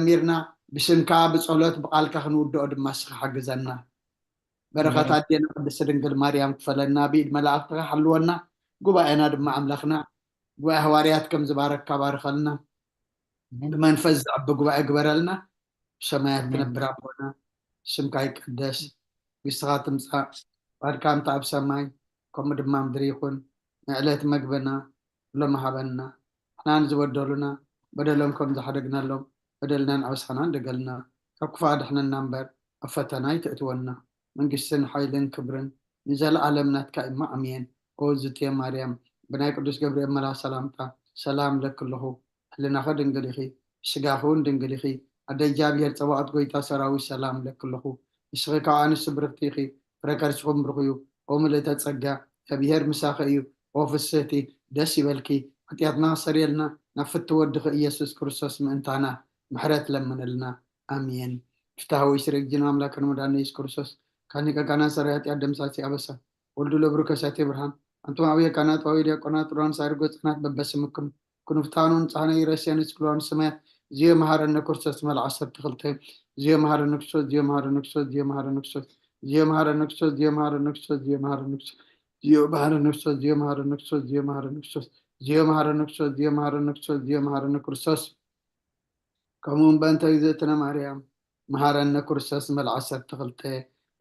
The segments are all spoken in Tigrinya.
ጀሚርና ብስምካ ብጸሎት ብቓልካ ክንውድኦ ድማ እስኻ ሓግዘና። በረኸት ኣዴና ቅድስቲ ድንግል ማርያም ክፈለና፣ ብኢድ መላእኽትኻ ሓልወና። ጉባኤና ድማ ኣምላኽና፣ ጉባኤ ሃዋርያት ከም ዝባረክካ ባርኸልና። ብመንፈስ ዝዕቢ ጉባኤ ግበረልና። ብሰማያት ትነብር ኣቦና፣ ስምካ ይቀደስ፣ መንግስትኻ ትምጻእ፣ ፍቓድካ እንተ ኣብ ሰማይ ከምኡ ድማ ምድሪ ይኹን። ንዕለት መግብና ሎሚ ሃበና። ንሕና ንዝበደሉና በደሎም ከም ዝሓደግናሎም በደልና ንኣበሳና ንደገልና። ካብ ክፉእ ኣድሕነና እምበር ኣብ ፈተና ኣይተእትወና። መንግስትን ሓይልን ክብርን ንዘለኣለም ናትካ እማ ኣሜን። ኦ ዝትየ ማርያም፣ ብናይ ቅዱስ ገብርኤል መልኣኽ ሰላምታ ሰላም እለኪ ኣለኹ። ሕልናኺ ድንግል ኢኺ፣ ስጋኺ እውን ድንግል ኢኺ። ኣደ እግዚኣብሔር ጸባኦት ጎይታ ሰራዊት ሰላም እለኪ ኣለኹ። ንስኺ ካብ ኣንስቲ ብርኽቲ ኢኺ፣ ፍረ ከርስኹም ብሩኽ እዩ። ኦ ምልእተ ጸጋ፣ እግዚኣብሔር ምሳኺ እዩ። ኦ ፍስህቲ፣ ደስ ይበልኪ። ሓጢኣትና ክሰርየልና ናብ ፍቲ ወድኺ ኢየሱስ ክርስቶስ ምእንታና ምሕረት ለምንልና። ኣሜን። ፍትሐ ወይ ስርግ ጅን ኣምላክ ከንመዳን ኢየሱስ ክርስቶስ ካኒቀ ካና ሰራይ ኃጢአት ደምሳሴ አበሳ ወልዱ ለብሩ ከሳቴ ብርሃን። አንቱም አብየ ካህናት ወይ ዲያቆናት ጥሩያን ሳይርጎ ህፃናት በበስምኩም ክንፍታኑን ጻሕነ ይረስያን ስክሏን ሰማያት። ዚዮ መሐረነ ክርስቶስ መልዓ ሰብ ተኽልተ። ዚዮ መሐረነ ክርስቶስ ዚዮ መሐረነ ክርስቶስ ዚዮ መሐረነ ክርስቶስ ዚዮ መሐረነ ክርስቶስ ዚዮ መሐረነ ክርስቶስ ዚዮ መሐረነ ክርስቶስ ዚዮ መሐረነ ክርስቶስ ዚዮ መሐረነ ክርስቶስ ዚዮ መሐረነ ክርስቶስ ዚዮ መሐረነ ክርስቶስ ዚዮ መሐረነ ክርስቶስ ዚዮ መሐረነ ክርስቶስ ከምኡ እውን በእንተ እግዝእትነ ማርያም መሐረነ ክርስቶስ መልዓ ዓሰርተ ክልተ።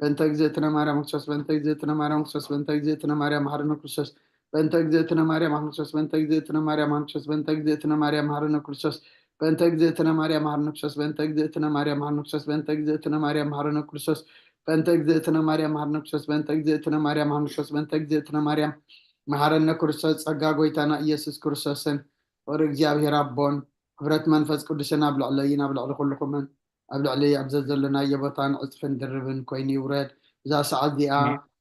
በእንተ እግዝእትነ ማርያም ክርስቶስ በእንተ እግዝእትነ ማርያም ክርስቶስ በእንተ እግዝእትነ ማርያም መሐረነ ክርስቶስ በእንተ እግዝእትነ ማርያም መሐረነ ክርስቶስ በእንተ እግዝእትነ ማርያም መሐረነ ክርስቶስ በእንተ እግዝእትነ ማርያም መሐረነ ክርስቶስ በእንተ እግዝእትነ ማርያም መሐረነ ክርስቶስ በእንተ እግዝእትነ ማርያም መሐረነ ክርስቶስ በእንተ እግዝእትነ ማርያም መሐረነ ክርስቶስ በእንተ እግዝእትነ ማርያም መሐረነ ክርስቶስ በእንተ እግዝእትነ ማርያም መሐረነ ክርስቶስ በእንተ እግዝእትነ ማርያም መሐረነ ክርስቶስ ጸጋ ጎይታና ኢየሱስ ክርስቶስን ፍቕሪ እግዚኣብሔር ኣቦን ሕብረት መንፈስ ቅዱስን ኣብ ልዕለይን ኣብ ልዕሊ ኩልኹምን ኣብ ልዕሊ ኣብ ዘዘለናዮ ቦታን ዕፅፍን ድርብን ኮይኑ ይውረድ። እዛ ሰዓት እዚኣ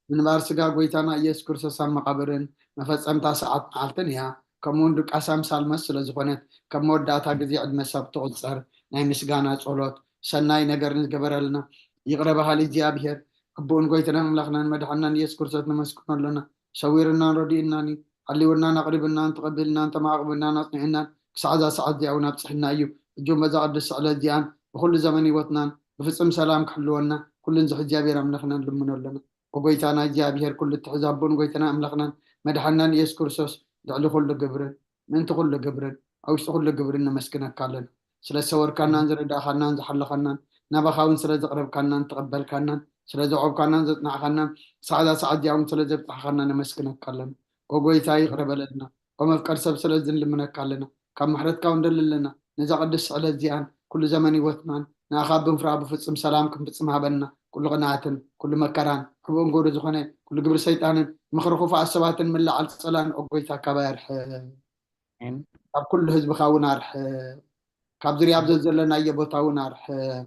ምንባር ስጋ ጎይታና ኢየሱስ ክርስቶስ ኣብ መቓብርን መፈጸምታ ሰዓት መዓልትን እያ። ከምኡውን ድቃስ ኣምሳል መስ ስለ ዝኾነት ከም መወዳእታ ግዜ ዕድመ ሰብ ትቑጸር ናይ ምስጋና ጸሎት ሰናይ ነገር ንዝገበረልና ይቕረ በሃሊ እግዚኣብሔር ኣቦኡን ጎይታናን ኣምላኽናን መድሓናን ኢየሱስ ክርስቶስ ነመስግኖ ኣለና። ሰዊርናን ረዲእናን እዩ። ሓሊውናን ኣቕሪብናን ተቐቢልናን ተማዕቕብናን ኣጽኒዕናን ክሳዕ እዛ ሰዓት እዚኣ እውን ኣብጽሕና እዩ። ሕጂ እውን በዛ ቅድስቲ ዕለት እዚኣን ብኹሉ ዘመን ህይወትናን ብፍጹም ሰላም ክሕልወና ኩሉ ንዝሕ እግዚኣብሔር ኣምላኽና ንልምኖ ኣለና። ኦ ጎይታና እግዚኣብሔር ኩሉ እትሕዝ ኣቦን ጎይታና ኣምላኽናን መድሓናን ኢየሱስ ክርስቶስ ልዕሊ ኩሉ ግብርን ምእንቲ ኩሉ ግብርን ኣብ ውሽጢ ኩሉ ግብርን ነመስግነካ ኣለና። ስለ ዝሰወርካናን ዝረዳእኻናን ዝሓለኻናን ናባኻ እውን ስለ ዘቕረብካናን ተቐበልካናን ስለ ዘዕቆብካናን ዘጽናዕኻናን ክሳዕ እዛ ሰዓት እዚኣ እውን ስለ ዘብጽሓኻና ነመስግነካ ኣለና። ኦ ጎይታ ይቕረ በለልና። ኦ መፍቀር ሰብ ስለዚ ንልምነካ ኣለና። ካብ ምሕረትካ እውን ደሊ ኣለና። ነዛ ቅድስቲ ዕለት እዚኣን ኩሉ ዘመን ህይወትናን ንኣኻ ብምፍራህ ብፍጹም ሰላም ክንፍጽም ሃበና። ኩሉ ቅንኣትን ኩሉ መከራን ሕቡእን ጎዶ ዝኾነ ኩሉ ግብሪ ሰይጣንን ምኽሪ ክፉኣት ሰባትን ምልዓል ጸላን ኦ ጎይታ ካባይ ኣርሕቕ። ካብ ኩሉ ህዝብኻ እውን ኣርሕቕ። ካብ ዝርያ ኣብ ዘዘለናዮ ቦታ እውን ኣርሕቕ።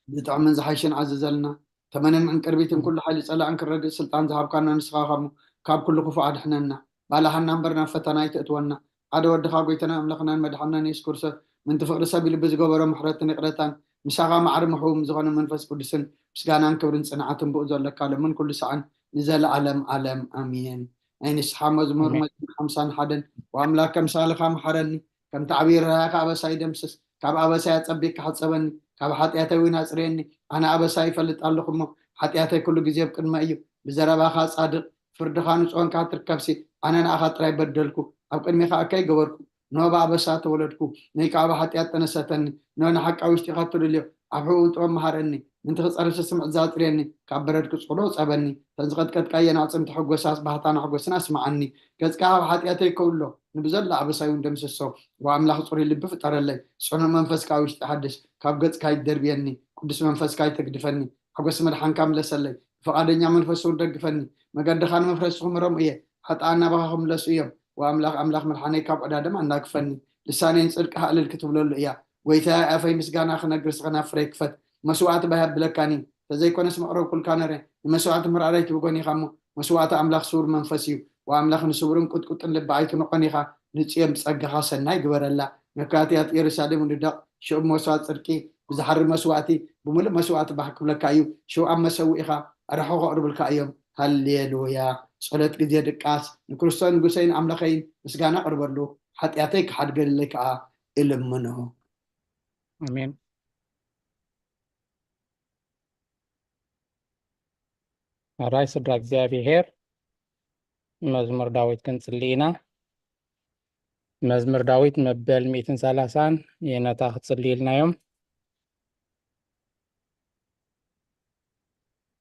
ዝጥዕምን ዝሓይሽን ኣዘዘልና። ተመንን ዕንቅርቢትን ኩሉ ሓይሊ ጸላእን ክረግጽ ስልጣን ዝሃብካና ንስኻ ኻሞ ካብ ኩሉ ክፉእ ኣድሕነና። ባላሓና እምበር ናብ ፈተና ኣይተእትወና። ሓደ ወድኻ ጎይታና ኣምላኽናን መድሓናን የሱስ ክርስቶስ ምንቲ ፍቕሪ ሰብ ኢሉ ብዝገበሮ ምሕረትን ይቕረታን ምሳኻ ማዕሪ ምሕውም ዝኾነ መንፈስ ቅዱስን ምስጋናን ክብርን ጽንዓትን ብኡ ዘለካ ሎምን ኩሉ ሰዓን ንዘለኣለም ኣለም ኣሜን። ናይ ንስሓ መዝሙር መዝሙር ሓምሳን ሓደን ወኣምላክ ከምሳልኻ መሓረኒ ከምቲ ዓብዪ ርህራሄኻ ኣበሳይ ደምስስ። ካብ ኣበሳይ ኣጸቢቕካ ሕጸበኒ፣ ካብ ሓጢኣተይ እውን ኣጽርየኒ። ኣነ ኣበሳይ ይፈልጥ ኣለኹ እሞ፣ ሓጢኣተይ ኩሉ ግዜ ኣብ ቅድመይ እዩ። ብዘረባኻ ጻድቕ፣ ፍርድኻ ንጹህ ኮንካ ትርከብሲ። ኣነ ንኣኻ ጥራይ በደልኩ፣ ኣብ ቅድሜኻ እከይ ገበርኩ። እንሆ ብኣበሳ ተወለድኩ፣ ንይ ከኣ ብሓጢኣት ጠነሰተኒ። እንሆ ንሓቂ ኣብ ውሽጢኻ ትደልዮ፣ ኣብ ሕቡእ ጥበብ መሃረኒ። ምእንቲ ክጸርሲ ስምዒት ዘጽርየኒ፣ ካብ በረድ ክጽቕሎ ጸበኒ። እተን ዝቐጥቀጥካየን ኣዕጽምቲ ሕጎሳስ ባህታን ሓጎስን ኣስምዓኒ። ገጽካ ካብ ሓጢኣተይ ከውሎ፣ ንብዘሎ ኣበሳይ እውን ደምስሶ። ዋ ኣምላኽ ጽሩይ ልቢ ፍጠረለይ፣ ጽኑዕ መንፈስ ከኣ ውሽጢ ሓድሽ። ካብ ገጽካ ኣይትደርብየኒ፣ ቅዱስ መንፈስካ ኣይተግድፈኒ። ሓጎስ መድሓንካ ምለሰለይ፣ ብፍቓደኛ መንፈስ እውን ደግፈኒ። መገድኻ ንመፍረስቲ ክምሮም እየ፣ ሓጥኣን ናባኻ ክምለሱ እዮም። ዋ ኣምላኽ፣ ኣምላኽ መድሓነይ ካብ ዕዳ ደም ኣናግፈኒ። ልሳነይ ንጽድቅኻ እልል ክትብለሉ እያ። ጎይታየ ኣፈይ ምስጋና ክነግር ስኸ ናብ ፍረይ ክፈት። መስዋእቲ ባህ ኣብለካኒ፣ ተዘይኮነስ መቕረብኩልካ ነረ። ንመስዋእቲ ምርኣር ኣይትብጎን ኢኻ እሞ፣ መስዋእቲ ኣምላኽ ስዉር መንፈስ እዩ። ወኣምላኽ ንስውርን ቁጥቁጥን ልቢ ኣይትንቖን ኢኻ። ንጽዮን ብጸጋኻ ሰናይ ግበረላ። መካትያት ኢየሩሳሌም ንደቕ፣ ሽዑ መስዋእቲ ጽድቂ ብዝሓሪ መስዋእቲ ብምሉእ መስዋእቲ ባህ ክብለካ እዩ። ሽዑ ኣብ መሰውኢኻ ኣርሑ ከቕርብልካ እዮም። ሃሌሉያ። ጸሎት ግዜ ድቃስ ንክርስቶስ ንጉሰይን ኣምላኸይን ምስጋና ኣቕርበሉ፣ ሓጢኣተይ ክሓድገልለይ ከኣ እልምኖ። ኣሜን። ኣራይ ስድራ እግዚኣብሔር፣ መዝሙር ዳዊት ክንጽሊ ኢና። መዝሙር ዳዊት መበል ሚእትን ሰላሳን የነታ ክጽሊ ኢልናዮም።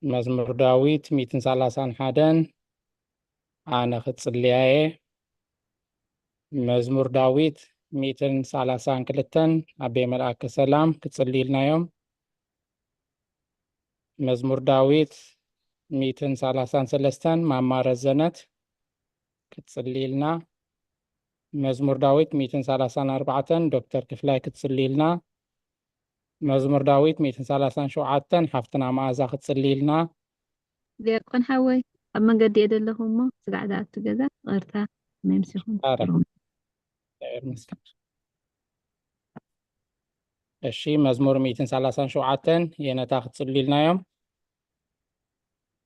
መዝሙር ዳዊት ሚእትን ሰላሳን ሓደን ኣነ ክጽልያ እየ። መዝሙር ዳዊት ሚእትን ሰላሳን ክልተን ኣቤ መልኣከ ሰላም ክጽሊ ኢልናዮም። መዝሙር ዳዊት ሚእትን ሰላሳን ሰለስተን ማማ ረዘነት ክትጽሊ ኢልና። መዝሙር ዳዊት ሚእትን ሰላሳን ኣርባዕተን ዶክተር ክፍላይ ክትጽሊ ኢልና። መዝሙር ዳዊት ሚእትን ሰላሳን ሸውዓተን ሓፍትና መኣዛ ክትጽሊ ኢልና። ዲያቆን ሓወይ ኣብ መንገዲ እየ ዘለኹ እሞ ስጋዕ ዝኣቱ ገዛ ይቕርታ መምሲኹም ኣረ። እግዚኣብሔር ይመስገን። እሺ፣ መዝሙር ሚእትን ሰላሳን ሸውዓተን የነታ ክትጽሊ ኢልናዮም።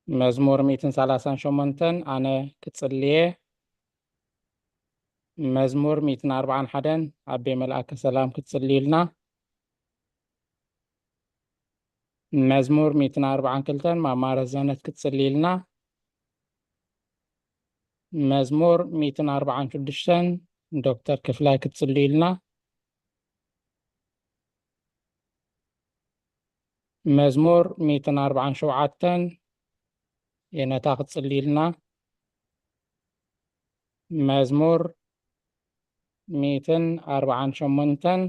መዝሙር ሚእትን ሰላሳን ሸሞንተን ኣነ ክጽልየ። መዝሙር ሚእትን ኣርባዓን ሓደን ኣቤ መልኣከ ሰላም ክትጽሊ ኢልና። መዝሙር ሚእትን ኣርባዓን ክልተን ማማ ረዘነት ክትጽሊ ኢልና። መዝሙር ሚእትን ኣርባዓን ሽዱሽተን ዶክተር ክፍላይ ክትጽሊ ኢልና። መዝሙር ሚእትን ኣርባዓን ሸውዓተን የነታ ክትጽሊ ኢልና። መዝሙር ሚእትን ኣርባዓን ሸሞንተን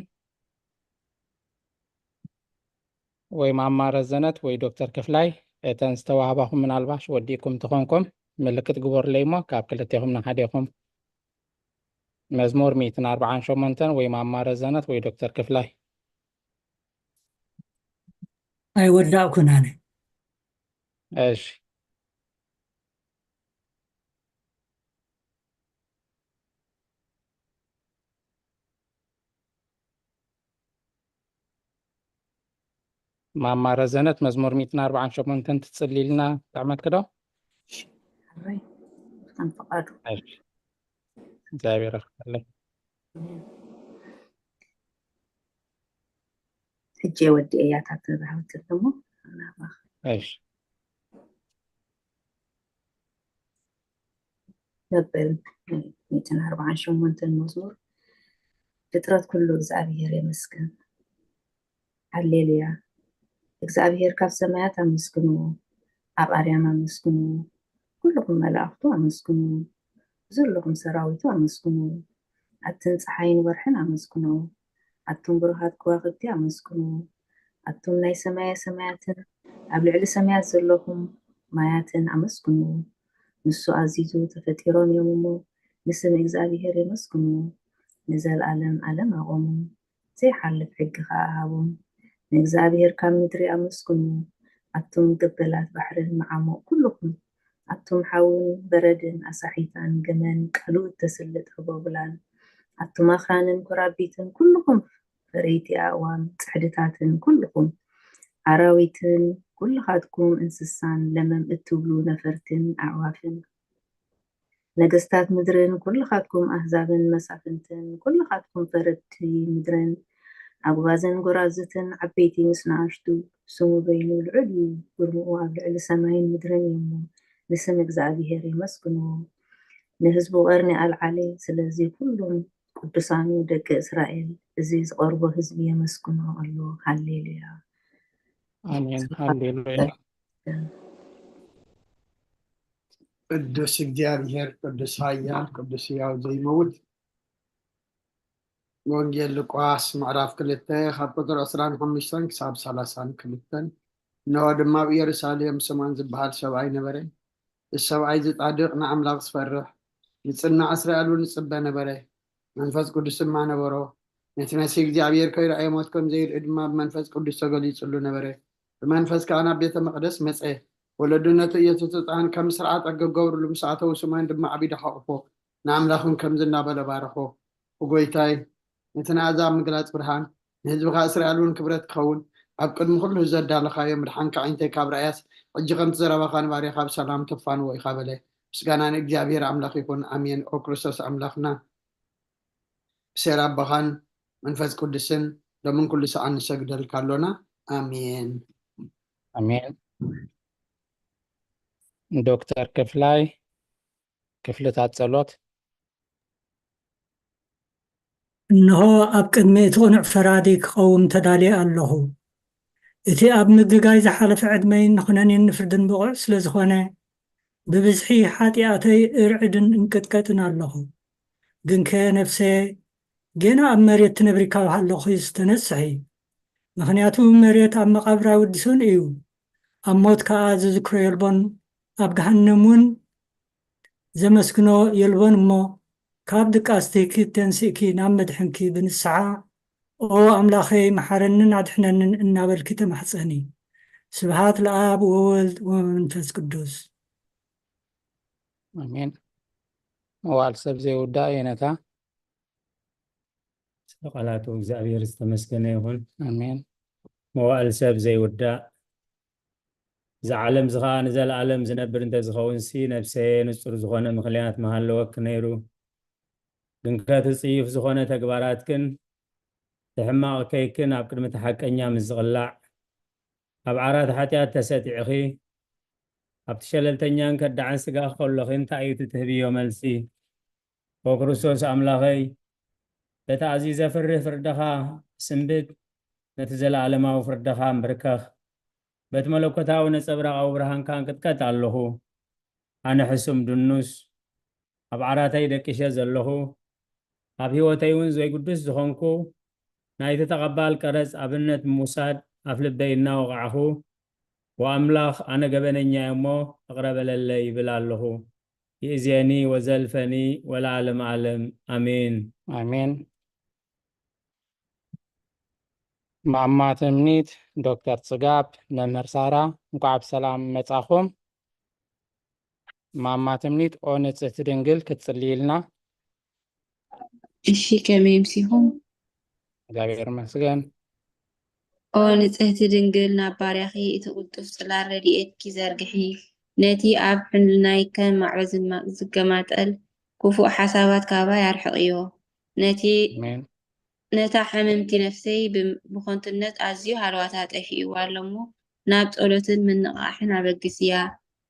ወይ ማማ ረዘነት ወይ ዶክተር ክፍላይ፣ እተን ዝተዋህባኹም ምናልባሽ ወዲእኩም ተኾንኩም ምልክት ግበሩለይ እሞ ካብ ክልቴኹም ንሓዴኹም። መዝሙር ሚእትን ኣርባዓን ሸሞንተን ወይ ማማ ረዘነት ወይ ዶክተር ክፍላይ። ኣይወዳእኩን ኣነ። እሺ። ማማ ረዘነት መዝሙር ሚእትን ኣርባዓን ሸሞንተን ትጽሊ ኢልና ትጥዕመኪ ዶ? ሕራይ ከም ፍቓዱ። እሺ። እግዚኣብሔር ይኽፈልለይ። ሕጂ ወዲ እያታት ተዛህብቲ ደሞ ናባኽ እሺ። መበል ሚእትን ኣርባዓን ሸሞንተን መዝሙር። ፍጥረት ኩሉ እግዚኣብሔር የመስግን። ሃሌሉያ። እግዚኣብሔር ካብ ሰማያት ኣመስግንዎ፣ ኣብ ኣርያም ኣመስግንዎ፣ ኩልኹም መላእኽቱ ኣመስግንዎ፣ ዘለኹም ሰራዊቱ ኣመስግንዎ። ኣትን ፀሓይን ወርሕን ኣመስግንዎ፣ ኣቱም ብሩሃት ከዋኽብቲ ኣመስግንዎ፣ ኣቱም ናይ ሰማየ ሰማያትን ኣብ ልዕሊ ሰማያት ዘለኹም ማያትን ኣመስግንዎ። ንሱ ኣዚዙ ተፈጢሮም እዮም እሞ ንስም እግዚኣብሔር የመስግንዎ። ንዘለኣለም ኣለም ኣቖሙ፣ ዘይሓልፍ ሕጊ ኸኣ ሃቦም። ንእግዚኣብሔር ካብ ምድሪ ኣመስግኑ፣ ኣቱም ገበላት ባሕርን መዓሙቕ ኩልኹም፣ ኣቱም ሓውን በረድን ኣሳሒታን ገመን ቃሉ እተስልጥ ህቦብላን፣ ኣቱም ኣኽራንን ኮራቢትን ኩልኹም ፈረይቲ ኣእዋም ጽሕድታትን ኩልኹም ኣራዊትን ኩልኻትኩም እንስሳን ለመም እትብሉ ነፈርትን ኣዕዋፍን። ነገስታት ምድርን ኩልኻትኩም ኣህዛብን መሳፍንትን ኩልኻትኩም ፈረድቲ ምድርን ኣጉባዝን ጎራዙትን ዓበይቲ ምስ ንኣሽቱ ስሙ በይኑ ልዑል እዩ። ግርምኡ ኣብ ልዕሊ ሰማይን ምድርን እዩ እሞ ንስም እግዚኣብሄር የመስግንዎ። ንህዝቡ ቐርኒ ኣልዓሊ። ስለዚ ኩሉም ቅዱሳኑ ደቂ እስራኤል እዚ ዝቐርቦ ህዝቢ የመስግኖ ኣሎ። ሃሌሉያ። ኣሜን። ሃሌሉያ። ቅዱስ እግዚኣብሔር ቅዱስ ኃያል ቅዱስ ሕያው ዘይመውት። ወንጌል ሉቃስ ምዕራፍ ክልተ ካብ ቁፅሪ ዕስራን ሓሙሽተን ክሳብ ሰላሳን ክልተን። እንሆ ድማ ኣብ ኢየሩሳሌም ስምዖን ዝበሃል ሰብኣይ ነበረ። እዚ ሰብኣይ እዚ ጻድቕ ንኣምላኽ ዝፈርሕ ንጽናዕ እስራኤል እውን ይጽበ ነበረ። መንፈስ ቅዱስ ድማ ነበሮ። ነቲ መሲህ እግዚኣብሔር ከይረኣየ ሞት ከም ዘይርኢ ድማ ብመንፈስ ቅዱስ ተገሊጹሉ ነበረ። ብመንፈስ ከኣ ናብ ቤተ መቕደስ መጸ። ወለዱ ነቲ ኢየሱስ ህጻን ከም ስርዓት ኣገገብሩሉ ምስ ኣተዉ ስምዖን ድማ ዓቢዱ ሓቑፎ ንኣምላኽን ከምዚ እናበለ ባረኾ። ብጎይታይ ነቲ ንኣዛብ ምግላጽ ብርሃን ንህዝብኻ እስራኤል እውን ክብረት ክኸውን ኣብ ቅድሚ ኩሉ ዘዳለኻዮ ምድሓንካ ኣዒንተይ ካብ ረኣያስ ሕጂ ከምቲ ዘረባኻ ንባርያኻ ብሰላም ተፋንዎ ኢኻ በለ። ምስጋና ንእግዚኣብሔር ኣምላኽ ይኹን ኣሜን። ኦ ክርስቶስ ኣምላኽና ብሴር ኣቦኻን መንፈስ ቅዱስን ሎምን ኩሉ ሰዓን ንሰግደልካ ኣሎና። ኣሜን። ኣሜን። ዶክተር ክፍላይ፣ ክፍልታት ጸሎት። እንሆ፣ ኣብ ቅድሚ እቲ ቅኑዕ ፈራዲ ክቐውም ተዳልየ ኣለኹ። እቲ ኣብ ምግጋይ ዝሓለፈ ዕድመይን ንኹነኔን ንፍርድን ብቑዕ ስለ ዝኾነ፣ ብብዝሒ ሓጢኣተይ እርዕድን እንቅጥቀጥን ኣለኹ። ግንከ ነፍሰየ፣ ጌና ኣብ መሬት ትነብሪ ካብ ሃለኹ ዝተነስሒ። ምኽንያቱ መሬት ኣብ መቓብር ኣይውድሶን እዩ፣ ኣብ ሞት ከኣ ዝዝክሮ የልቦን፣ ኣብ ገሃነም እውን ዘመስግኖ የልቦን እሞ፣ ካብ ድቃስኪ ተንሲእኪ ናብ መድሕንኪ ብንስሓ፣ ኦ ኣምላኸይ፣ መሓረንን ኣድሕነንን እናበልኪ ተማሕጸኒ። ስብሃት ለኣብ ወወልድ ወመንፈስ ቅዱስ። ኣሜን። መዋዕል ሰብ ዘይውዳእ የነታ። ስለ ቃላቱ እግዚኣብሔር ዝተመስገነ ይኹን። ኣሜን። መዋዕል ሰብ ዘይውዳእ፣ እዚ ዓለም እዚ ኸዓ ንዘለኣለም ዝነብር እንተዝኸውን ሲ፣ ነብሰየ ንጹር ዝኾነ ምኽንያት ምሃለወኪ ነይሩ። ግንከ እቲ ጽዩፍ ዝኾነ ተግባራትክን እቲ ሕማቕ ከይክን ኣብ ቅድሚ እቲ ሓቀኛ ምስ ዝቕላዕ፣ ኣብ ዓራት ሓጢኣት ተሰጢዕኺ፣ ኣብቲ ሸለልተኛን ከዳዕን ስጋኺ ከሎኺ እንታይ እዩ እቲ ትህብዮ መልሲ? ኦ ክርስቶስ ኣምላኸይ፣ በቲ ኣዝዩ ዘፍርህ ፍርድኻ ስንብድ፣ ነቲ ዘለኣለማዊ ፍርድኻ እምብርከኽ፣ በቲ መለኮታዊ ነጸብራቓዊ ብርሃንካ እንቅጥቀጥ ኣለኹ። ኣነ ሕሱም ድኑስ፣ ኣብ ዓራተይ ደቂሸ ዘለኹ፣ ኣብ ህይወተይ እውን ዘይግዱስ ዝኾንኩ፣ ናይቲ ተቐባል ቀረጽ ኣብነት ምውሳድ ኣፍ ልበይ እናወቓዕኹ፣ ወኣምላኽ ኣነ ገበነኛ እየ እሞ እቕረ በለለይ ይብል ኣለኹ። ይእዜኒ ወዘልፈኒ ወለዓለመ ዓለም ኣሜን። ኣሜን። ማማ ትምኒት፣ ዶክተር ጽጋብ፣ መምህር ሳራ፣ እንኳዕ ብሰላም መጻኹም። ማማ ትምኒት፣ ኦ ንጽህቲ ድንግል ክትጽልይልና። እሺ፣ ከመይ ምሲኹም? እግዚኣብሔር ይመስገን። ኦ ንጽህቲ ድንግል፣ ናብ ባርያኺ እቲ ቅልጡፍ ጽላል ረድኤትኪ ዘርግሒ። ነቲ ኣብ ሕልናይ ከም ማዕበል ዝማ- ዝገማጠል ክፉእ ሓሳባት ካባይ ኣርሕቕዮ። ነቲ ኣሜን። ነታ ሕምምቲ ነፍሰይ ብ- ብኸንቱነት ኣዝዩ ሃለዋታ ጠፊእዋ ኣሎ እሞ፣ ናብ ጸሎትን ምንቕቓሕን ኣበግስያ።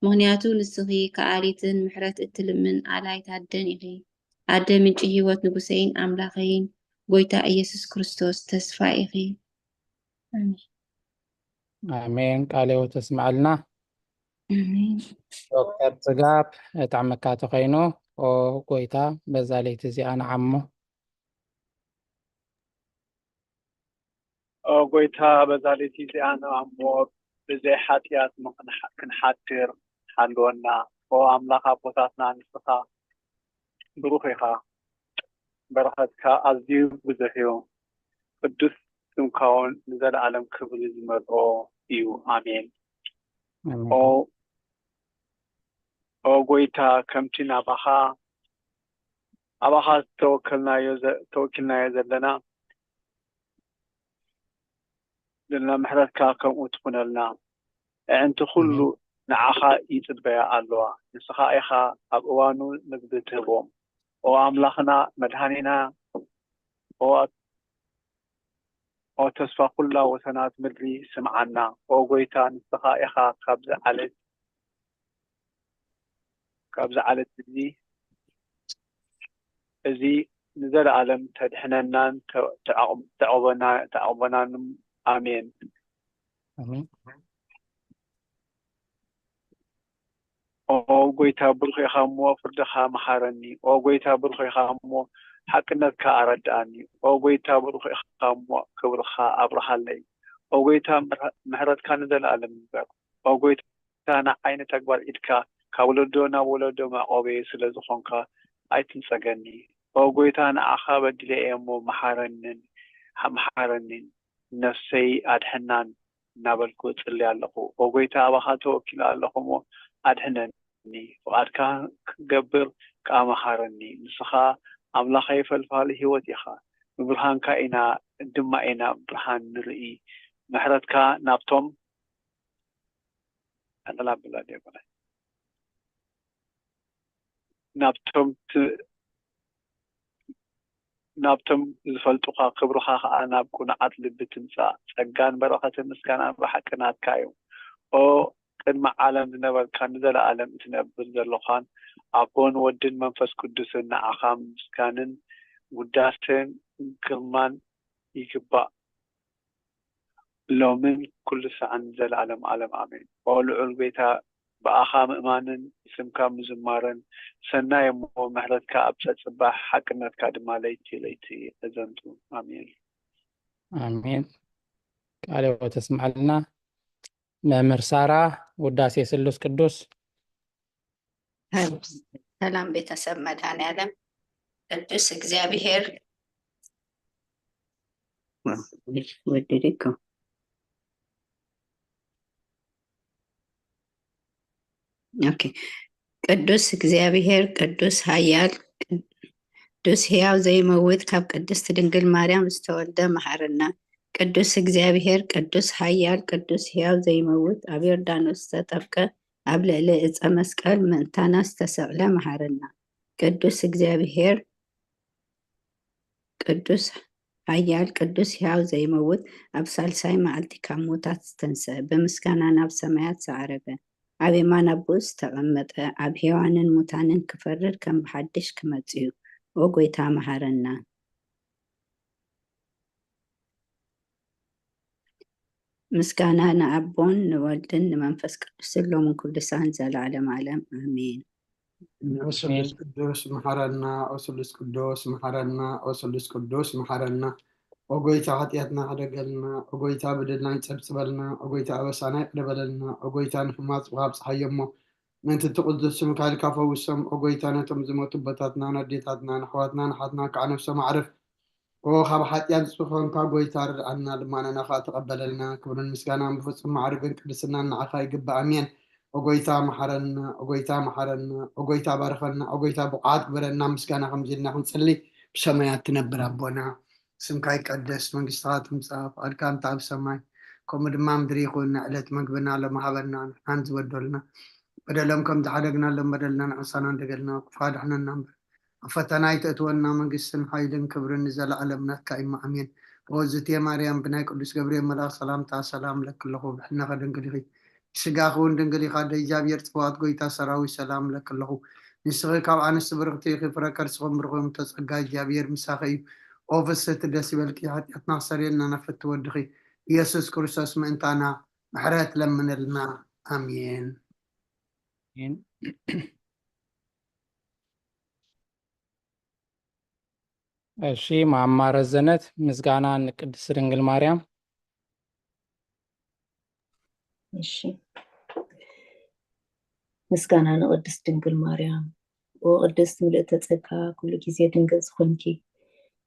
ምኽንያቱ ንስኺ ከኣሊትን ምሕረት እትልምን ኣላይት ኣደን ኢኺ። ኣደ ምንጪ ህይወት ንጉሰይን ኣምላኸይን፣ ጎይታ ኢየሱስ ክርስቶስ ተስፋ ኢኺ። ኣሜን። ኣሜን። ቃለ ህይወት ተስምዐልና። ኣሜን። ዶክተር ጽጋብ፣ ጥዕመካ ተኾይኑ፣ ኦ ጎይታ፣ በዛ ለይቲ እዚኣ ንዓሞ። ኦ ጎይታ፣ በዛ ለይቲ እዚኣ ንዓሞ፣ ብዘይ ሓጢኣት ንኽንሓ- ክንሓድር ሓልወና። ኦ ኣምላኽ ኣቦታትና፣ ንስኻ ብሩኽ ኢኻ፣ በረኸትካ ኣዝዩ ብዙሕ እዩ። ቅዱስ ስምካ እውን ንዘለኣለም ክብሪ ዝመልኦ እዩ። ኣሜን። ኣሜን። ኦ ኦ ጎይታ፣ ከምቲ ናባኻ ኣባኻ ዝተወከልናዮ ዘ- ተወኪልናዮ ዘለና ዘለና ምሕረትካ ከምኡ ትኹነልና። ኣዕንቲ ኩሉ ንዓኻ ይጽበያ ኣለዋ። ንስኻ ኢኻ ኣብ እዋኑ ምግቢ ትህቦም። ኦ ኣምላኽና መድሃኒና፣ ኦ ኦ ተስፋ ኩላ ወሰናት ምድሪ ስምዓና። ኦ ጎይታ፣ ንስኻ ኢኻ ካብዚ ዓለት ካብዚ ዓለት እዚ እዚ ንዘለኣለም ተድሕነናን ተ- ተዕቕ- ተዕቕበና- ተዕቕበናን። ኣሜን። ኣሜን። ኦ ጎይታ ብሩኽ ኢኻ እሞ ፍርድኻ መሓረኒ። ኦ ጎይታ ብሩኽ ኢኻ እሞ ሓቅነትካ ኣረድኣኒ። ኦ ጎይታ ብሩኽ ኢኻ እሞ ክብርኻ ኣብርሃለይ። ኦ ጎይታ ምሕረ- ምሕረትካ ንዘለኣለም ይንበር። ኦ ጎይታ ንዓይ ንተግባር ኢድካ ካብ ወለዶ ናብ ወለዶ መዕቆበይ ስለ ዝኾንካ ኣይትንጸገኒ። ኦ ጎይታ ንዓኻ በዲለ እየ እሞ መሓረንን መሓረኒ። ነፍሰይ ኣድሕናን እናበልኩ እጽሊ ኣለኹ። ኦ ጎይታ ኣባኻ ተወኪለ ኣለኹ እሞ ኣድሕነኒ። ፍቓድካ ክገብር ከኣ መሃረኒ። ንስኻ ኣምላኸይ ፈልፋሊ ህይወት ኢኻ። ብብርሃንካ ኢና ድማ ኢና ብርሃን ንርኢ። ምሕረትካ ናብቶም ቀጠላ ብላ ድያ በላይ ናብቶም ት- ናብቶም ዝፈልጡኻ፣ ክብርኻ ኸኣ ናብ ቅኑዓት ልቢ ትምጻእ። ጸጋን በረኸትን ምስጋናን ብሓቂ ናትካ እዩ። ኦ ቅድሚ ዓለም ዝነበርካ፣ ንዘለኣለም እትነብር ዘለኻን፣ ኣቦን ወድን መንፈስ ቅዱስን፣ ንዓኻ ምስጋንን ውዳሴን ግርማን ይግባእ። ሎምን ኩሉ ሳዕን ንዘለኣለም ዓለም ኣሜን። ኦ ልዑል ጐይታ፣ ብኣኻ ምእማንን ብስምካ ምዝማርን ሰናይ እሞ፣ ምሕረትካ ኣብ ጸጽባሕ፣ ሓቅነትካ ድማ ለይቲ ለይቲ ኣዘንቱ። ኣሜን። ኣሜን። ቃለ ሕይወት ተስምዓልና። መምህር ሳራ፣ ውዳሴ ስሉስ ቅዱስ። ሰላም ቤተሰብ መድኃኔዓለም ቅዱስ እግዚኣብሔር ወደደኩም። ኦኬ። ቅዱስ እግዚኣብሔር ቅዱስ ኃያል ቅዱስ ሕያው ዘይመውት ካብ ቅድስት ድንግል ማርያም ዝተወልደ መሐረና። ቅዱስ እግዚኣብሔር ቅዱስ ኃያል ቅዱስ ሕያው ዘይመውት ኣብ ዮርዳኖስ ዝተጠብቀ ኣብ ልዕሊ ዕፀ መስቀል ምእንታና ዝተሰቕለ መሐረና። ቅዱስ እግዚኣብሔር ቅዱስ ኃያል ቅዱስ ሕያው ዘይመውት ኣብ ሳልሳይ መዓልቲ ካብ ሙታት ዝተንስአ ብምስጋና ናብ ሰማያት ዝዓረገ ኣብ የማን ኣቦኡ ዝተቐመጠ ኣብ ሕያዋንን ሙታንን ክፈርድ ከም ብሓድሽ ክመጽእ እዩ። ኦ ጐይታ መሓረና። ምስጋና ንኣቦን ንወልድን ንመንፈስ ቅዱስን ሎምን ኩሉ ሳን ዘለዓለም ዓለም ኣሜን። ኦ ስሉስ ቅዱስ መሓረና፣ ኦ ስሉስ ቅዱስ መሓረና፣ ኦ ስሉስ ቅዱስ መሓረና። ኦ ጎይታ ሓጢኣትና ሕደገልና፣ ኦ ጎይታ በደልና ይጸብጽበልና፣ ኦ ጎይታ ኣበሳና ይቕረ በለልና፣ ኦ ጎይታ ንሕማም ጽቡቕ ኣብጽሓዮ እሞ ምእንቲ እቲ ቅዱስ ስምካ ኢልካ ፈውሶም። ኦ ጎይታ ነቶም ዝሞቱ ኣቦታትና፣ ነዴታትና፣ ንኣሕዋትና፣ ንሓትና ከዓ ነብሶም ኣዕርፍ። ኦ ካብ ሓጢኣት ዝኾንካ ጎይታ ርድኣና፣ ልማናና ከዓ ተቐበለልና። ክብርን ምስጋናን ብፍጹም ማዕርግን ቅድስናን ንዓኻ ይግባእ። ኣሜን። ኦ ጎይታ መሓረና፣ ኦ ጎይታ መሓረና፣ ኦ ጎይታ ባርኸና፣ ኦ ጎይታ ብቑዓት ግበረና። ምስጋና ከምዚ ኢልና ክንጽሊ፣ ብሰማያት ትነብር ኣቦና ስምካ ይቀደስ፣ መንግስትኻ ትምጻእ፣ ፍቓድካ እንተ ኣብ ሰማይ ከምኡ ድማ ምድሪ ይኹን። ዕለት መግብና ሎም ሃበና፣ ንሕናን ዝበደሉና በደሎም ከም ዝሓደግናሎም በደልና ንዕሳና እንደገልና፣ ክፉእ ኣድሕነና እምበር ኣብ ፈተና ኣይተእትወና፣ መንግስትን ሓይልን ክብርን ንዘለኣለም ናትካ እዩ። ኣሜን። ኦ ዝቴ ማርያም፣ ብናይ ቅዱስ ገብርኤል መልኣኽ ሰላምታ ሰላም እለኪ ኣለኹ፣ ብሕልናኺ ድንግል ኢኺ፣ ብስጋኺ እውን ድንግል ኢኻ። ኣደ እግዚኣብሔር፣ ጽባኦት ጎይታ ሰራዊት፣ ሰላም እለኪ ኣለኹ። ንስኺ ካብ ኣንስቲ ብርኽቲ ኢኺ፣ ፍረ ከርስኺ እውን ብሩኽ እዩ፣ እሞ ጸጋ እግዚኣብሔር ምሳኺ እዩ። ኦ ፍስሕቲ ደስ ይበልኪ፣ ሓጢኣትና ክሰርየልና ናብ ፍትው ወድኺ ኢየሱስ ክርስቶስ ምእንታና ምሕረት ለምንልና። ኣሜን። እሺ፣ ማማ ረዘነት፣ ምስጋና ንቅድስት ድንግል ማርያም። እሺ፣ ምስጋና ንቅድስት ድንግል ማርያም። ኦ ቅድስት ምልእተ ጸጋ፣ ኩሉ ጊዜ ድንግል ዝኾንኪ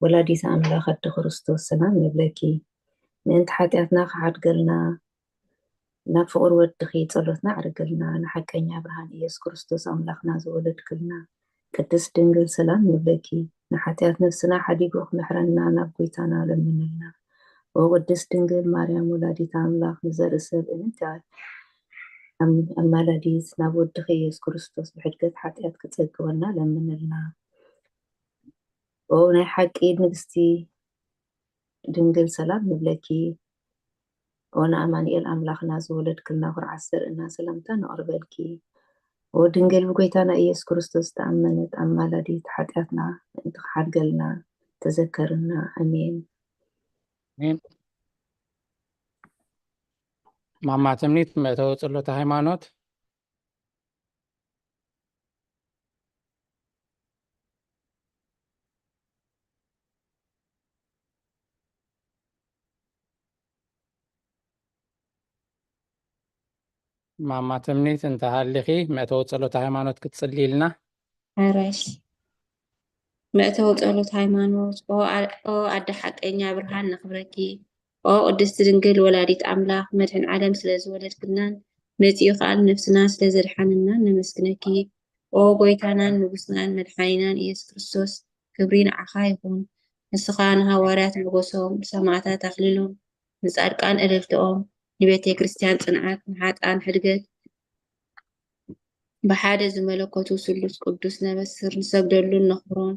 ወላዲተ ኣምላኽ ኣደ ክርስቶስ፣ ሰላም ንብለኪ። ምእንቲ ሓጢኣትና ክሓድገልና ናብ ፍቕሪ ወድኺ ጸሎትና ኣዕርግልና። ንሓቀኛ ብርሃን ኢየሱስ ክርስቶስ ኣምላኽና ዝወለድክልና ቅድስት ድንግል፣ ሰላም ንብለኪ። ንሓጢኣት ነፍስና ሓዲጉ ክምሕረና ናብ ጎይታና ለምንልና። ኦ ቅድስት ድንግል ማርያም ወላዲተ ኣምላኽ፣ ንዘርኢ ሰብ እምንቲ ኣም-፣ ኣማላዲት፣ ናብ ወድኺ ኢየሱስ ክርስቶስ ብሕድገት ሓጢኣት ክጸግበና ለምንልና። ኦ ናይ ሓቂ ንግስቲ ድንግል፣ ሰላም ንብለኪ። ኦ ንኣማኑኤል ኣምላኽና ዝወለድክልና፣ ኩርዓት ዘርእና፣ ሰላምታ ነቕርበልኪ። ኦ ድንግል ብጎይታና ኢየሱስ ክርስቶስ ዝተኣመነት ኣማላዲት፣ ሓጢኣትና ምእንቲ ክሓድገልና ተዘከርና። ኣሜን። ኣሜን። ማማ ትምኒት፣ መእተዊ ጸሎተ ሃይማኖት። ማማ ትምኒት፣ እንተ ሃሊኺ መእተዊ ጸሎተ ሃይማኖት ክትጽልይልና። ሕራይ። መእተዊ ጸሎት ሃይማኖት። ኦ ኣ-፣ ኦ ኣደ ሓቀኛ ብርሃን ነኽብረኪ። ኦ ቅድስቲ ድንግል ወላዲት ኣምላኽ፣ መድሕን ዓለም ስለ ዝወለድክልናን መጺኡ ኸኣ ንነፍስና ስለ ዘድሓነናን ነመስግነኪ። ኦ ጎይታናን ንጉስናን መድሓኒናን ኢየሱስ ክርስቶስ፣ ክብሪ ንዓኻ ይኹን። ንስኻ ንሃዋርያት ሞገሶም፣ ንሰማዕታት ኣኽሊሎም፣ ንጻድቃን እልልትኦም፣ ንቤተ ክርስቲያን ጽንዓት፣ ንሓጥኣን ሕድገት፣ ብሓደ ዝመለኮቱ ስሉስ ቅዱስ ነበስር፣ ንሰግደሉን ነኽብሮን።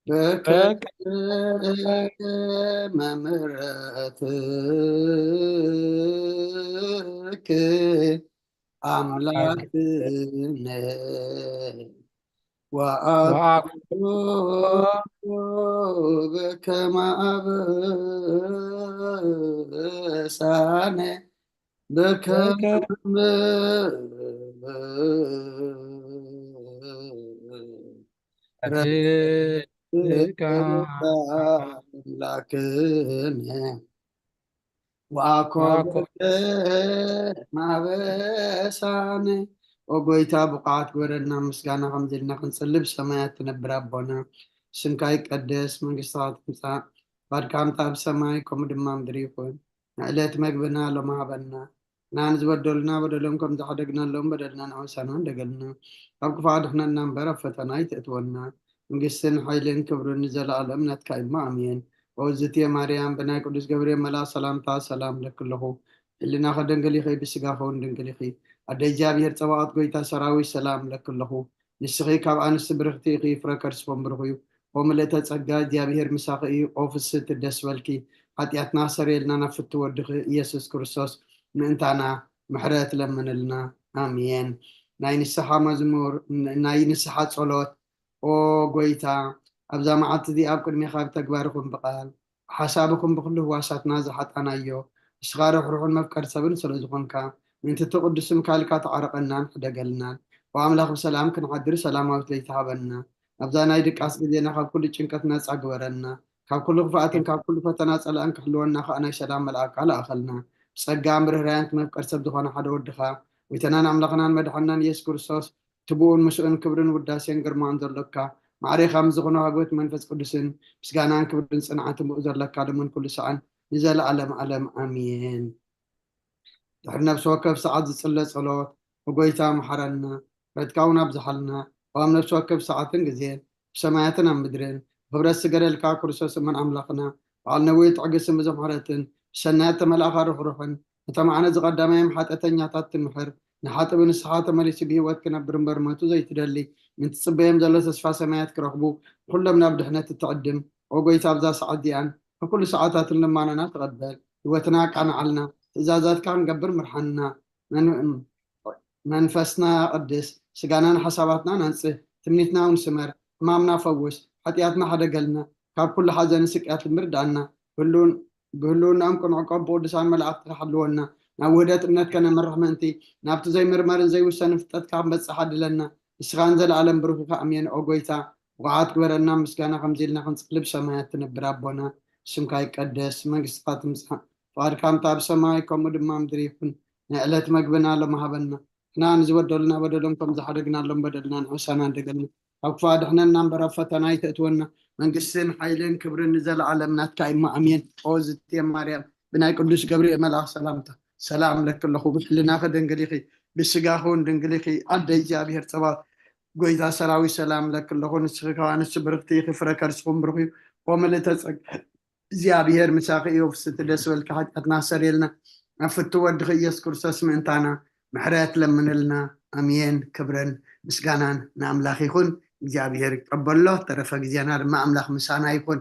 በከመ ምሕረትኪ ኣምላክነ ወአኩ በከመ አበሳነ በከመ አምላክነ ወአኮ በከመ አበሳነ። ኦ ጎይታ፣ ብቑዓት ግበረና፣ ምስጋና ከምዚ ኢልና ክንጽሊ። ብሰማያት ትነብር ኣቦና፣ ስምካ ይቀደስ፣ መንግስትኻ ትምጻእ፣ ፍቓድካ ከምቲ ኣብ ሰማይ ከምኡ ድማ ምድሪ ይኹን። ንዕለት መግብና ሎሚ ሃበና፣ ንሕና ንዝበደሉና በደሎም ከም ዝሓደግናሎም በደልና ንሕውሳና እንደገልና፣ ካብ ክፉእ ኣድሕነና እምበር ኣብ ፈተና ኣይተእትወና። መንግስትን ሓይልን ክብርን ንዘለኣለም ናትካ እዩ እሞ ኣሜን። ኦ ዝትየ ማርያም፣ ብናይ ቅዱስ ገብርኤል መልኣኽ ሰላምታ ሰላም እለኪ ኣለኹ። ህልናኺ ድንግል ኢኺ፣ ብስጋኺ እውን ድንግል ኢኺ። ኣደ እግዚኣብሔር ጸባኦት ጎይታ ሰራዊት ሰላም እለኪ ኣለኹ። ንስኺ ካብ ኣንስቲ ብርኽቲ ኢኺ፣ ፍረ ከርስኺ እውን ብሩኽ እዩ። ኦ ምልእተ ጸጋ፣ እግዚኣብሔር ምሳኺ እዩ። ኦ ፍስህቲ ደስ በልኪ፣ ሓጢኣትና ክሰርየልና ናብ ፍትው ወድኺ ኢየሱስ ክርስቶስ ምእንታና ምሕረት ለምንልና። ኣሜን። ናይ ንስሓ መዝሙር፣ ናይ ንስሓ ጸሎት። ኦ ጎይታ፣ ኣብዛ መዓልቲ እዚኣ ኣብ ቅድሜኻ ብተግባር ይኹን ብቓል፣ ብሓሳብ ይኹን ብኹሉ ህዋሳትና ዝሓጣናዮ፣ ንስኻ ርሕሩሕን መፍቀር ሰብን ስለ ዝኾንካ፣ ምእንቲ እቲ ቅዱስ ስምካ ኢልካ ተዓረቐናን ሕደገልናን። ኦ ኣምላኽ፣ ብሰላም ክንሓድር ሰላማዊት ለይቲ ሃበና። ኣብዛ ናይ ድቃስ ግዜና ካብ ኩሉ ጭንቀት ነጻ ግበረና። ካብ ኩሉ ክፍኣትን ካብ ኩሉ ፈተና ጸላእን ክሕልወና ከኣ ናይ ሰላም መልኣካ ለኣኸልና። ብጸጋን ብርህራሄን እቲ መፍቀር ሰብ ዝኾነ ሓደ ወድኻ፣ ጎይታናን ኣምላኽናን መድሓንናን ኢየሱስ ክርስቶስ፣ እቲ ብኡን ምስኡን ክብርን ውዳሴን ግርማን ዘሎካ፣ ማዕሬኻ ምስ ዝኾነ ዋህጎት መንፈስ ቅዱስን ምስጋናን ክብርን ጽንዓትን ብኡ ዘሎካ፣ ሎምን ኩሉ ሰዓን ንዘለኣለም ዓለም ኣሜን። ድሕሪ ነፍሲ ወከፍ ሰዓት ዝጽለ ጸሎት፣ "ኦ ጎይታ መሓረና፣ ምሕረትካ እውን ኣብዝሓልና፣ ኣብ ነፍሲ ወከፍ ሰዓትን ግዜን፣ ብሰማያትን ኣብ ምድርን፣ ብኽብረት ዝገደልካ ክርስቶስ እመን ኣምላኽና፣ በዓል ነዊሕ ትዕግስትን ብዙሕ ምሕረትን፣ ብሰናያት ተመላእኻ ርሕሩሕን፣ ነቶም ዓነዚ ቀዳማዮም ሓጢኣተኛታት ትምሕር፣ ንሓጥእ ብንስሓ ተመሊሱ ብህይወት ክነብር እምበር ሞቱ ዘይትደሊ፣ ምእንቲ ትጽበዮም ዘሎ ተስፋ ሰማያት ክረኽቡ፣ ኩሎም ናብ ድሕነት እትዕድም፣ ኦ ጎይታ፣ ኣብዛ ሰዓት እዚኣን ኣብ ኩሉ ሰዓታትን ልማናና ተቐበል፣ ህይወትና ኣቃንዓልና፣ ትእዛዛትካ ክንገብር ምርሓና፣ መን-፣ መንፈስና ቀድስ፣ ስጋናን ሓሳባትናን ኣንጽህ፣ ትምኒትና እውን ስመር፣ ሕማምና ፈውስ፣ ሓጢኣትና ሓደገልና፣ ካብ ኩሉ ሓዘንን ስቅያትን ምርዳእና፣ ብህልውን-፣ ብህልውናኦም ቅንዕቆም ብቅዱሳን መላእኽትኻ ሓልወና፣ ናብ ውህደት እምነት ከነምርሕ ምእንቲ፣ ናብቲ ዘይምርመርን ዘይውሰንን ፍልጠትካ ክንበጽሕ ዓድለና። ንስኻ ንዘለኣለም ብሩኽ ኢኻ። ኣሜን። ኦ ጎይታ፣ ብቑዓት ግበረና፣ ምስጋና ከምዚ ኢልና ክንጽሊ። ብሰማያት ትነብር ኣቦና፣ ስምካ ይቀደስ፣ መንግስትኻ ትምጻእ፣ ፍቓድካ ከምቲ ኣብ ሰማይ ከምኡ ድማ ምድሪ ይኹን። ናይ ዕለት መግብና ሎሚ ሃበና። ንሕና ንዝበደሉና በደሎም ከም ዝሓደግናሎም በደልና ንሕውሳና እንደገልና። ካብ ክፉእ ኣድሕነና እምበር ኣብ ፈተና ኣይተእትወና። መንግስትን ሓይልን ክብርን ንዘለኣለም ናትካ እዩ እሞ ኣሜን። ኦ ዝትየ ማርያም፣ ብናይ ቅዱስ ገብርኤል መልኣኽ ሰላምታ ሰላም እለኪ ኣለኹ። ብሕልናኺ ድንግል ኢኺ፣ ብስጋኺ እውን ድንግል ኢኺ። ኣደ እግዚኣብሔር ጸባኦት፣ ጎይታ ሰራዊት ሰላም እለኪ ኣለኹ። ንስኺ ካብ ኣንስቲ ብርኽቲ ኢኺ፣ ፍረ ከርስኺ እውን ብሩኽ እዩ። ኦ ምልእተ ጸጋ፣ እግዚኣብሔር ምሳኺ እዩ። ፍስቲ ደስ በልኪ፣ ሓጢኣትና ሰሪየልና፣ ናብ ፍቱ ወድኺ ኢየሱስ ክርስቶስ ምእንታና ምሕረት ለምንልና። ኣሜን። ክብርን ምስጋናን ንኣምላኽ ይኹን። እግዚኣብሔር ይቀበሎ። ተረፈ ግዜና ድማ ኣምላኽ ምሳና ይኹን።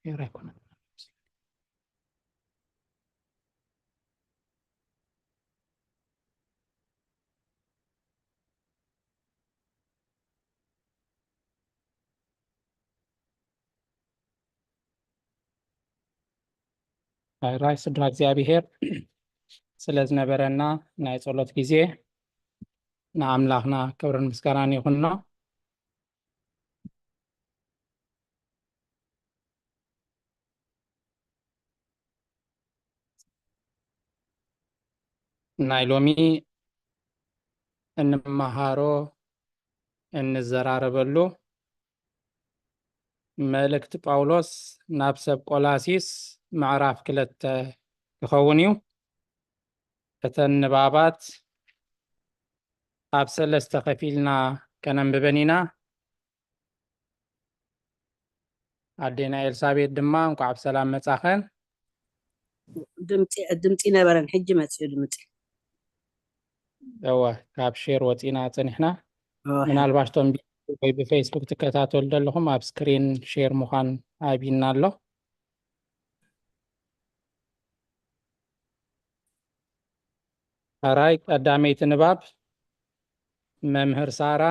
ፌር ኣይኮነን። ራይ ስድራ እግዚኣብሔር፣ ስለ ዝነበረና ናይ ጸሎት ግዜ ንኣምላኽና ክብርን ምስጋናን ይኹኖ። ናይ ሎሚ እንመሃሮ፣ እንዘራረበሉ መልእክቲ ጳውሎስ ናብ ሰብ ቆላሲስ ምዕራፍ ክልተ ክኸውን እዩ። እተን ንባባት ኣብ ሰለስተ ከፊልና ከነንብበን ኢና። ኣዴና ኤልሳቤጥ ድማ እንኳዕ ብሰላም መጻኸን። ድምፂ ድምፂ ነበረን፣ ሕጂ መፅኡ ድምፂ። እወ፣ ካብ ሼር ወፂና ፀኒሕና። እወ። ምናልባት ቶም ቢ- ወይ ብፌስቡክ ትከታተሉ ዘለኹም ኣብ ስክሪን ሼር ምዃን ኣብይና ኣሎ። ሕራይ ቀዳመይቲ ንባብ። መምህር ሳራ፣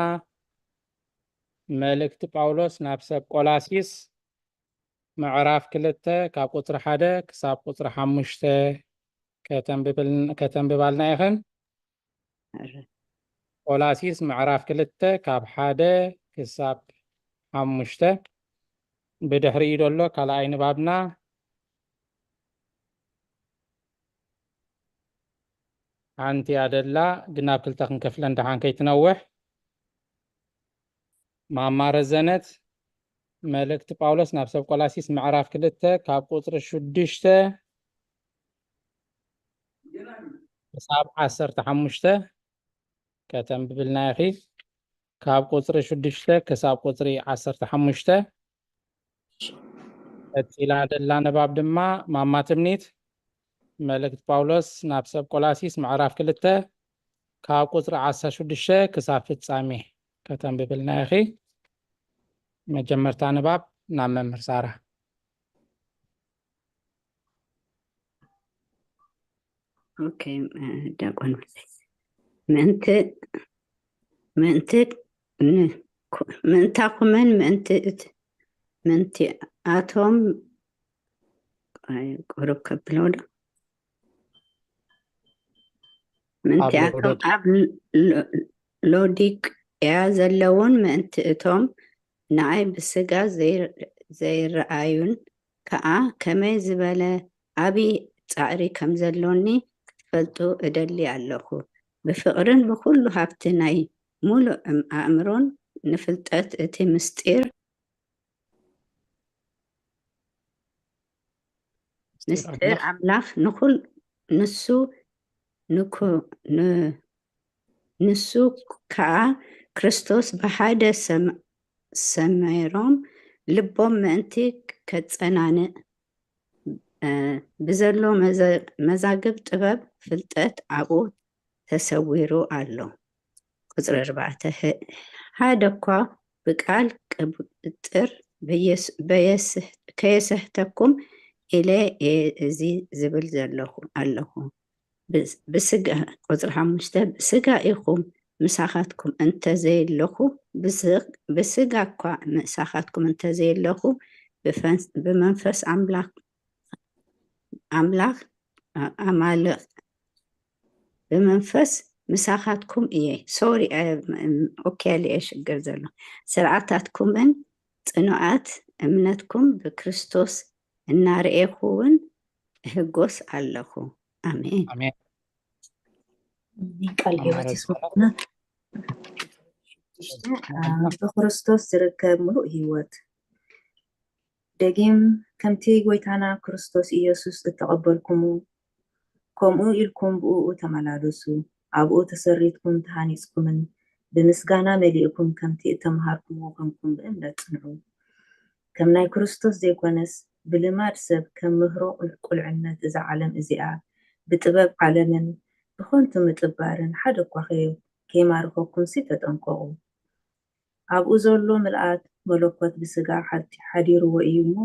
መልእክቲ ጳውሎስ ናብ ሰብ ቆላሲስ ምዕራፍ ክልተ ካብ ቁፅሪ ሓደ ክሳብ ቁፅሪ ሓሙሽተ ከተንብብል- ከተንብባልና ኢኽን። ቆላሲስ ምዕራፍ ክልተ ካብ ሓደ ክሳብ ሓሙሽተ። ብድሕሪኡ ዘሎ ካልኣይ ንባብና ሓንቲ እያ ደላ፣ ግን ኣብ ክልተ ክንከፍለን ደሓን ከይትነውሕ። ማማ ረዘነት፣ መልእክቲ ጳውሎስ ናብ ሰብ ቆላሲስ ምዕራፍ ክልተ ካብ ቁፅሪ ሽዱሽተ ክሳብ ዓሰርተ ሓሙሽተ ከተንብብልና ኢኺ። ካብ ቁፅሪ ሽዱሽተ ክሳብ ቁፅሪ ዓሰርተ ሓሙሽተ። ቀፂላ ደላ ንባብ ድማ ማማ ትምኒት፣ መልእክቲ ጳውሎስ ናብ ሰብ ቆላሲስ ምዕራፍ ክልተ ካብ ቁፅሪ ዓሰርተ ሽዱሽተ ክሳብ ፍጻሜ ከተንብብልና ኢኺ። መጀመርታ ንባብ ናብ መምህር ሳራ። ኦኬ፣ እ፣ ዲያቆን መለስ። ምእንቲ ምእንቲ ን- ኩ- ምእንታኹምን ምእንቲ እት- ምእንቲኣቶም፣ ኣይ፣ ቁሩብ ከብሎ ዶ? ምእንቲኣቶም ሎዶ- ኣብ ሎ- ሎዲቅያ ዘለውን ምእንቲ እቶም ንኣይ ብስጋ ዘይር- ዘይረኣዩን ከኣ ከመይ ዝበለ ዓቢ ጻዕሪ ከም ዘሎኒ ክትፈልጡ እደሊ ኣለኹ። ብፍቕርን ብኹሉ ሃብቲ ናይ ምሉእ እም- ኣእምሮን ንፍልጠት እቲ ምስጢር ምስጢር ኣምላኽ ንኹል ንሱ ንኩ ን- ንሱ ከኣ ክርስቶስ ብሓደ ሰም- ሰመሮም ልቦም ምእንቲ ከጸናንእ እ፣ ብዘሎ መዘ- መዛግብ ጥበብ ፍልጠት ኣብኡ ተሰዊሩ ኣሎ። ቁፅሪ ኣርባዕተ ህ- ሓደ እኳ ብቃል ቅብጥር በየስ- በየስህ- ከየሰህተኩም ኢለ እየ እዚ ዝብል ዘለኹ ኣለኹ። ብ- ብስጋ ቁፅሪ ሓሙሽተ ብስጋ ኢኹም ምሳኻትኩም እንተዘየለኹ ብስ- ብስጋ እኳ ምሳኻትኩም እንተዘየለኹ ብፈን- ብመንፈስ ኣምላኽ ኣምላኽ ኣማልኽ ብመንፈስ ምሳኻትኩም እየ። ሶሪ ኦኬ ልየ ሽግር ዘሎ ስርዓታትኩምን ጽኑዓት እምነትኩም ብክርስቶስ እናርኤኹ እውን እህጎስ ኣለኹ። ኣሜን። ኣሜን። ቃል ህይወት ይስማዕና። ብክርስቶስ ዝርከብ ምሉእ ህይወት ደጊም ከምቲ ጎይታና ክርስቶስ ኢየሱስ እተቐበልኩሙ ከምኡ ኢልኩም ብእኡ ተመላለሱ። ኣብኡ ተሰሪትኩም ተሃኒጽኩምን ብምስጋና መሊእኩም ከምቲ እተምሃርኩምዎ ኮንኩም ብእምነት ጽንዑ። ከም ናይ ክርስቶስ ዘይኮነስ ብልማድ ሰብ ከም ምህሮ ቁልዕነት እዛ ዓለም እዚኣ ብጥበብ ዓለምን ብኸንቱ ምጥባርን ሓደ እኳ ከይማርኸኩምሲ ተጠንቀቑ። ኣብኡ ዘሎ ምልኣት መለኮት ብስጋ ሓዲርዎ እዩ እሞ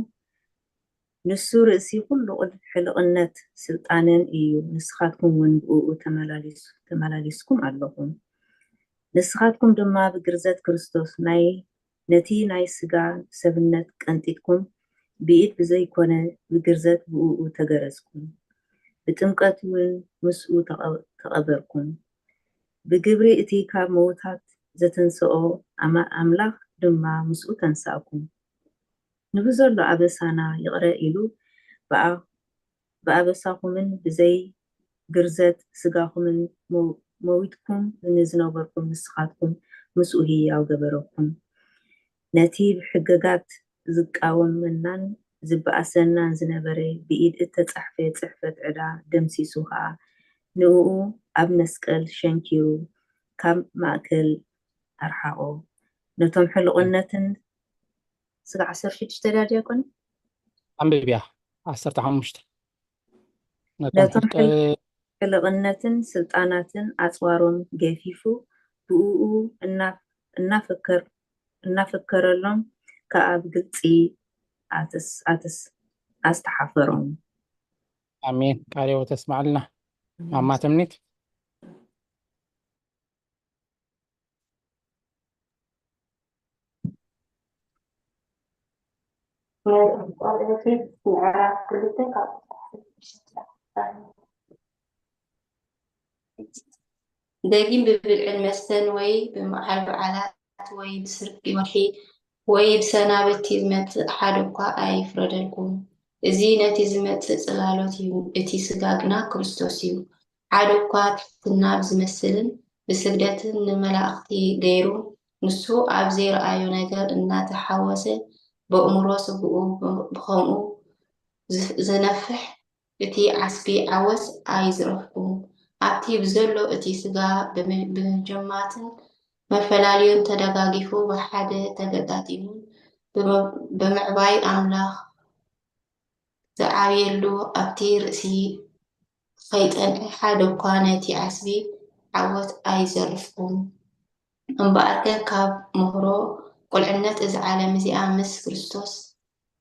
ንሱ ርእሲ ኩሉ ሕልቕነት ስልጣንን እዩ። ንስኻትኩም እውን ብእኡ ተመላሊስኩም ኣለኹም። ንስኻትኩም ድማ ብግርዘት ክርስቶስ ናይ ነቲ ናይ ስጋ ሰብነት ቀንጢጥኩም ብኢድ ብዘይኮነ ብግርዘት ብእኡ ተገረዝኩም። ብጥምቀት እውን ምስኡ ተቐበርኩም። ብግብሪ እቲ ካብ ምዉታት ዘተንስኦ ኣምላኽ ድማ ምስኡ ተንሳእኩም። ንብዘሎ ኣበሳና ይቕረ ኢሉ ብኣበሳኹምን ብዘይ ግርዘት ስጋኹምን መዊትኩም ንዝነበርኩም ንስኻትኩም ምስኡ ህያው ገበረኩም። ነቲ ብሕግጋት ዝቃወመናን ዝበኣሰናን ዝነበረ ብኢድ እተጻሕፈ ጽሕፈት ዕዳ ደምሲሱ ኸኣ ንእኡ ኣብ መስቀል ሸንኪሩ ካብ ማእከል ኣርሓቖ። ነቶም ሕልቑነትን ስጋ ዓሰርተ ሽዱሽተ ድያ ዲያቆን? ኣንብብያ ዓሰርተ ሓሙሽተ ነቶም ነቶም ሕልቀ- ሕልቕነትን ስልጣናትን ኣጽዋሮም ገፊፉ ብእኡ እናፈከረሎም ከኣ ብግልጺ ኣስተሓፈሮም። ኣሜን። ቃለ ሕይወት ተስማዕልና ማማ ትምኒት። ናይ ቆልዑ ምዕራፍ ክልተ ካብ ቁጽሪ ሽዱሽተ። ደጊም ብብልዕን መስተን ወይ ብመዓል በዓላት ወይ ብስርቂ ወርሒ ወይ ብሰናብቲ ዝመጽእ ሓደ እኳ ኣይፍረደልኩም። እዚ ነቲ ዝመጽእ ጽላሎት እዩ፣ እቲ ስጋ ግና ክርስቶስ እዩ። ሓደ እኳ ትሕትና ብዝመስልን ብስግደትን ንመላእኽቲ ገይሩ፣ ንሱ ኣብ ዘይረኣዮ ነገር እናተሓወሰ፣ በእምሮ ስግኡ ብኸምኡ ዝነፍሕ፣ እቲ ዓስቢ ዓወት ኣይዝረፍኩም። ኣብቲ ብዘሎ እቲ ስጋ ብመ- ብመጀማትን መፈላልዮን ተደጋጊፉ ብሓደ ተገጣጢሙን ብመ- ብምዕባይ ኣምላኽ ዝዓብየሉ ኣብቲ ርእሲ ኸይጸንሐ ሓደ እኳ ነቲ ዓስቢ ዓወት ኣይዘርፍኩን። እምበኣርከ ካብ ምህሮ ቁልዕነት እዛ ዓለም እዚኣ ምስ ክርስቶስ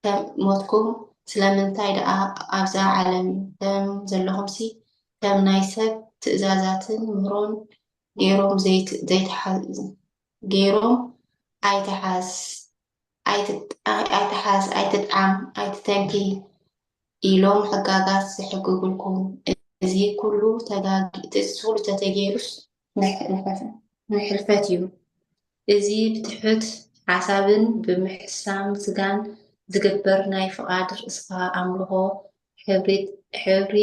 ከም ሞትኩም፣ ስለምንታይ ደኣ ኣብዛ ዓለም ከም ዘለኹምሲ ከም ናይ ሰብ ትእዛዛትን ምህሮን ገይሮም ዘይት- ዘይተሓ- ገይሮም ኣይትሓስ ኣይትት- ኣይ- ኣይትሓስ ኣይትጥዓም ኣይትተንኪ ኢሎም ሕጋጋት ዝሕግጉልኩም። እዚ ኩሉ ተጋጊ- እዚ ኩሉ ተተገይሩስ ንሕ- ንሕ- ንሕልፈት እዩ። እዚ ብትሑት ሓሳብን ብምሕሳም ስጋን ዝግበር ናይ ፍቓድ ርእስኻ ኣምልኾ ሕብሪ ሕብሪ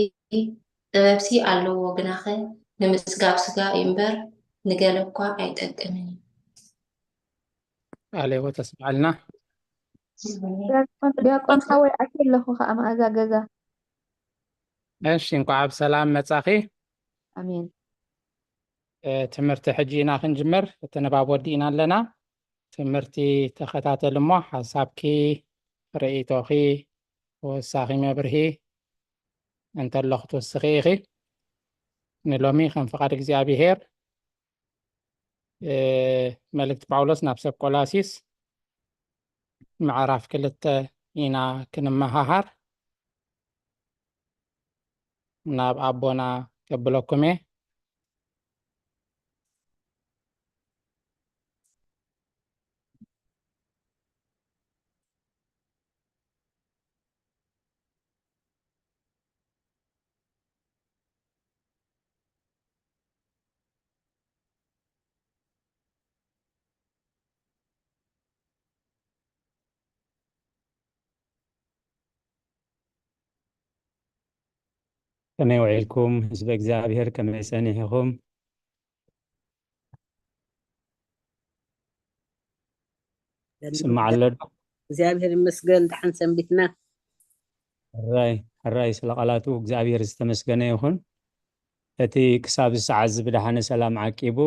ጥበብሲ ኣለዎ፣ ግናኸ ንምጽጋብ ስጋ እዩ እምበር ንገለ እኳ ኣይጠቅምን እዩ። ቃለ ሕይወት ተስማዕልና። ዲያቆን ሓወይ ኣትየ ኣለኹ ከዓ መኣዛ ገዛ። እሺ፣ እንኳዕ ብሰላም መጻኺ። ኣሜን። ትምህርቲ ሕጂ ኢና ክንጅምር፣ እቲ ንባብ ወዲእና ኣለና። ትምህርቲ ተኸታተል እሞ ሓሳብኪ፣ ርእይቶኺ፣ ተወሳኺ መብርሂ እንተሎ ክትውስኺ ኢኺ። ንሎሚ ከም ፍቓድ እግዚኣብሄር መልእክቲ ጳውሎስ ናብ ሰብ ቆላሲስ ምዕራፍ ክልተ ኢና ክንመሃሃር። ናብ ኣቦና ከብለኩም እየ። ከመይ ውዒልኩም ህዝበ እግዚኣብሔር? ከመይ ጸኒሕኹም? ይስማዕ ኣሎ ዶ? እግዚኣብሔር ይመስገን፣ ደሓን ሰንቢትና። ሕራይ ሕራይ፣ ስለ ቃላቱ እግዚኣብሔር ዝተመስገነ ይኹን። እቲ ክሳብ ሰዓት እዚ ብደሓነ ሰላም ዓቂቡ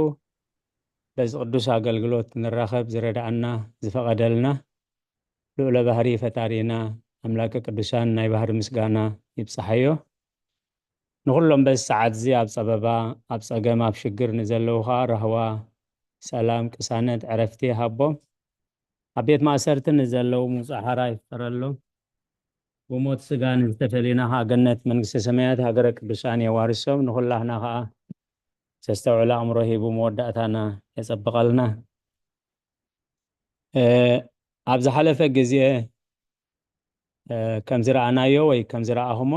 በዚ ቅዱስ ኣገልግሎት ንራኸብ ዝረዳኣና ዝፈቐደልና ልዑለ ባህሪ ፈጣሪና ኣምላከ ቅዱሳን ናይ ባህሪ ምስጋና ይብጽሓዮ። ንኹሎም በዚ ሰዓት እዚ ኣብ ጸበባ፣ ኣብ ጸገም፣ ኣብ ሽግር ንዘለዉ ኸኣ ራህዋ፣ ሰላም፣ ቅሳነት፣ ዕረፍቲ ይሃቦም። ኣብ ቤት ማእሰርቲ ንዘለዉ ምውጻእ ሓራ ይፍጠረሎም። ብሞት ስጋ ንዝተፈለዩና ኸኣ ገነት መንግስተ ሰማያት ሃገረ ቅዱሳን የዋርሶም። ንኹላህና ኸኣ ዘስተውዕል ኣእምሮ ሂቡ መወዳእታና የጸብቐልና። ኣብ ዝሓለፈ ግዜ ከም ዝረኣናዮ ወይ ከም ዝረኣኹሞ፣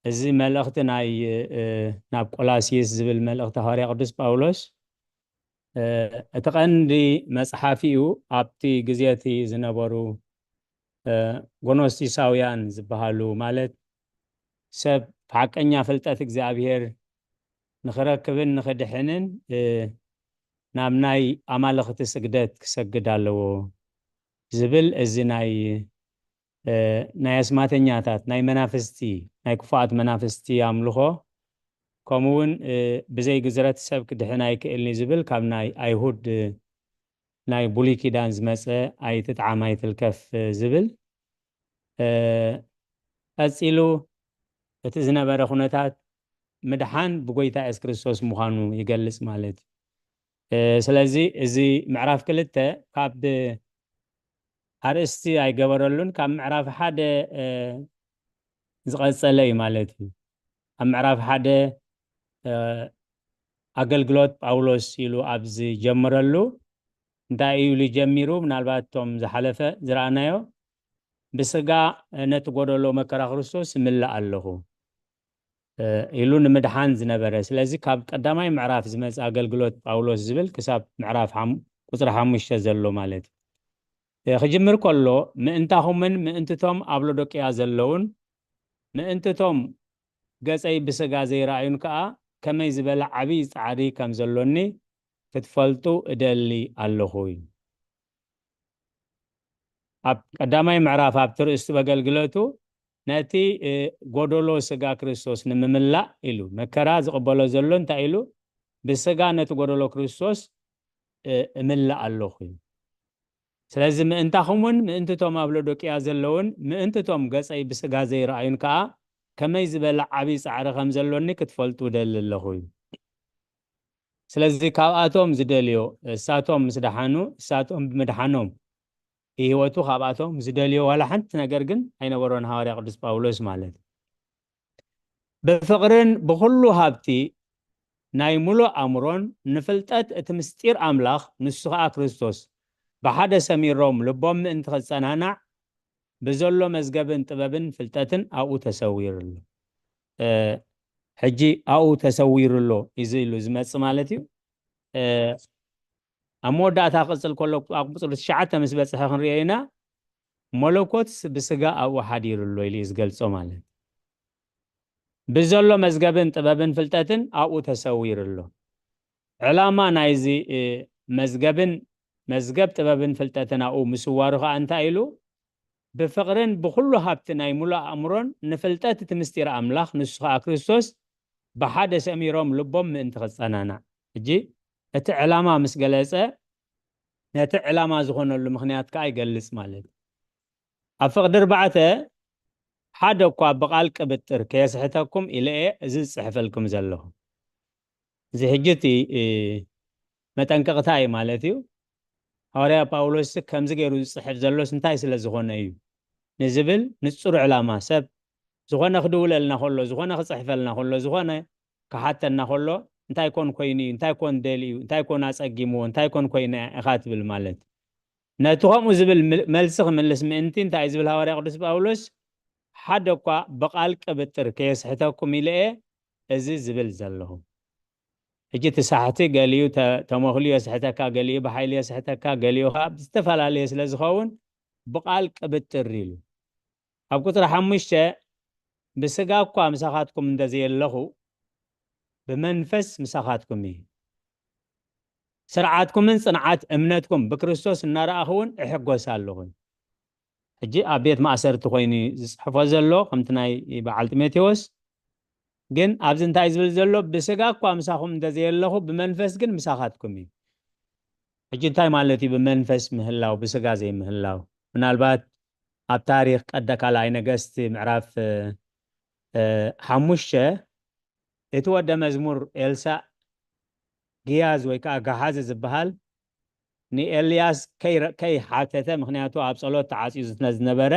እዚ መልእኽቲ ናይ ናብ ቆላሲስ ዝብል መልእኽቲ ሃዋርያ ቅዱስ ጳውሎስ እቲ ቀንዲ መጽሓፊኡ ኣብቲ ግዜ እቲ ዝነበሩ ጎኖስቲሳውያን ዝበሃሉ፣ ማለት ሰብ ሓቀኛ ፍልጠት እግዚኣብሔር ንኽረክብን ንኽድሕንን ናብ ናይ ኣማልኽቲ ስግደት ክሰግድ ኣለዎ። ዝብል እዚ ናይ ናይ ኣስማተኛታት ናይ መናፍስቲ ናይ ክፉኣት መናፍስቲ ኣምልኾ፣ ከምኡ እውን ብዘይ ግዝረት ሰብ ክድሕን ኣይክእልኒ ዝብል ካብ ናይ ኣይሁድ ናይ ብሉይ ኪዳን ዝመፀ ኣይትጥዓም ኣይትልከፍ ዝብል፣ ቀፂሉ እቲ ዝነበረ ኩነታት ምድሓን ብጎይታ የሱስ ክርስቶስ ምዃኑ ይገልጽ ማለት እዩ። ስለዚ እዚ ምዕራፍ ክልተ ካብ ኣርእስቲ ኣይገበረሉን፣ ካብ ምዕራፍ ሓደ ዝቐጸለ እዩ ማለት እዩ። ኣብ ምዕራፍ ሓደ ኣገልግሎት ጳውሎስ ኢሉ ኣብ ዝጀምረሉ እንታይ እዩ ኢሉ ጀሚሩ? ምናልባት እቶም ዝሓለፈ ዝረኣናዮ ብስጋ ነቲ ጎደሎ መከራ ክርስቶስ እምልእ ኣለኹ ኢሉ ንምድሓን ዝነበረ። ስለዚ ካብ ቀዳማይ ምዕራፍ ዝመጽእ ኣገልግሎት ጳውሎስ ዝብል ክሳብ ምዕራፍ ቁጽሪ ሓሙሽተ ዘሎ ማለት እዩ። ክጅምር ከሎ ምእንታኹምን ምእንትቶም ኣብ ሎዶቅያ ዘለውን ምእንትቶም ገጸይ ብስጋ ዘይረኣዩን ከኣ ከመይ ዝበለ ዓብዪ ጻዕሪ ከም ዘሎኒ ክትፈልጡ እደሊ ኣለኹ እዩ። ኣብ ቀዳማይ ምዕራፍ ኣብቲ ርእስቲ በገልግለቱ ነቲ ጎደሎ ስጋ ክርስቶስ ንምምላእ ኢሉ መከራ ዝቕበሎ ዘሎ እንታይ ኢሉ? ብስጋ ነቲ ጎደሎ ክርስቶስ እምላእ ኣለኹ እዩ። ስለዚ ምእንታኹም እውን ምእንትቶም ኣብ ሎዶቅያ ዘለውን ምእንትቶም ገጸይ ብስጋ ዘይረኣዩን ከኣ ከመይ ዝበለ ዓብዪ ጻዕሪ ከም ዘሎኒ ክትፈልጡ እደሊ ኣለኹ እዩ። ስለዚ ካብኣቶም ዝደልዮ እሳቶም ምስ ደሓኑ እሳቶም ብምድሓኖም ህይወቱ ካብኣቶም ዝደልዮ ዋላ ሓንቲ ነገር ግን ኣይነበሮን። ሃዋርያ ቅዱስ ጳውሎስ ማለት ብፍቕርን ብኹሉ ሃብቲ ናይ ሙሉእ ኣእምሮን ንፍልጠት እቲ ምስጢር ኣምላኽ ንሱ ኸኣ ክርስቶስ ብሓደ ሰሚሮም ልቦም ምእንቲ ክጸናናዕ ብዘሎ መዝገብን ጥበብን ፍልጠትን ኣብኡ ተሰዊሩ ኣሎ። ሕጂ ኣብኡ ተሰዊሩ ኣሎ እዚ ኢሉ ዝመጽእ ማለት እዩ። ኣብ መወዳእታ ክቕጽል ከሎ ኣብ ቁጽሪ ትሽዓተ ምስ በጽሐ ክንሪኦ ኢና። መለኮት ብስጋ ኣብኡ ሓዲሩ ኣሎ ኢሉ እዩ ዝገልጾ ማለት ብዘሎ መዝገብን ጥበብን ፍልጠትን ኣብኡ ተሰዊሩ ኣሎ። ዕላማ ናይዚ መዝገብን መዝገብ ጥበብን ፍልጠትን ኣብኡ ምስዋሩ ከዓ እንታይ ኢሉ? ብፍቕርን ብኩሉ ሃብቲ ናይ ሙሉእ ኣእምሮን ንፍልጠት እቲ ምስጢር ኣምላኽ ንሱ ከዓ ክርስቶስ ብሓደ ሰሚሮም ልቦም ምእንቲ ክጸናናዕ። ሕጂ እቲ ዕላማ ምስ ገለጸ ነቲ ዕላማ ዝኾነሉ ምኽንያት ከዓ ይገልጽ ማለት እዩ። ኣብ ፍቕዲ ኣርባዕተ ሓደ እኳ ብቓል ቅብጥር ከየስሕተኩም ኢለ እየ እዚ ዝጽሕፈልኩም ዘለኹ። እዚ ሕጂ እቲ መጠንቀቕታ እዩ ማለት እዩ። ሃዋርያ ጳውሎስ ከምዚ ገይሩ ዝጽሕፍ ዘሎስ እንታይ ስለ ዝኾነ እዩ ንዝብል ንጹር ዕላማ ሰብ ዝኾነ ክድውለልና ከሎ፣ ዝኾነ ክጽሕፈልና ከሎ፣ ዝኾነ ክሓተና ከሎ እንታይ ኮን ኮይኑ እዩ፣ እንታይ ኮን ደልዩ፣ እንታይ ኮን ኣጸጊምዎ፣ እንታይ ኮን ኮይነ ኢኻ ትብል ማለት። ነቲ ከምኡ ዝብል መልሲ ክምልስ ምእንቲ እንታይ ዝብል ሃዋርያ ቅዱስ ጳውሎስ ሓደ እኳ ብቓል ቅብጥር ከየስሕተኩም ኢለ እየ እዚ ዝብል ዘለኹ። ሕጂ እቲ ሳሕቲ ገሊኡ ተመኽሉ የስሕተካ፣ ገሊኡ ብሓይሊ የስሕተካ፣ ገሊኡ ከዓ ብዝተፈላለየ ስለ ዝኸውን ብቓል ቅብጥር ኢሉ ኣብ ቁፅሪ ሓሙሽተ ብስጋ እኳ ምሳኻትኩም እንተዘየለኹ ብመንፈስ ምሳኻትኩም እዩ። ስርዓትኩምን ፅንዓት እምነትኩም ብክርስቶስ እናረኣኹ እውን እሕጎስ ኣለኹ። ሕጂ ኣብ ቤት ማእሰርቲ ኮይኑ ዝፅሕፎ ዘሎ ከምቲ ናይ በዓል ጢሞቴዎስ ግን ኣብዚ እንታይ ዝብል ዘሎ ብስጋ እኳ ምሳኹም እንተዘየለኹ ብመንፈስ ግን ምሳኻትኩም እዩ። ሕጂ እንታይ ማለት እዩ ብመንፈስ ምህላው ብስጋ ዘይምህላው? ምናልባት ኣብ ታሪክ ቀደ ካልኣይ ነገስቲ ምዕራፍ ሓሙሽተ እቲ ወደ መዝሙር ኤልሳእ ግያዝ ወይ ከዓ ገሓዚ ዝበሃል ንኤልያስ ከይሓተተ ምክንያቱ ኣብ ፀሎት ተዓፅዩ ዝነበረ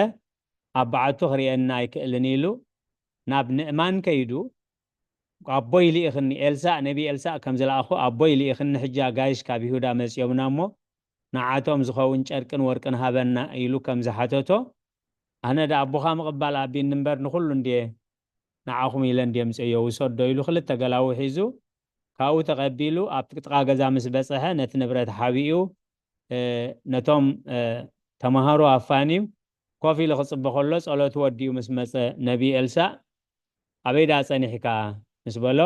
ኣብ በዓቱ ክርእየና ኣይክእልን ኢሉ ናብ ንእማን ከይዱ ኣቦይ ልኢኽኒ ኤልሳእ ነቢ ኤልሳእ ከም ዝለኣኹ ኣቦይ ልኢኽኒ ሕጂ ኣጋይሽ ካብ ይሁዳ መፂኦምና እሞ ንዓቶም ዝኸውን ጨርቅን ወርቅን ሃበና ኢሉ ከም ዝሓተቶ ኣነ ዳ ኣቦኻ ምቕባል ኣቢኒ እምበር ንኹሉ እንድየ ንዓኹም ኢለ እንድየ ምፅእዮ ውሰዶ ኢሉ ክልተ ገላዉ ሒዙ ካብኡ ተቐቢሉ ኣብ ጥቃ ገዛ ምስ በፀሐ ነቲ ንብረት ሓቢኡ ነቶም ተምሃሮ ኣፋንዩ ኮፍ ኢሉ ክፅበ ከሎ ፀሎቱ ወዲኡ ምስ መፀ ነቢ ኤልሳእ ኣበይ ዳ ፀኒሕካ ምስ በሎ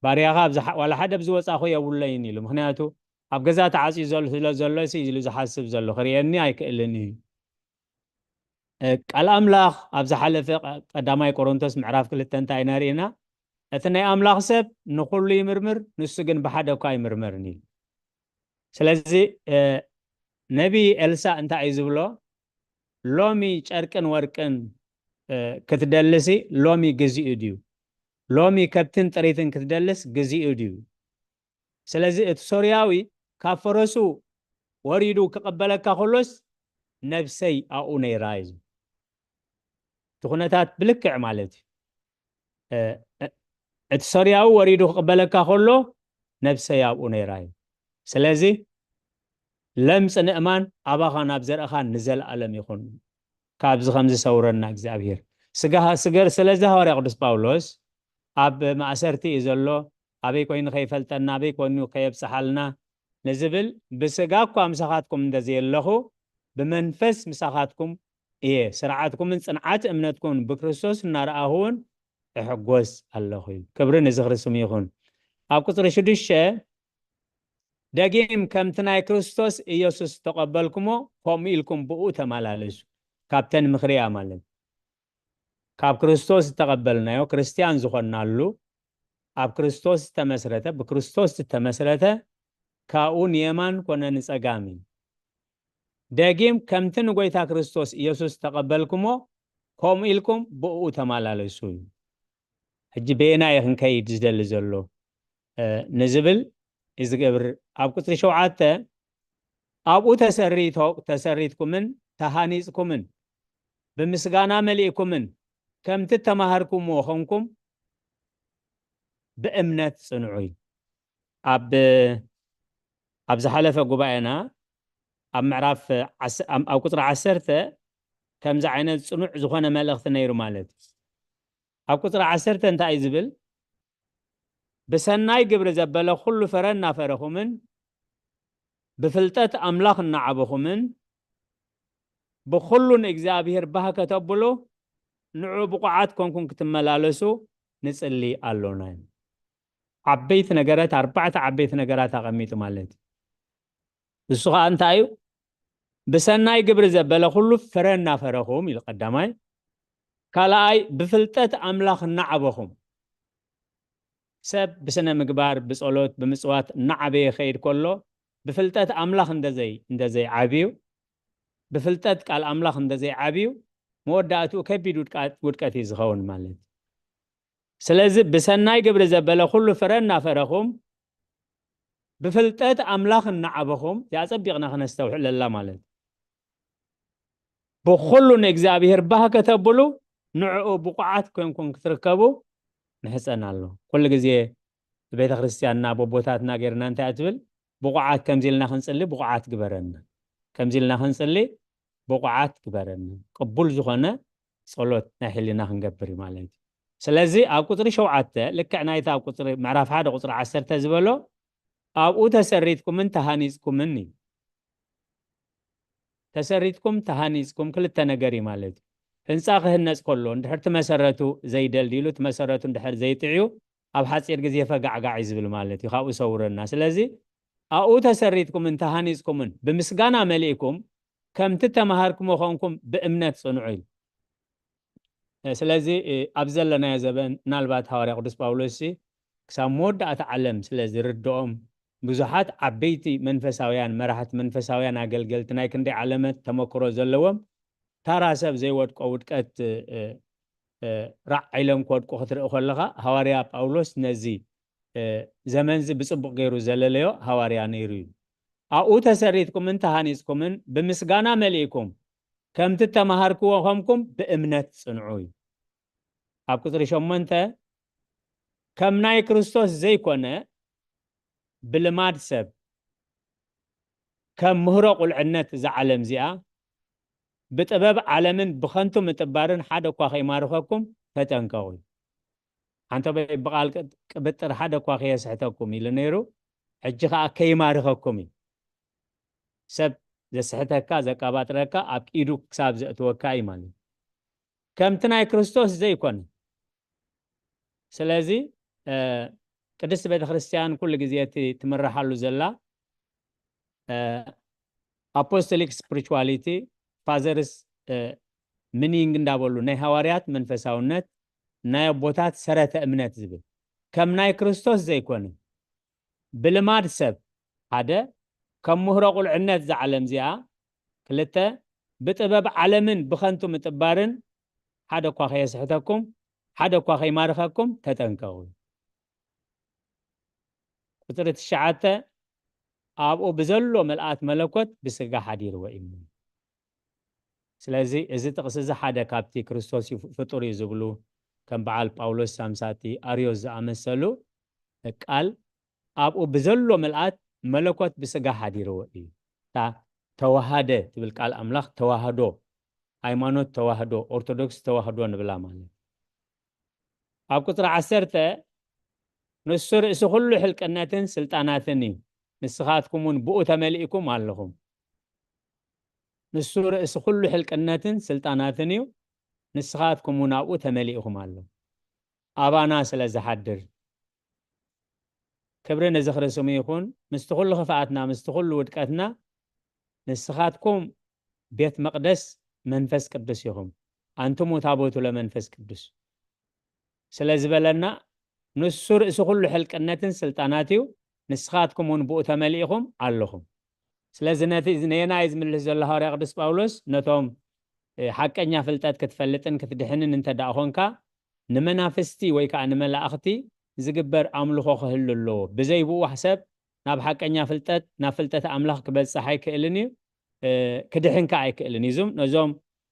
ባርያኻ ዋላ ሓደ ብዝወፃኹ የብለይን ኢሉ ምክንያቱ ኣብ ገዛ ተዓፅዩ ዘሎ ስለ ዘሎ ሲ ኢሉ ዝሓስብ ዘሎ ክርእየኒ ኣይክእልን እዩ። እ፣ ቃል ኣምላኽ ኣብ ዝሓለፈ ቀ-፣ ቀዳማይ ቆሮንቶስ ምዕራፍ ክልተ እንታይ ኢና ርኢና? እቲ ናይ ኣምላኽ ሰብ ንኹሉ ይምርምር፣ ንሱ ግን ብሓደ እኳ ኣይምርመርን እዩ። ስለዚ፣ እ፣ ነቢ ኤልሳእ እንታይ እዩ ዝብሎ? ሎሚ ጨርቅን ወርቅን፣ እ፣ ክትደልሲ ሎሚ ግዚኡ ድዩ? ሎሚ ከብትን ጥሪትን ክትደልስ ግዚኡ ድዩ? ስለዚ እቲ ሶርያዊ ካብ ፈረሱ ወሪዱ ክቕበለካ ከሎስ ነብሰይ ኣብኡ ነይራ እዩ ዝብል። እቲ ኩነታት ብልክዕ ማለት እዩ። እ፣ እ፣ እቲ ሶርያዊ ወሪዱ ክቕበለካ ከሎ ነብሰይ ኣብኡ ነይራ እዩ። ስለዚ ለምጽ ንእማን ኣባኻን ኣብ ዘርእኻን ንዘለኣለም ይኹን። ካብዚ ከም ዝሰውረና እግዚኣብሔር። ስጋ-፣ ስገር-፣ ስለዚ ሃዋርያ ቅዱስ ጳውሎስ ኣብ ማእሰርቲ እዩ ዘሎ፣ ኣበይ ኮይኑ ከይፈልጠና፣ ኣበይ ኮይኑ ከየብጽሓልና ንዝብል፣ ብስጋ እኳ ምሳኻትኩም እንተዘየለኹ፣ ብመንፈስ ምሳኻትኩም እየ፣ ስርዓትኩምን ጽንዓት እምነትኩምን ብክርስቶስ እናረኣኹ እውን እሕጎስ ኣለኹ እዩ። ክብሪ ንዝኽሪ ስሙ ይኹን። ኣብ ቁጽሪ ሽዱሽተ፣ ደጊም ከምቲ ናይ ክርስቶስ ኢየሱስ ዝተቐበልኩሞ፣ ከምኡ ኢልኩም ብኡ ተመላለሱ። ካብተን ምኽሪ እያ ማለት። ካብ ክርስቶስ ዝተቐበልናዮ፣ ክርስትያን ዝኾንናሉ፣ ኣብ ክርስቶስ ዝተመስረተ፣ ብክርስቶስ ዝተመስረተ፣ ካብኡ ንየማን ኮነ ንጸጋም እዩ። ደጊም ከምቲ ንጎይታ ክርስቶስ ኢየሱስ ዝተቐበልኩሞ፣ ከምኡ ኢልኩም ብኡ ተመላለሱ እዩ። ሕጂ በየናይ ክንከይድ ዝደሊ ዘሎ፣ እ፣ ንዝብል እዩ ዝገብር። ኣብ ቁጽሪ ሸውዓተ፣ ኣብኡ ተሰሪቶ-፣ ተሰሪትኩምን ተሃኒጽኩምን፣ ብምስጋና መሊእኩምን፣ ከምቲ እተማሃርኩምዎ ኾንኩም፣ ብእምነት ጽንዑ እዩ። ኣብ፣ ኣብ ዝሓለፈ ጉባኤና፣ ኣብ ምዕራፍ ዓስ-፣ ኣብ፣ ኣብ ቁጽሪ ዓሰርተ፣ ከምዚ ዓይነት ጽኑዕ ዝኾነ መልእኽቲ ነይሩ ማለት እዩ። ኣብ ቁጽሪ ዓሰርተ እንታይ እዩ ዝብል? ብሰናይ ግብሪ ዘበለ ኩሉ ፍረ እናፈረኹምን፣ ብፍልጠት ኣምላኽ እናዓበኹምን፣ ብኹሉ ንእግዚኣብሔር ባህ ከተብሉ፣ ንዑ ብቑዓት ኮንኩም ክትመላለሱ ንጽሊ ኣሎና። ዓበይቲ ነገራት፣ ኣርባዕተ ዓበይቲ ነገራት ኣቐሚጡ ማለት እዩ። እሱ ኸኣ እንታይ እዩ? ብሰናይ ግብሪ ዘበለ ኩሉ ፍረ እናፈረኹም ኢሉ ቀዳማይ። ካልኣይ፣ ብፍልጠት ኣምላኽ እናዓበኹም። ሰብ ብስነ ምግባር፣ ብጸሎት፣ ብምጽዋት እናዓበየ ይኸይድ ከሎ፣ ብፍልጠት ኣምላኽ እንደዘይ-፣ እንደዘይዓብዩ፣ ብፍልጠት ቃል ኣምላኽ እንደዘይዓብዩ፣ መወዳእትኡ ከቢድ ውድቃት-፣ ውድቀት እዩ ዝኸውን ማለት እዩ። ስለዚ ብሰናይ ግብሪ ዘበለ ኩሉ ፍረ እናፈረኹም፣ ብፍልጠት ኣምላኽ እናዓበኹም፣ እዚኣ ጸቢቕና ክነስተውዕለላ ማለት እዩ። ብኹሉ ንእግዚኣብሔር ባህ ከተብሉ፣ ንዕኡ ብቑዓት ኮንኩም ክትርከቡ ንሕጸን ኣሎ። ኩሉ ግዜ ቤተ ክርስቲያንና፣ ቦቦታትና ጌርና እንታይ እያ ትብል? ብቑዓት ከምዚ ኢልና ክንጽሊ፣ ብቑዓት ግበረና። ከምዚ ኢልና ክንጽሊ፣ ብቑዓት ግበረና። ቅቡል ዝኾነ ጸሎት ናይ ሕሊና ክንገብር እዩ ማለት እዩ። ስለዚ ኣብ ቁጽሪ ሸውዓተ፣ ልክዕ ናይታ ኣብ ቁጽሪ፣ ምዕራፍ ሓደ ቁጽሪ ዓሰርተ ዝበሎ፣ ኣብኡ ተሰሪትኩምን ተሃኒጽኩምን እዩ። ተሰሪትኩም ተሃኒጽኩም ክልተ ነገር እዩ ማለት እዩ። ህንጻ ክህነጽ ከሎ፣ እንድሕር እቲ መሰረቱ ዘይደልዲሉ፣ እቲ መሰረቱ እንድሕር ዘይጥዕዩ፣ ኣብ ሓጺር ግዜ ፈጋዕጋዕ እዩ ዝብል ማለት እዩ። ካብኡ ሰውረና። ስለዚ ኣብኡ ተሰሪትኩምን ተሃኒጽኩምን ብምስጋና መሊእኩም፣ ከምቲ ተማሃርኩሞ ኾንኩም ብእምነት ጽንዑ ኢሉ። እ፣ ስለዚ፣ እ፣ ኣብ ዘለናዮ ዘበን ምናልባት ሃዋርያ ቅዱስ ጳውሎስ ሲ ክሳብ መወዳእታ ዓለም ስለ ዝርድኦም፣ ብዙሓት ዓበይቲ መንፈሳውያን መራሕቲ፣ መንፈሳውያን ኣገልገልቲ፣ ናይ ክንደይ ዓለመት ተመክሮ ዘለዎም፣ ታራ ሰብ ዘይወድቆ ውድቀት፣ እ፣ እ፣ ራዕ ኢሎም ክወድቁ ክትርኢ ከለኻ፣ ሃዋርያ ጳውሎስ ነዚ፣ እ፣ ዘመንዚ ብጽቡቕ ገይሩ ዘለለዮ ሃዋርያ ነይሩ እዩ። ኣብኡ ተሰሪትኩምን ተሃኒጽኩምን ብምስጋና መሊእኩም፣ ከምቲ እተማሃርክዎ ኸምኩም ብእምነት ጽንዑ እዩ። ኣብ ቁጽሪ ሸሞንተ፣ ከም ናይ ክርስቶስ ዘይኮነ ብልማድ ሰብ፣ ከም ምህሮ ቁልዕነት እዛ ዓለም እዚኣ፣ ብጥበብ ዓለምን ብኸንቱ ምጥባርን ሓደ እኳ ከይማርኸኩም ተጠንቀቑ። ሓንቶ በይ ብቓል ቅ-፣ ቅብጥር ሓደ እኳ ከየስሕተኩም ኢሉ ነይሩ፣ ሕጂ ኸኣ ከይማርኸኩም እዩ። ሰብ ዘስሕተካ፣ ዘቀባጥረካ፣ ኣብ ኢዱ ክሳብ ዘእትወካ እዩ ማለት እዩ። ከምቲ ናይ ክርስቶስ ዘይኮነ። ስለዚ፣ እ፣ ቅድስቲ ቤተ ክርስቲያን ኩሉ ግዜ እቲ ትምርሓሉ ዘላ፣ apostolic spirituality, father's meaning እንዳበሉ ናይ ሃዋርያት መንፈሳውነት፣ ናይ ኣቦታት ሰረተ እምነት ዝብል ከም ናይ ክርስቶስ ዘይኮነ፣ ብልማድ ሰብ ሓደ፣ ከም ምህሮ ቁልዕነት እዛ ዓለም እዚኣ ክልተ፣ ብጥበብ ዓለምን ብኸንቱ ምጥባርን ሓደ እኳ ከየስሕተኩም ሓደ እኳ ከይማርኸኩም ተጠንቀቑ። ቁፅሪ ትሽዓተ፣ ኣብኡ ብዘሎ ምልኣት መለኮት ብስጋ ሓዲርዎ እዩ። ስለዚ እዚ ጥቕሲ እዚ ሓደ ካብቲ ክርስቶስ እዩ ፍጡር እዩ ዝብሉ ከም በዓል ጳውሎስ ሳምሳቲ ኣርዮስ ዝኣመሰሉ ቃል ኣብኡ ብዘሎ ምልኣት መለኮት ብስጋ ሓዲርዎ እዩ። እታ ተዋሃደ ትብል ቃል ኣምላኽ ተዋህዶ፣ ሃይማኖት ተዋህዶ፣ ኦርቶዶክስ ተዋህዶ ንብላ ማለት። ኣብ ቁፅሪ ዓሰርተ ንሱ ርእሲ ኩሉ ሕልቅነትን ስልጣናትን እዩ፣ ንስኻትኩም እውን ብኡ ተመሊእኩም ኣለኹም። ንሱ ርእሲ ኩሉ ሕልቅነትን ስልጣናትን እዩ፣ ንስኻትኩም እውን ኣብኡ ተመሊእኹም ኣለኹም። ኣባና ስለ ዝሓድር። ክብሪ ንዝኽሪ ስሙ ይኹን። ምስቲ ኩሉ ክፍኣትና ምስቲ ኩሉ ውድቀትና ንስኻትኩም ቤት መቕደስ መንፈስ ቅዱስ ኢኹም፣ ኣንቱሙ ታቦቱ ለመንፈስ ቅዱስ ስለ ዝበለና ንሱ ርእሲ ኩሉ ሕልቅነትን ስልጣናት እዩ፣ ንስኻትኩም እውን ብኡ ተመሊእኹም ኣለኹም። ስለዚ ነቲ ነየናይ ዝምልስ ዘሎ ሃዋርያ ቅዱስ ጳውሎስ ነቶም ሓቀኛ ፍልጠት ክትፈልጥን ክትድሕንን እንተ ደኣ ኾንካ ንመናፍስቲ ወይ ከዓ ንመላእኽቲ ዝግበር ኣምልኾ ክህሉ ኣለዎ። ብዘይ ብኡ ሰብ ናብ ሓቀኛ ፍልጠት ናብ ፍልጠት ኣምላኽ ክበጽሕ ኣይክእልን እዩ፣ ክድሕን ከዓ ኣይክእልን እዩ። እዞም ነዞም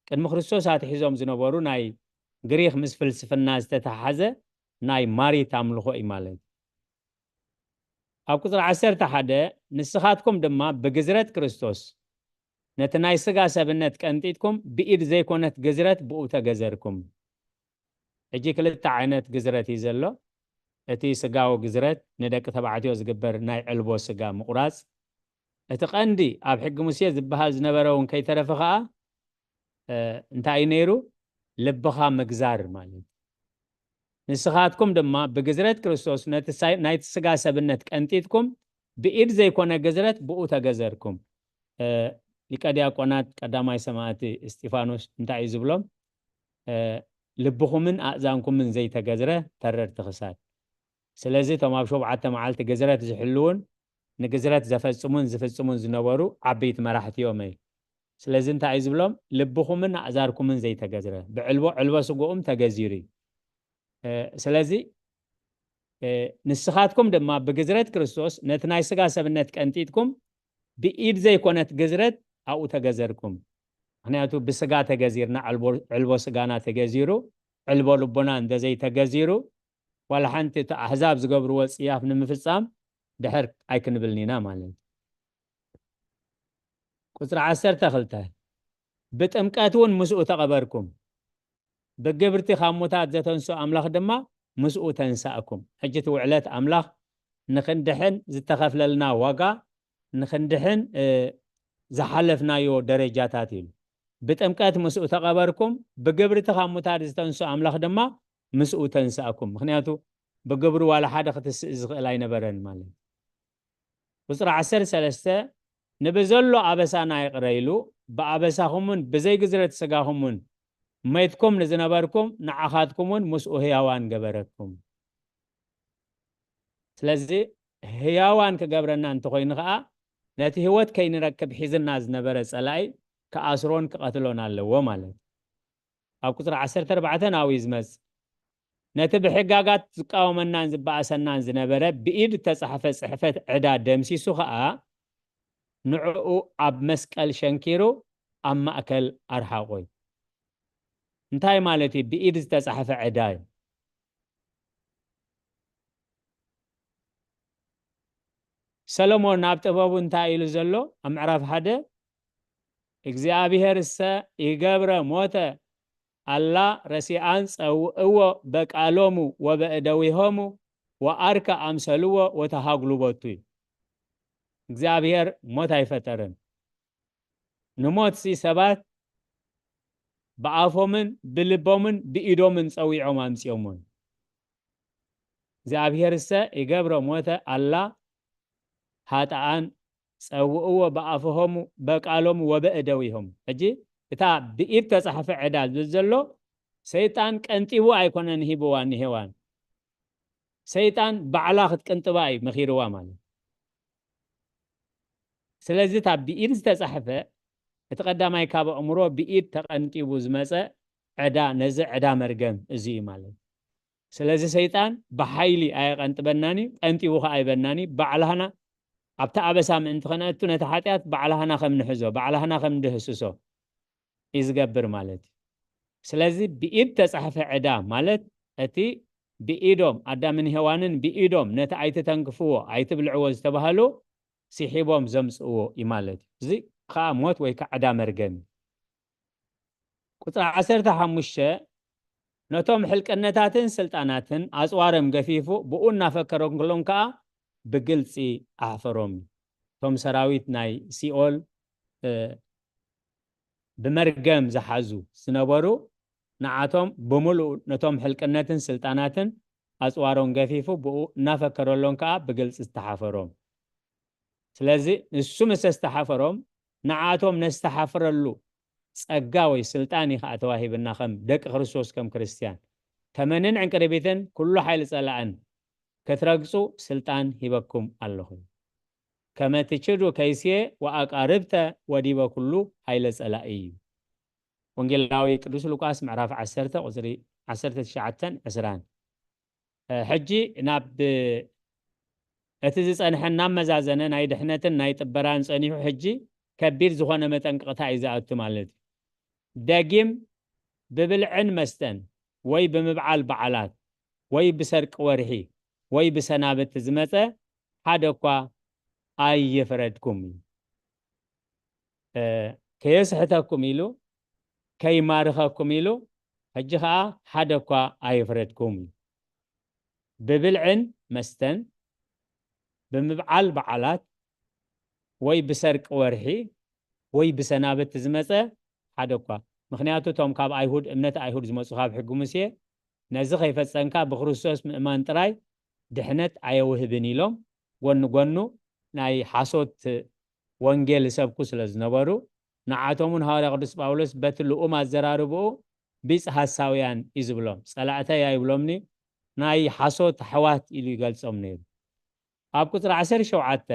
ቅድሚ ክርስቶስ ኣትሒዞም ዝነበሩ ናይ ግሪኽ ምስ ፍልስፍና ዝተተሓሓዘ ናይ ማሪት ኣምልኾ እዩ ማለት እዩ። ኣብ ቁፅሪ ዓሰርተ ሓደ ንስኻትኩም ድማ ብግዝረት ክርስቶስ ነቲ ናይ ስጋ ሰብነት ቀንጢጥኩም ብኢድ ዘይኮነት ግዝረት ብኡ ተገዘርኩም። ሕጂ ክልተ ዓይነት ግዝረት እዩ ዘሎ። እቲ ስጋዊ ግዝረት ንደቂ ተባዕትዮ ዝግበር ናይ ዕልቦ ስጋ ምቑራፅ፣ እቲ ቀንዲ ኣብ ሕጊ ሙሴ ዝበሃል ዝነበረ እውን ከይተረፈ ከዓ እንታይ እዩ ነይሩ? ልብኻ ምግዛር ማለት እዩ። ንስኻትኩም ድማ ብግዝረት ክርስቶስ ነቲ ናይቲ ስጋ ሰብነት ቀንጢጥኩም ብኢድ ዘይኮነ ግዝረት ብኡ ተገዘርኩም። ሊቀ ዲያቆናት ቀዳማይ ሰማዕቲ እስጢፋኖስ እንታይ እዩ ዝብሎም? ልብኹምን ኣእዛንኩምን ዘይተገዝረ ተረርቲ ክሳድ። ስለዚ እቶም ኣብ ሸውዓተ መዓልቲ ግዝረት ዝሕልውን ንግዝረት ዘፈጽሙን ዝፍጽሙን ዝነበሩ ዓበይቲ መራሕቲ እዮም እዩ። ስለዚ እንታይ እዩ ዝብሎም? ልብኹምን ኣእዛርኩምን ዘይተገዝረ፣ ብዕልቦ ዕልቦ ስግኦም ተገዚሩ እዩ። ስለዚ ንስኻትኩም ድማ ብግዝረት ክርስቶስ ነቲ ናይ ስጋ ሰብነት ቀንጢጥኩም ብኢድ ዘይኮነት ግዝረት ኣብኡ ተገዘርኩም። ምክንያቱ ብስጋ ተገዚርና፣ ዕልቦ ስጋና ተገዚሩ፣ ዕልቦ ልቦና እንተዘይተገዚሩ ዋላ ሓንቲ እቲ ኣሕዛብ ዝገብርዎ ጽያፍ ንምፍጻም ድሕር ኣይክንብልን ኢና ማለት እዩ። ቁፅሪ ዓሰርተ ክልተ ብጥምቀት እውን ምስኡ ተቐበርኩም፣ ብግብርቲ ካብ ሙታት ዘተንስኦ ኣምላኽ ድማ ምስኡ ተንሳእኩም። ሕጂ እቲ ውዕለት ኣምላኽ ንክንድሕን ዝተኸፍለልና ዋጋ ንክንድሕን ዝሓለፍናዮ ደረጃታት እዩ። ብጥምቀት ምስኡ ተቐበርኩም፣ ብግብርቲ ካብ ሙታት ዝተንስኦ ኣምላኽ ድማ ምስኡ ተንሳእኩም። ምክንያቱ ብግብሪ ዋላ ሓደ ክትስእ ዝኽእል ኣይነበረን ማለት እዩ። ቁፅሪ ዓሰርተ ሰለስተ ንብዘሎ ኣበሳና ይቕረ ኢሉ ብኣበሳኹምን ብዘይግዝረት ስጋኹምን መይትኩም ንዝነበርኩም ንዓኻትኩም እውን ምስኡ ህያዋን ገበረኩም። ስለዚ ህያዋን ክገብረና እንተኮይኑ ከዓ ነቲ ህይወት ከይንረክብ ሒዝና ዝነበረ ፀላኢ ክኣስሮን ክቐትሎን ኣለዎ ማለት እዩ። ኣብ ቁፅሪ ዓሰርተ ኣርባዕተ ናብኡ እዩ ዝመፅእ። ነቲ ብሕጋጋት ዝቃወመናን ዝበኣሰናን ዝነበረ ብኢድ እተፃሕፈ ፅሕፈት ዕዳ ደምሲሱ ከዓ ንዕኡ ኣብ መስቀል ሸንኪሩ ኣብ ማእከል ኣርሓቖ እዩ። እንታይ ማለት እዩ? ብኢድ ዝተፃሕፈ ዕዳ እዩ። ሰሎሞን ኣብ ጥበቡ እንታይ ኢሉ ዘሎ? ኣብ ምዕራፍ ሓደ እግዚኣብሔር እሰ ይገብረ ሞተ ኣላ ረሲኣን ጸውእዎ በቃሎሙ ወበእደዊሆሙ ወኣርከ ኣምሰልዎ ወተሃግሉ ቦቱ እዩ። እግዚኣብሔር ሞት ኣይፈጠረን። ንሞት ሲ ሰባት ብኣፎምን ብልቦምን ብኢዶምን ጸዊዖም ኣምጺኦሞን። እግዚኣብሔር እሰ ይገብረ ሞተ ኣላ ሃጣኣን ጸውእዎ ብኣፍሆሙ በቃሎሙ ወበእደዊሆሙ። ሕጂ እታ ብኢድ ተጻሕፈ ዕዳ ዝብል ዘሎ ሰይጣን ቀንጢቡ ኣይኮነን ሂብዋ ንሄዋን። ሰይጣን ባዕላ ክትቅንጥባ እዩ መኺርዋ ማለት። ስለዚ እታ ብኢድ ዝተጻሕፈ እቲ ቀዳማይ ካብ ኣእምሮ ብኢድ ተቐንጢቡ ዝመጸ ዕዳ፣ ነዚ ዕዳ መርገም እዚ እዩ ማለት። ስለዚ ሰይጣን ብሓይሊ ኣየቐንጥበናን እዩ፣ ቀንጢቡ ኸዓ ኣይበናን እዩ። ባዕላህና ኣብቲ ኣበሳ ምእንቲ ኸነእቱ ነቲ ሓጢኣት ባዕላህና ከም ንሕዞ፣ ባዕላህና ከም ንድህስሶ እዩ ዝገብር ማለት እዩ። ስለዚ ብኢድ ተጻሕፈ ዕዳ ማለት እቲ ብኢዶም ኣዳምን ሄዋንን ብኢዶም ነቲ ኣይትተንክፍዎ ኣይትብልዕዎ ዝተባህሉ ስሒቦም ዘምጽእዎ እዩ ማለት እዩ። እዚ ኸዓ ሞት ወይ ከዓ ዕዳ መርገም እዩ። ቁጽሪ ዓሰርተ ሓሙሽተ ነቶም ሕልቅነታትን ስልጣናትን ኣጽዋሮም ገፊፉ ብኡ እናፈከሮም ከሎም ከኣ ብግልጺ ኣሕፈሮም። እቶም ሰራዊት ናይ ሲኦል ብመርገም ዝሓዙ ዝነበሩ ንዓቶም ብምሉእ ነቶም ሕልቅነትን ስልጣናትን ኣጽዋሮም ገፊፉ ብኡ እናፈከረሎም ከኣ ብግልጺ ዝተሓፈሮም። ስለዚ ንሱ ምስ ዝተሓፈሮም ንዓቶም ነስተሓፍረሉ ጸጋ ወይ ስልጣን እዩ ከኣ ተዋሂብና ከም ደቂ ክርስቶስ ከም ክርስትያን። ተመንን ዕንቅርቢትን ኩሉ ሓይሊ ጸላእን ክትረግጹ ስልጣን ሂበኩም ኣለኹ። ከመ ትችዱ ከይስየ ወኣቃርብተ ወዲበ ኩሉ ሓይለ ጸላኢ እዩ። ወንጌላዊ ቅዱስ ሉቃስ ምዕራፍ ዓሰርተ ቁጽሪ ዓሰርተ ትሽዓተን ዕስራን። ሕጂ ናብ እቲ ዝጸንሐ እናመዛዘነ ናይ ድሕነትን ናይ ጥበራን ጸኒሑ ሕጂ ከቢድ ዝኾነ መጠንቀቕታ እዩ ዝኣቱ ማለት እዩ። ደጊም ብብልዕን መስተን ወይ ብምብዓል በዓላት ወይ ብሰርቂ ወርሒ ወይ ብሰናብቲ ዝመጸ ሓደ እኳ ኣይፍረድኩም እዩ። ከየስሕተኩም ኢሉ ከይማርኸኩም ኢሉ ሕጂ ኸዓ ሓደ እኳ ኣይፍረድኩም እዩ። ብብልዕን መስተን ብምብዓል በዓላት ወይ ብሰርቂ ወርሒ ወይ ብሰናብቲ ዝመጸ ሓደ እኳ። ምኽንያቱ እቶም ካብ ኣይሁድ እምነት ኣይሁድ ዝመጹ ካብ ሕጊ ሙሴ ነዚ ከይፈጸምካ ብክርስቶስ ምእማን ጥራይ ድሕነት ኣየውህብን ኢሎም ጎኒ ጎኑ ናይ ሓሶት ወንጌል ይሰብኩ ስለ ዝነበሩ ንዓቶም እውን ሃዋርያ ቅዱስ ጳውሎስ በቲ ልኡም ኣዘራርብኡ ቢጽ ሃሳውያን እዩ ዝብሎም። ጸላእተይ ኣይብሎምኒ፣ ናይ ሓሶት ኣሕዋት ኢሉ ይገልጾም ነይሩ። ኣብ ቁጽሪ ዓሰርተ ሸውዓተ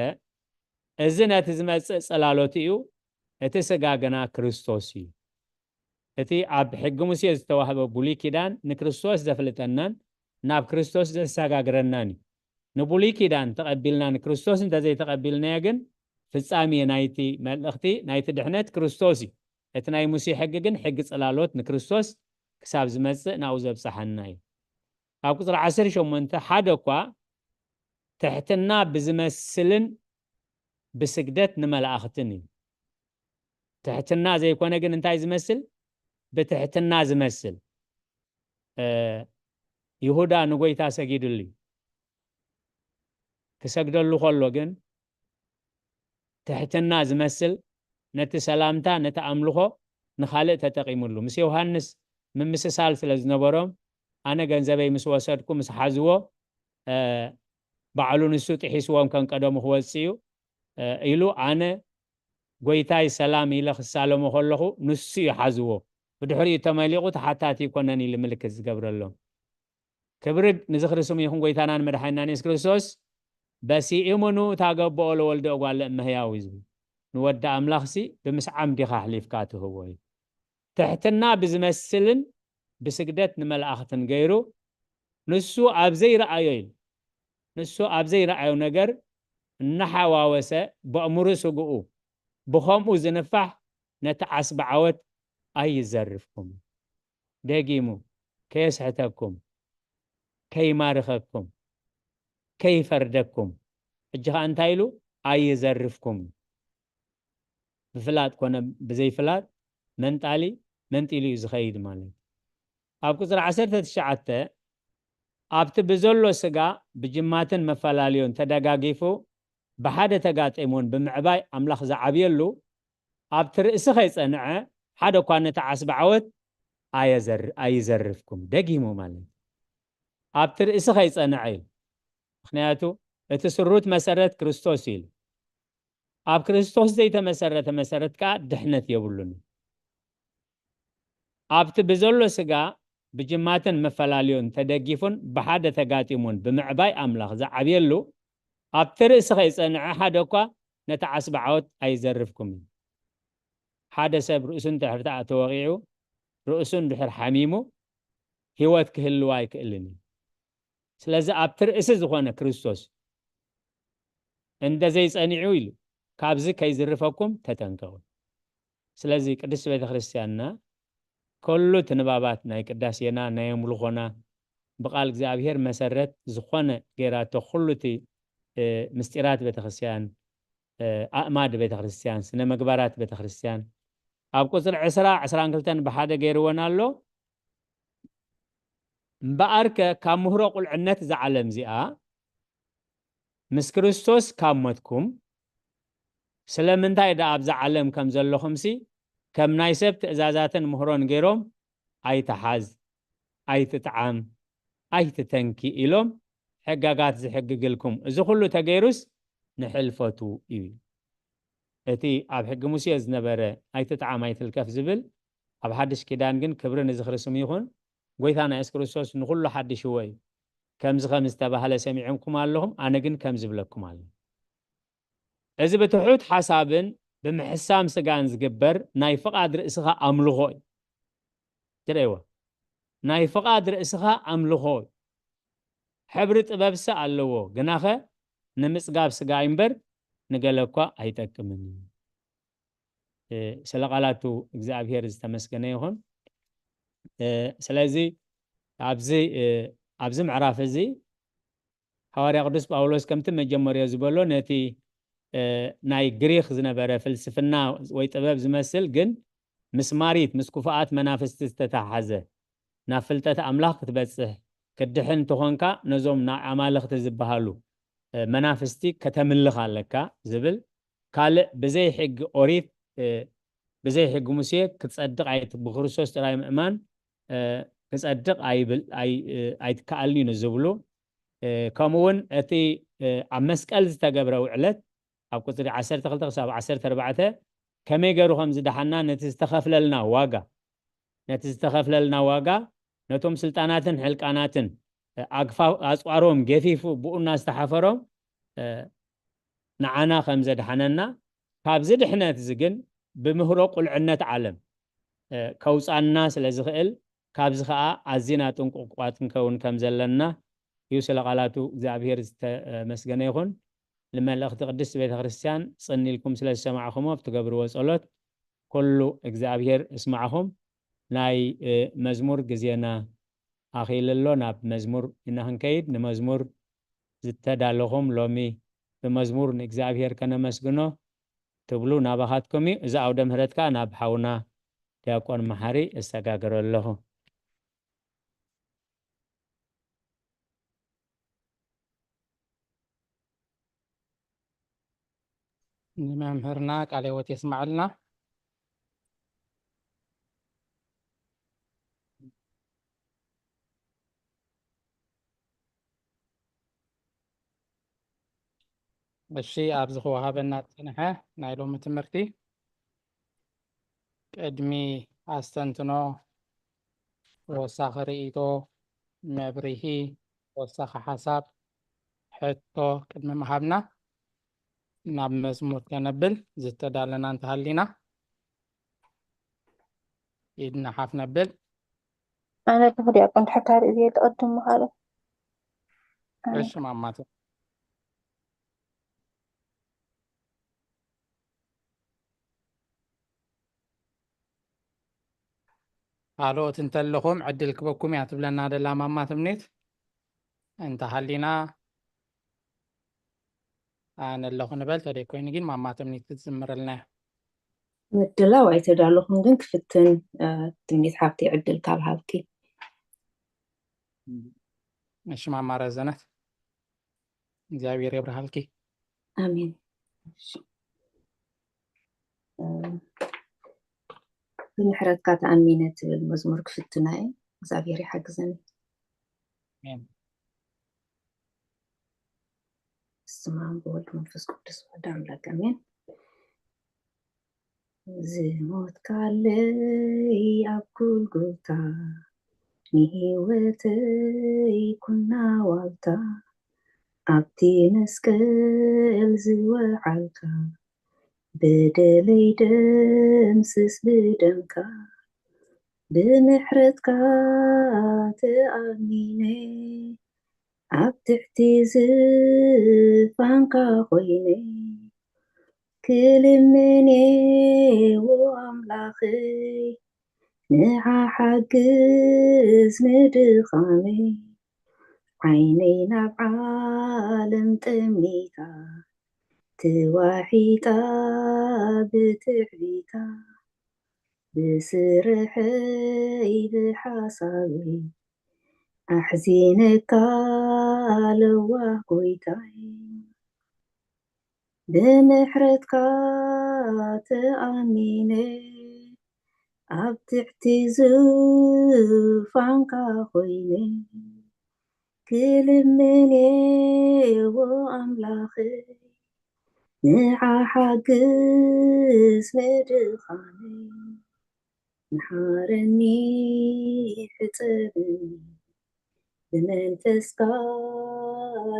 እዚ ነቲ ዝመጽእ ጽላሎት እዩ፣ እቲ ስጋ ግና ክርስቶስ እዩ። እቲ ኣብ ሕጊ ሙሴ ዝተዋህበ ብሉይ ኪዳን ንክርስቶስ ዘፍልጠናን ናብ ክርስቶስ ዘሰጋግረናን እዩ። ንብሉይ ኪዳን ተቐቢልና ንክርስቶስ እንተዘይተቐቢልናዮ ግን ፍጻሜ ናይቲ መልእኽቲ ናይቲ ድሕነት ክርስቶስ እዩ። እቲ ናይ ሙሴ ሕጊ ግን ሕጊ ጽላሎት ንክርስቶስ ክሳብ ዝመጽእ ናብኡ ዘብጽሓና እዩ። ኣብ ቁጽሪ ዓሰርተ ሸሞንተ ሓደ እኳ ትሕትና ብዝመስልን ብስግደት ንመላእኽትን እዩ። ትሕትና ዘይኮነ ግን እንታይ ዝመስል? ብትሕትና ዝመስል። ይሁዳ ንጎይታ ሰጊዱሉ ክሰግደሉ ከሎ ግን ትሕትና ዝመስል ነቲ ሰላምታ ነቲ ኣምልኾ ንኻልእ ተጠቒሙሉ። ምስ ዮሃንስ ምምስሳል ስለ ዝነበሮም ኣነ ገንዘበይ ምስ ወሰድኩ ምስ ሓዝዎ ባዕሉ ንሱ ጥሒስዎም ከም ቀደሙ ክወፅእ እዩ ኢሉ ኣነ ጎይታይ ሰላም ኢለ ክሳለሞ ከለኹ ንሱ እዩ ሓዝዎ። ብድሕሪኡ ተመሊቑ ተሓታቲ ይኮነን ኢሉ ምልክት ዝገብረሎም። ክብሪ ንዝኽሪ ስሙ ይኹን ጎይታናን መድሓኒናን የሱስ ክርስቶስ። በሲእምኑ ታገብኦ ለወልደ እጓለ እመሕያው እዩ ዝብል። ንወዲ ኣምላኽሲ ብምስዓም ዲኻ ኣሕሊፍካ ትህቦ እዩ። ትሕትና ብዝመስልን ብስግደት ንመላእኽትን ገይሩ ንሱ ኣብ ዘይረኣዮ ኢሉ ንሱ ኣብ ዘይረኣዮ ነገር እናሓዋወሰ በእምሩ ስግኡ ብኸምኡ ዝንፋሕ ነቲ ዓስቢ ዓወት ኣይዘርፍኩም። ደጊሙ ከየስሕተኩም፣ ከይማርኸኩም፣ ከይፈርደኩም። ሕጂ ኸዓ እንታይ ኢሉ? ኣይዘርፍኩም። ብፍላጥ ኮነ ብዘይፍላጥ መንጣሊ መንጢሉ እዩ ዝኸይድ ማለት እዩ። ኣብ ቁፅሪ ዓሰርተ ትሽዓተ ኣብቲ ብዘሎ ስጋ ብጅማትን መፈላለዮን ተደጋጊፉ ብሓደ ተጋጢሙን ብምዕባይ ኣምላኽ ዝዓብየሉ ኣብቲ ርእሲ ከይጸንዐ ሓደ እኳ ነቲ ዓስቢ ዓወት ኣየዘር- ኣይዘርፍኩም። ደጊሙ ማለት እዩ። ኣብቲ ርእሲ ከይጸንዐ ኢሉ። ምኽንያቱ እቲ ስሩት መሰረት ክርስቶስ እዩ ኢሉ። ኣብ ክርስቶስ ዘይተመሰረተ መሰረት ከኣ ድሕነት የብሉን። ኣብቲ ብዘሎ ስጋ ብጅማትን መፈላለዮን ተደጊፉን ብሓደ ተጋጢሙን ብምዕባይ ኣምላኽ ዝዓብየሉ፣ ኣብቲ ርእሲ ከይጸንዐ ሓደ እኳ ነቲ ዓስቢ ዓወት ኣይዘርፍኩምን። ሓደ ሰብ ርእሱ እንድሕር ተወቒዑ፣ ርእሱ እንድሕር ሓሚሙ፣ ህይወት ክህልው ኣይክእልን እዩ። ስለዚ ኣብቲ ርእሲ ዝኾነ ክርስቶስ እንደ ዘይጸኒዑ ኢሉ ካብዚ ከይዝርፈኩም ተጠንቀቑ። ስለዚ ቅድስት ቤተ ክርስቲያንና ኩሉ እቲ ንባባት ናይ ቅዳሴና ናይ ኣምልኾና ብቃል እግዚኣብሔር መሰረት ዝኾነ ገይራቶ ኩሉ እቲ ምስጢራት ቤተክርስትያን ኣእማድ ቤተክርስትያን ስነ ምግባራት ቤተክርስትያን ኣብ ቁፅሪ ዕስራ ዕስራን ክልተን ብሓደ ገይርወን ኣሎ። እምበኣርከ ካብ ምህሮ ቁልዕነት እዛ ዓለም እዚኣ ምስ ክርስቶስ ካብ ሞትኩም ስለምንታይ ደኣ ኣብዛ ዓለም ከም ዘለኹምሲ ከም ናይ ሰብ ትእዛዛትን ምህሮን ገይሮም ኣይትሓዝ ኣይትጥዓም ኣይትተንኪ ኢሎም ሕጋጋት ዝሕግግልኩም እዚ ኩሉ ተገይሩስ ንሕልፈቱ እዩ። እቲ ኣብ ሕጊ ሙሴ ዝነበረ ኣይትጥዓም ኣይትልከፍ ዝብል ኣብ ሓድሽ ኪዳን ግን ክብሪ ንዝኽሪ ስሙ ይኹን ጎይታና የሱስ ክርስቶስ ንኹሉ ሓድሽዎ እዩ። ከምዚ ከም ዝተባህለ ሰሚዕኩም ኣለኹም ኣነ ግን ከም ዝብለኩም ኣሎ። እዚ ብትሑት ሓሳብን ብምሕሳም ስጋን ዝግበር ናይ ፍቓድ ርእስኻ ኣምልኾ እዩ። ትርእይዎ ናይ ፍቓድ ርእስኻ ኣምልኾ እዩ። ሕብሪ ጥበብሰ ኣለዎ ግናኸ ንምጽጋብ ስጋ እምበር ንገለ እኳ ኣይጠቅምን እዩ። ስለ ቃላቱ እግዚኣብሔር ዝተመስገነ ይኹን። ስለዚ ኣብዚ ኣብዚ ምዕራፍ እዚ ሃዋርያ ቅዱስ ጳውሎስ ከምቲ መጀመርዮ ዝበሎ ነቲ ናይ ግሪክ ዝነበረ ፍልስፍና ወይ ጥበብ ዝመስል ግን ምስ ማሪት ምስ ክፉኣት መናፍስቲ ዝተተሓሓዘ ናብ ፍልጠት ኣምላኽ ክትበጽሕ ክትድሕን እንተኾንካ ነዞም ናይ ኣማልኽቲ ዝበሃሉ መናፍስቲ ከተምልኽ ኣለካ ዝብል ካልእ ብዘይ ሕጊ ኦሪት ብዘይ ሕጊ ሙሴ ክትጸድቕ ብክርስቶስ ጥራይ ምእማን ክጸድቕ ኣይትከኣልን እዩ ንዝብሉ ከምኡ እውን እቲ ኣብ መስቀል ዝተገብረ ውዕለት ኣብ ቁፅሪ ዓሰርተ ክልተ ክሳብ ዓሰርተ ኣርባዕተ ከመይ ገይሩ ከም ዝደሓና ነቲ ዝተኸፍለልና ዋጋ ነቲ ዝተኸፍለልና ዋጋ ነቶም ስልጣናትን ሕልቃናትን ኣግፋ ኣፅዋሮም ገፊፉ ብኡና ዝተሓፈሮም ንዓና ከም ዘድሓነና ካብዚ ድሕነት እዚ ግን ብምህሮ ቁልዕነት ዓለም ከውፃና ስለ ዝኽእል ካብዚ ከዓ ኣዚና ጥንቁቋት ክንከውን ከም ዘለና እዩ። ስለ ቃላቱ እግዚኣብሔር ዝተመስገነ ይኹን። ንመልእኽቲ ቅድስት ቤተ ክርስቲያን ጽን ኢልኩም ስለ ዝሰማዕኹሞ ብትገብርዎ ጸሎት ኩሉ እግዚኣብሔር እስማዕኹም። ናይ መዝሙር ግዜና ኣኺሉ ኣሎ። ናብ መዝሙር ኢና ክንከይድ። ንመዝሙር ዝተዳለኹም ሎሚ ብመዝሙር ንእግዚኣብሔር ከነመስግኖ ትብሉ ናባኻትኩም እዩ። እዚ ኣውደ ምህረት ከኣ ናብ ሓውና ዲያቆን መሓሪ እሰጋግሮ ኣለኹ። ንመምህርና ቃለ ሕይወት የስማዕልና። እሺ ኣብዚ ክወሃበና ዝፀንሐ ናይ ሎሚ ትምህርቲ ቅድሚ ኣስተንትኖ ተወሳኺ ርእይቶ መብርሂ ተወሳኺ ሓሳብ ሕቶ ቅድሚ ምሃብና ናብ መዝሙር ከነብል ዝተዳለና እንተሃሊና ኢድና ሓፍ ነብል። ኣነ ኣለኹ ዲያቆን ድሕር ካርእ ዝየ ተቐድም ምኻሉ እሺ ማማተ ካልኦት እንተለኹም ዕድል ክበኩም እያ ትብለና ደላ ማማ ትምኒት እንተሃሊና ኣነ ኣለኹ ንበል ተደይ ኮይኑ ግን ማማ ትምኒት ክትዝምረልና እያ። ምድላው ኣይተዳለኹም ግን ክፍትን ትምኒት ሓብቲ ዕድል ካብ ሃብኪ። እሺ ማማ ረዘነት እግዚኣብሔር የብርሃልኪ። ኣሜን። ብምሕረትካ ተኣሚነ ትብል መዝሙር ክፍትና እየ። እግዚኣብሔር ይሓግዘኒ። ኣሜን። በስመ አብ ወወልድ መንፈስ ቅዱስ ወደ አምላክ አሜን። ዝሞትካለይ ኣብ ጎልጎታ፣ ንህይወተይ ኩና ዋልታ፣ ኣብቲ መስቀል ዝወዓልካ፣ በደለይ ደምስስ ብደምካ፣ ብምሕረትካ ተኣሚነ፣ ኣብ ትሕቲ ዝፋንካ ኮይነ፣ ክልምኔ ኣምላኸይ፣ ንዓ ሓግዝ ንድኻመይ። ዓይነይ ናብ ዓለም ጠሚታ፣ ተዋሒጣ ብትዕቢታ፣ ብስርሐይ ብሓሳበይ፣ ኣሕዚነካ ለዋህ ጎይታይ። ብምሕረትካ ተኣሚነ፣ ኣብ ትሕቲ ዝፋንካ ኮይነ፣ ክልምኔ ኣምላኸይ፣ ንዓ ሓግዝ ንድኻመይ። መሓረኒ ሕጸበኒ፣ ብመንፈስካ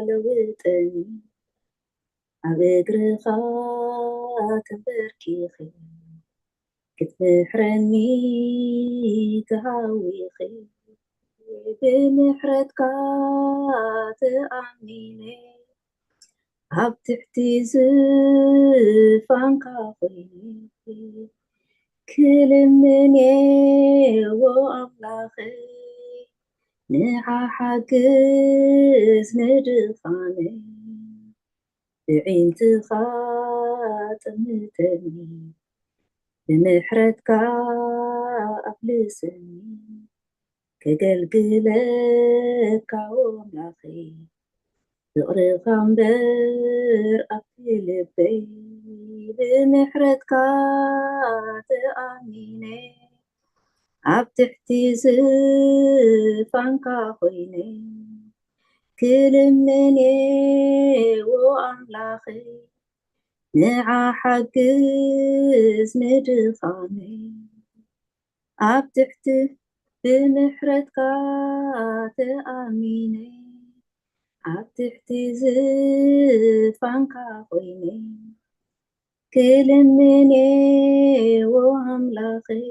ለውጠኒ። ኣብ እግርኻ ተንበርኪኸ ክትምሕረኒ ተሃዊኸ፣ ብምሕረትካ ተኣሚነ፣ ኣብ ትሕቲ ዝፋንካ ኮይነ፣ ክልምኔዎ ኣምላኸይ፣ ንዓ ሓግዝ ንድኻመይ። ብዒንትኻ ጠምተኒ፣ ብምሕረትካ ኣብልሰኒ፣ ከገልግለካ ኣምላኸይ፣ ፍቕርኻ እምበር ኣብቲ ልበይ፣ ብምሕረትካ ተኣሚነ፣ ኣብ ትሕቲ ዝፋንካ ኮይነ፣ ክልምኔዎ ኣምላኸይ፣ ንዓ ሓግዝ ንድኻመይ። ኣብ ትሕቲ ብምሕረትካ ተኣሚነ፣ ኣብ ትሕቲ ዝፋንካ ኮይነ፣ ክልምኔዎ ኣምላኸይ፣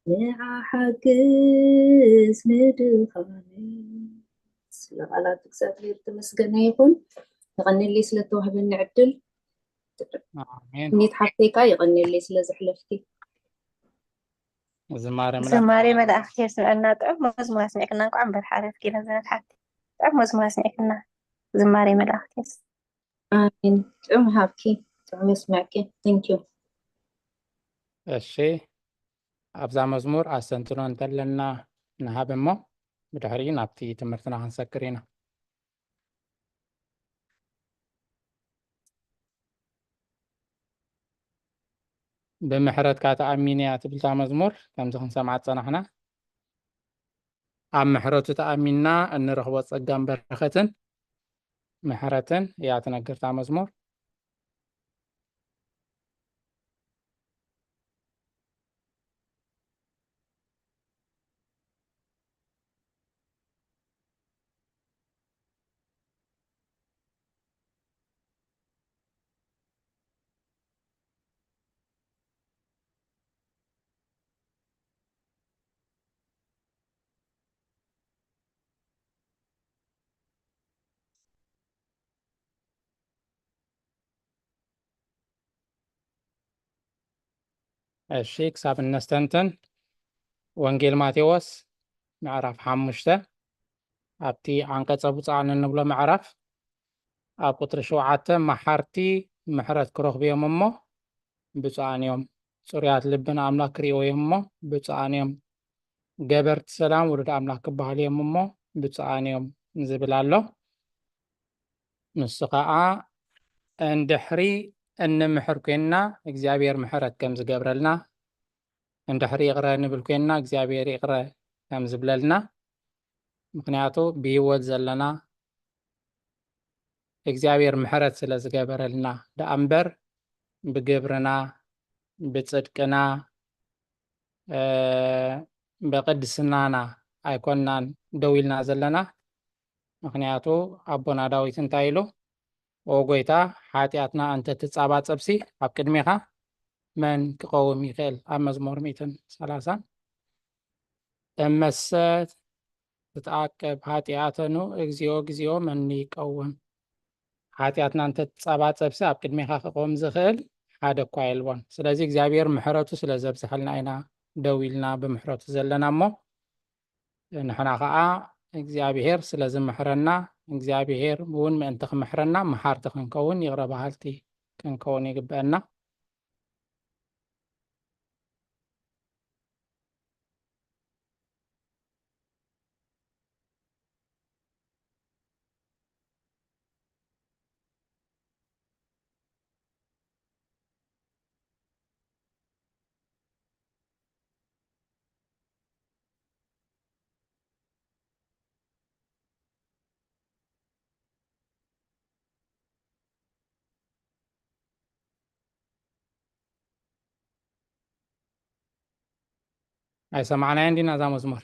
ንዓ ሓግዝ ንድኻመይ። ስለ ቃላት እግዚኣብሔር ተመስገነ ይኹን። የቐንየለይ ስለ ተዋህበኒ ዕድል። ኣሜን። ኒት ሓፍተይካ የቐንየለይ ስለ ዘሕለፍኪ። ዝማሬ መላእክት ዝማሬ መላእክት የስምዐልና። ጥዑም መዝሙር ኣስሚዕክና። እንኳዕ እምበር ሓረፍኪ ነዘነት ሓፍቲ። ጥዑም መዝሙር ኣስሚዕክና። ዝማሬ መላእክት የስ- ኣሜን። ጥዑም ሃብኪ፣ ጥዑም የስምዐኪ። Thank you። እሺ፣ ኣብዛ መዝሙር ኣስተንትኖ እንተለና ንሃብ እሞ፣ ብድሕሪኡ ናብቲ ትምህርትና ክንሰግር ኢና። ብምሕረትካ ተኣሚነ እያ ትብል እታ መዝሙር፣ ከምዚ ክንሰምዓ ዝጸናሕና። ኣብ ምሕረቱ ተኣሚንና እንረኽቦ ጸጋን በረኸትን ምሕረትን እያ ትነግር እታ መዝሙር። እሺ፣ ክሳብ እነስተንትን፣ ወንጌል ማቴዎስ ምዕራፍ ሓሙሽተ፣ ኣብቲ ዓንቀጸ ብፁዓን እንብሎ ምዕራፍ፣ ኣብ ቁጽሪ ሸውዓተ፣ መሓርቲ ምሕረት ክረኽቡ እዮም እሞ ብፁዓን እዮም፣ ጽሩያት ልቢ ንኣምላኽ ክርእይዎ እዮም እሞ ብፁዓን እዮም፣ ገበርቲ ሰላም ውሉድ ኣምላኽ ክበሃሉ እዮም እሞ ብፁዓን እዮም ዝብል ኣሎ። ንሱ ኸዓ እንድሕሪ እንምሕር ኮይንና እግዚኣብሔር ምሕረት ከም ዝገብረልና፣ እንድሕሪ ይቕረ ንብል ኮይንና እግዚኣብሔር ይቕረ ከም ዝብለልና፣ ምኽንያቱ ብህይወት ዘለና እግዚኣብሔር ምሕረት ስለ ዝገበረልና ደኣ እምበር ብግብርና ብጽድቅና፣ እ፣ ብቕድስናና ኣይኮንናን ደው ኢልና ዘለና። ምኽንያቱ ኣቦና ዳዊት እንታይ ኢሉ? "ኦ ጎይታ፣ ሓጢኣትና እንተ ትጻባጸብሲ ኣብ ቅድሜኻ መን ክቐውም ይኽእል?" ኣብ መዝሙር ሚእትን ሰላሳን። "እመሰ ትትዓቀብ ሓጢኣተኑ፣ እግዚኦ፣ እግዚኦ፣ መን ይቀውም?" ሓጢኣትና እንተ ትጻባጸብሲ ኣብ ቅድሜኻ ክቐውም ዝኽእል ሓደ እኳ የልቦን። ስለዚ እግዚኣብሔር ምሕረቱ ስለ ዘብዝሐልና ኢና ደው ኢልና ብምሕረቱ ዘለና እሞ፣ ንሕና ኸዓ እግዚኣብሔር ስለ ዝምሕረና፣ እግዚኣብሔር እውን ምእንቲ ክምሕረና መሓርቲ ክንከውን፣ ይቕረ በሃልቲ ክንከውን ይግበአና። ኣይሰማዕናዮን ዲና እዛ መዝሙር?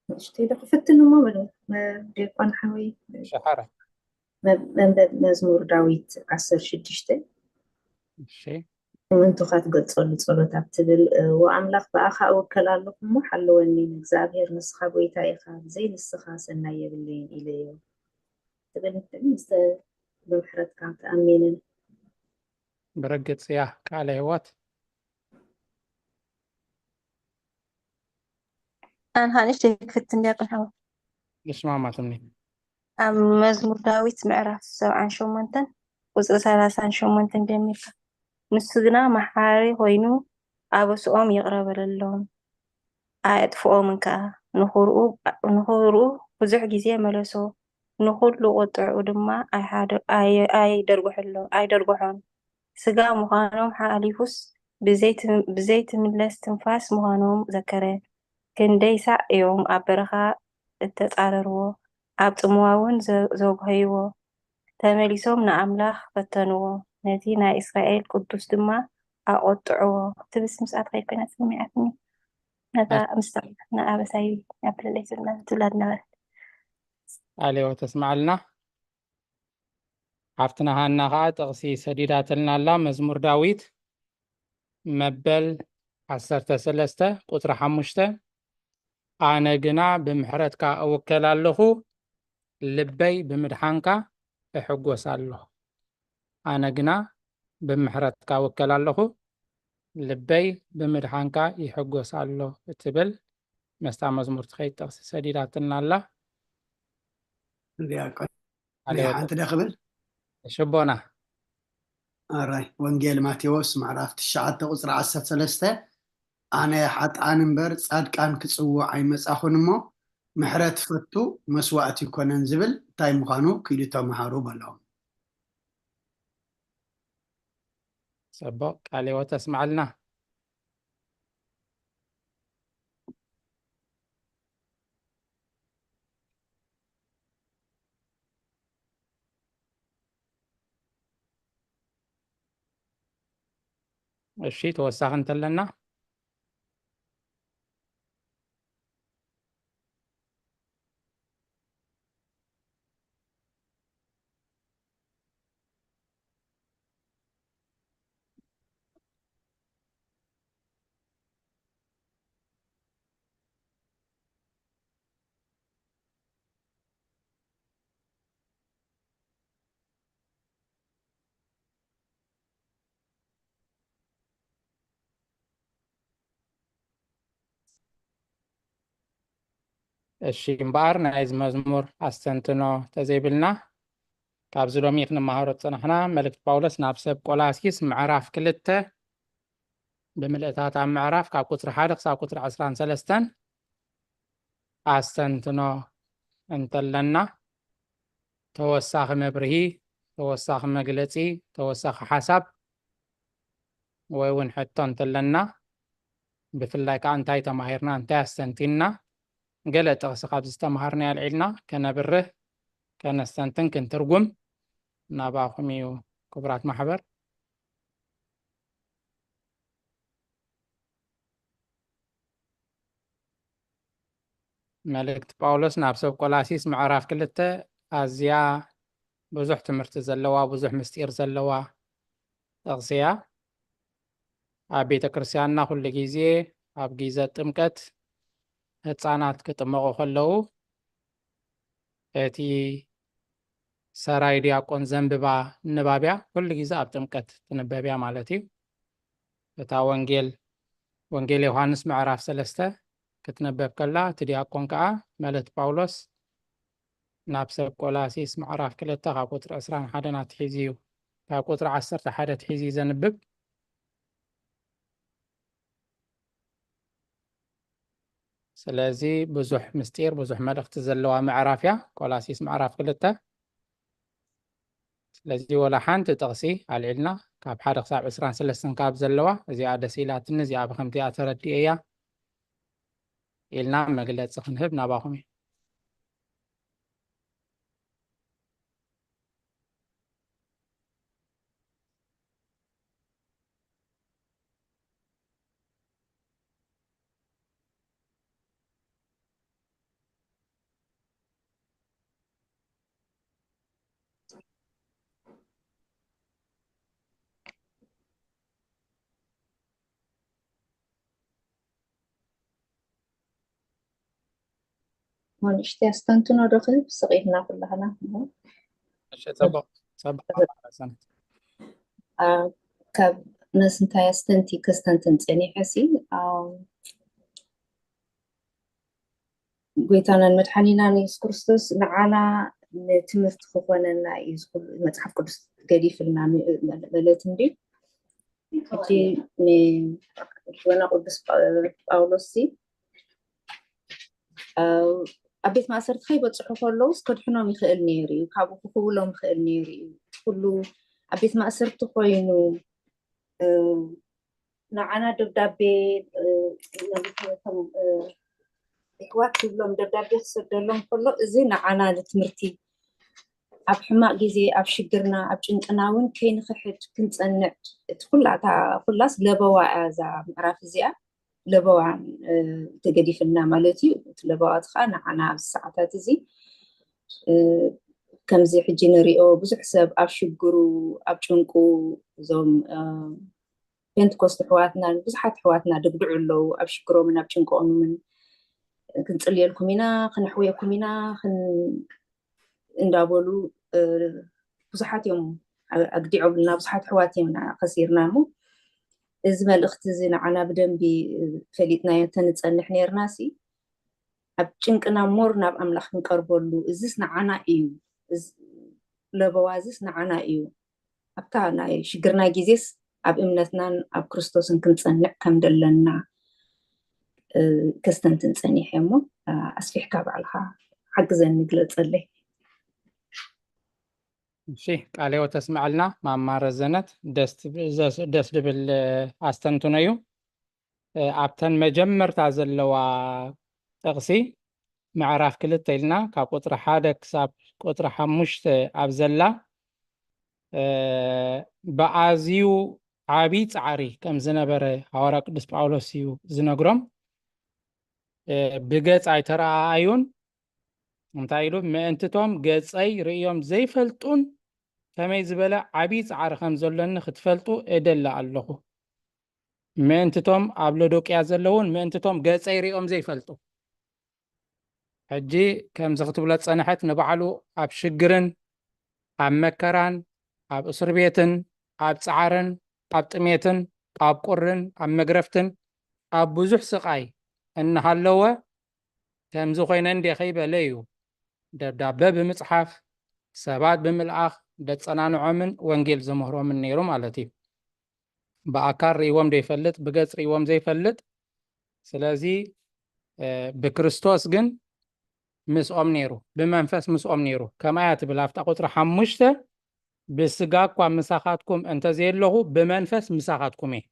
ንእሽተይ ዶ ክፍትን እሞ በሉ፣ መ-፣ ዲያቆን ሓወይ። ሸሓረ። መ-፣ መንበብ መዝሙር ዳዊት ዓሰርተ ሽዱሽተ። እሺ። እምንቱኻ ትገልጸሉ ጸሎት ኣብ ትብል፣ እ፣ "ወኣምላኽ ብኣኻ እውከል ኣለኹ እሞ ሓልወኒ፣ ንእግዚኣብሔር ንስኻ ጐይታ ኢኻ፣ ብዘይ ንስኻ ሰናይ የብለይን ኢለዮ" ትብል ምስ-፣ ብምሕረትካ ተኣሚንን። ብርግጽ እያ ቃለ ህይወት። ኣነ ኸኣ ንእሽተይ ክፍትን ዲያቆን ሓወይ። ይስማማትኒ። ኣብ መዝሙር ዳዊት ምዕራፍ ሰብዓን ሸሞንተን ቁጽሪ ሰላሳን ሸሞንተን ጀሚርካ፣ "ንሱ ግና መሓሪ ኮይኑ ኣበስኦም ይቕረ በለሎም፣ ኣየጥፍኦምን ከኣ። ንኽብርኡ፣ ንኽብርኡ ብዙሕ ግዜ መለሶ፣ ንኹሉ ቁጥዕኡ ድማ ኣይሓደ-፣ ኣይ-፣ ኣይደርጉሐሎ-፣ ኣይደርጉሖን። ስጋ ምዃኖም ሓሊፉስ ብዘይት-፣ ብዘይትምለስ ትንፋስ ምዃኖም ዘከረ። ክንደይ ሳዕ እዮም ኣብ በረኻ እተጻረርዎ፣ ኣብ ጽምዋ እውን ዘ-፣ ዘጉሀይዎ። ተመሊሶም ንኣምላኽ ፈተንዎ፣ ነቲ ናይ እስራኤል ቅዱስ ድማ ኣቖጥዕዎ" ትብል ምስኣ ትኸይድ ኮይና ሰሚዓትኒ። ነታ ኣት- ምስታ ንኣበሳይ ኣብ ለለይ ዝብላ ትብላ ዝነበረት። ቃለ ህይወት ተስምዓልና። ሓፍትና ሃና ኸዓ ጥቕሲ ሰዲዳትልና ኣላ። መዝሙር ዳዊት መበል ዓሰርተ ሰለስተ ቁጽሪ ሓሙሽተ፣ "ኣነ ግና ብምሕረትካ እውከል ኣለኹ፣ ልበይ ብምድሓንካ እሕጎስ ኣሎ። ኣነ ግና ብምሕረትካ እውከል ኣለኹ፣ ልበይ ብምድሓንካ ይሕጎስ ኣሎ" እትብል መስታ መዝሙር ትኸይድ ጥቕሲ ሰዲዳትና ኣላ። ዲያቆን ሓንቲ ደ ክብል? ሽቦና። ኣራይ፣ ወንጌል ማቴዎስ ምዕራፍ ትሽዓተ ቁጽሪ ዓሰርተ ሰለስተ፣ "ኣነ ሓጥኣን እምበር ጻድቃን ክጽውዕ ኣይመጻኹን እሞ፣ ምሕረት ፈቱ መስዋእቲ ይኮነን ዝብል እንታይ ምዃኑ ክኢሉ ተምሃሩ" በሎም። ጽቡቕ፣ ቃለ ህይወት ተስምዓልና። እሺ፣ ተወሳኺ እንተለና? እሺ፣ እምበኣር ናይዚ መዝሙር ኣስተንትኖ ተዘይብልና፣ ካብዚ ሎሚ ክንመሃሮ ዝጸናሕና መልእክቲ ጳውሎስ ናብ ሰብ ቆላሲስ ምዕራፍ ክልተ፣ ብምልእታት ኣብ ምዕራፍ ካብ ቁጽሪ ሓደ ክሳብ ቁጽሪ ዕስራን ሰለስተን ኣስተንትኖ እንተለና፣ ተወሳኺ መብርሂ ተወሳኺ መግለጺ፣ ተወሳኺ ሓሳብ ወይ እውን ሕቶ እንተለና፣ ብፍላይ ከዓ እንታይ ተማሂርና፣ እንታይ ኣስተንቲንና፣ ገለ ጥቕሲ ካብ ዝተምሃርናዮ ኣልዒልና ከነብርህ፣ ከነስተንትን፣ ክንትርጉም ናባኹም እዩ ክቡራት ማሕበር። መልእክቲ ጳውሎስ ናብ ሰብ ቆላሲስ ምዕራፍ ክልተ ኣዝያ ብዙሕ ትምህርቲ ዘለዋ፣ ብዙሕ ምስጢር ዘለዋ ጥቕሲ እያ። ኣብ ቤተ ክርስቲያንና ኩሉ ግዜ ኣብ ግዜ ጥምቀት ህፃናት ክጥመቑ ከለዉ እቲ ሰራይ ዲያቆን ዘንብባ ንባብያ ኩሉ ግዜ ኣብ ጥምቀት ትንበብያ ማለት እዩ። እታ ወንጌል፣ ወንጌል ዮሃንስ ምዕራፍ ሰለስተ ክትነበብ ከላ፣ እቲ ዲያቆን ከዓ መልእክቲ ጳውሎስ ናብ ሰብ ቆላሲስ ምዕራፍ ክልተ ካብ ቁፅሪ ዕስራን ሓደን ኣትሒዙ እዩ፣ ካብ ቁፅሪ ዓሰርተ ሓደ ኣትሒዙ እዩ ዘንብብ። ስለዚ ብዙሕ ምስጢር፣ ብዙሕ መልእኽቲ ዘለዋ ምዕራፍ እያ ቆላሲስ ምዕራፍ ክልተ። ስለዚ ወላ ሓንቲ ጥቕሲ ኣልዒልና ካብ ሓደ ክሳብ ዕስራን ሰለስተን ካብ ዘለዋ እዚኣ ደስ ኢላትኒ፣ እዚኣ ብኸምዚኣ ተረዲኤያ ኢልና መግለፂ ክንህብ ናባኹም እዩ። ንእሽተይ ኣስተንትኖ ዶ ክህብ ስቕ ኢልና ኩላህና? እሺ፣ ጽቡቕ፣ ጽቡቕ። አ፣ ካብ ነስ እንታይ ኣስተንቲ-፣ ከስተንትን ጸኒሐ ሲ፣ አ፣ ጎይታናን መድሓኒናን የሱስ ክርስቶስ ንዓና ንትምህርቲ ክኾነና እዩ እዚ ኩሉ መጽሓፍ ቅዱስ ገዲፍልና ሚ-፣ መ-፣ ማለት እንድዩ። ሕጂ ን-፣ ወና ቅዱስ ጳ-፣ ጳውሎስ ሲ፣ አ፣ ኣብ ቤት ማእሰርቲ ከይበጽሑ ከለውስ ከድሕኖም ይኽእል ነይሩ እዩ፣ ካብኡ ክኽውሎም ይኽእል ነይሩ እዩ። እቲ ኩሉ ኣብ ቤት ማእሰርቲ ኮይኑ፣ እ፣ ንዓና ደብዳቤ፣ እ፣ ነቶም፣ እ፣ የሕዋት ክብሎም ደብዳቤ ክሰደሎም ከሎ፣ እዚ ንዓና ንትምህርቲ፣ ኣብ ሕማቕ ግዜ፣ ኣብ ሽግርና፣ ኣብ ጭንቅና እውን ከይንኽሕድ ክንጸንዕ፣ እቲ ኩላ፣ እታ ኩላስ ለበዋ እያ እዛ ምዕራፍ እዚኣ። ለበዋ፣ እ፣ ተገዲፍልና ማለት እዩ። እቲ ለበዋ እቲ ኸኣ ንዓና ኣብዚ ሰዓታት እዚ፣ እ፣ ከምዚ ሕጂ ንሪኦ ብዙሕ ሰብ ኣብ ሽግሩ፣ ኣብ ጭንቁ፣ እዞም፣ እ፣ ፔንትኮስት ኣሕዋትና፣ ብዙሓት ኣሕዋትና ድግድዑ ኣለዉ። ኣብ ሽግሮምን ኣብ ጭንቆምን ክንጽልየልኩም ኢና፣ ክነሕውየኩም ኢና፣ ክን-፣ እንዳበሉ፣ እ፣ ብዙሓት እዮም ኣ-፣ ኣግዲዖምና፣ ብዙሓት ኣሕዋት እዮም ና-፣ ከሲርና እሞ፣ እዚ መልእኽቲ እዚ ንዓና ብደንቢ ፈሊጥናዮ እንተንጸንሕ ነይርና ሲ፣ ኣብ ጭንቅና ሞር ናብ ኣምላኽ ክንቀርበሉ፣ እዝስ ንዓና እዩ፣ እዚ ለበዋ እዝስ ንዓና እዩ። ኣብታ ናይ ሽግርና ግዜስ ኣብ እምነትናን ኣብ ክርስቶስን ክንጸንዕ ከም ደለና፣ እ፣ ከስተንትን ጸኒሐ እሞ፣ እ፣ ኣስፊሕካ ባዕልኻ ሓግዘኒ ግለጸለይ። እሺ፣ ቃለ ሕይወት ተስምዐልና ማማ ረዘነት። ደስ ትብ-፣ ዘስ-፣ ደስ ድብል፣ እ፣ ኣስተንትኖ እዩ። እ፣ ኣብተን መጀመርታ ዘለዋ ጥቕሲ ምዕራፍ ክልተ ኢልና ካብ ቁጽሪ ሓደ ክሳብ ቁጽሪ ሓሙሽተ ኣብ ዘላ፣ እ፣ ብኣዝዩ ዓቢ ጻዕሪ ከም ዝነበረ ሃዋርያ ቅዱስ ጳውሎስ እዩ ዝነግሮም። እ፣ ብገጽ ኣይተረኣኣዩን። እንታይ ኢሉ? "ምእንትቶም ገጸይ ርእዮም ዘይፈልጡን ከመይ ዝበለ ዓቢ ጻዕሪ ከም ዘሎኒ ክትፈልጡ እደሊ ኣለኹ። ምእንትቶም ኣብ ሎዶቅያ ዘለዉን ምእንትቶም ገጸይ ርእዮም ዘይፈልጡ።" ሕጂ ከምዚ ክትብሎ ጸንሐት፣ ንባዕሉ ኣብ ሽግርን ኣብ መከራን፣ ኣብ እስር ቤትን፣ ኣብ ጻዕርን፣ ኣብ ጥሜትን፣ ኣብ ቁርን፣ ኣብ መግረፍትን፣ ኣብ ብዙሕ ስቓይ እናሃለወ፣ ከምዚ ኮይነ እንዴ ከይበለ እዩ ደብዳበ ብምጽሓፍ፣ ሰባት ብምልኣኽ ደጸናንዖምን ወንጌል ዘምህሮምን ነይሩ ማለት እዩ። ብኣካል ርእይዎም ዘይፈልጥ፣ ብገጽ ርእይዎም ዘይፈልጥ፣ ስለዚ፣ እ፣ ብክርስቶስ ግን ምስኦም ነይሩ፣ ብመንፈስ ምስኦም ነይሩ። ከምኣ እያ ትብል ኣብታ ቁጽሪ ሓሙሽተ፣ ብስጋ እኳ ምሳኻትኩም እንተዘየለኹ፣ ብመንፈስ ምሳኻትኩም እየ።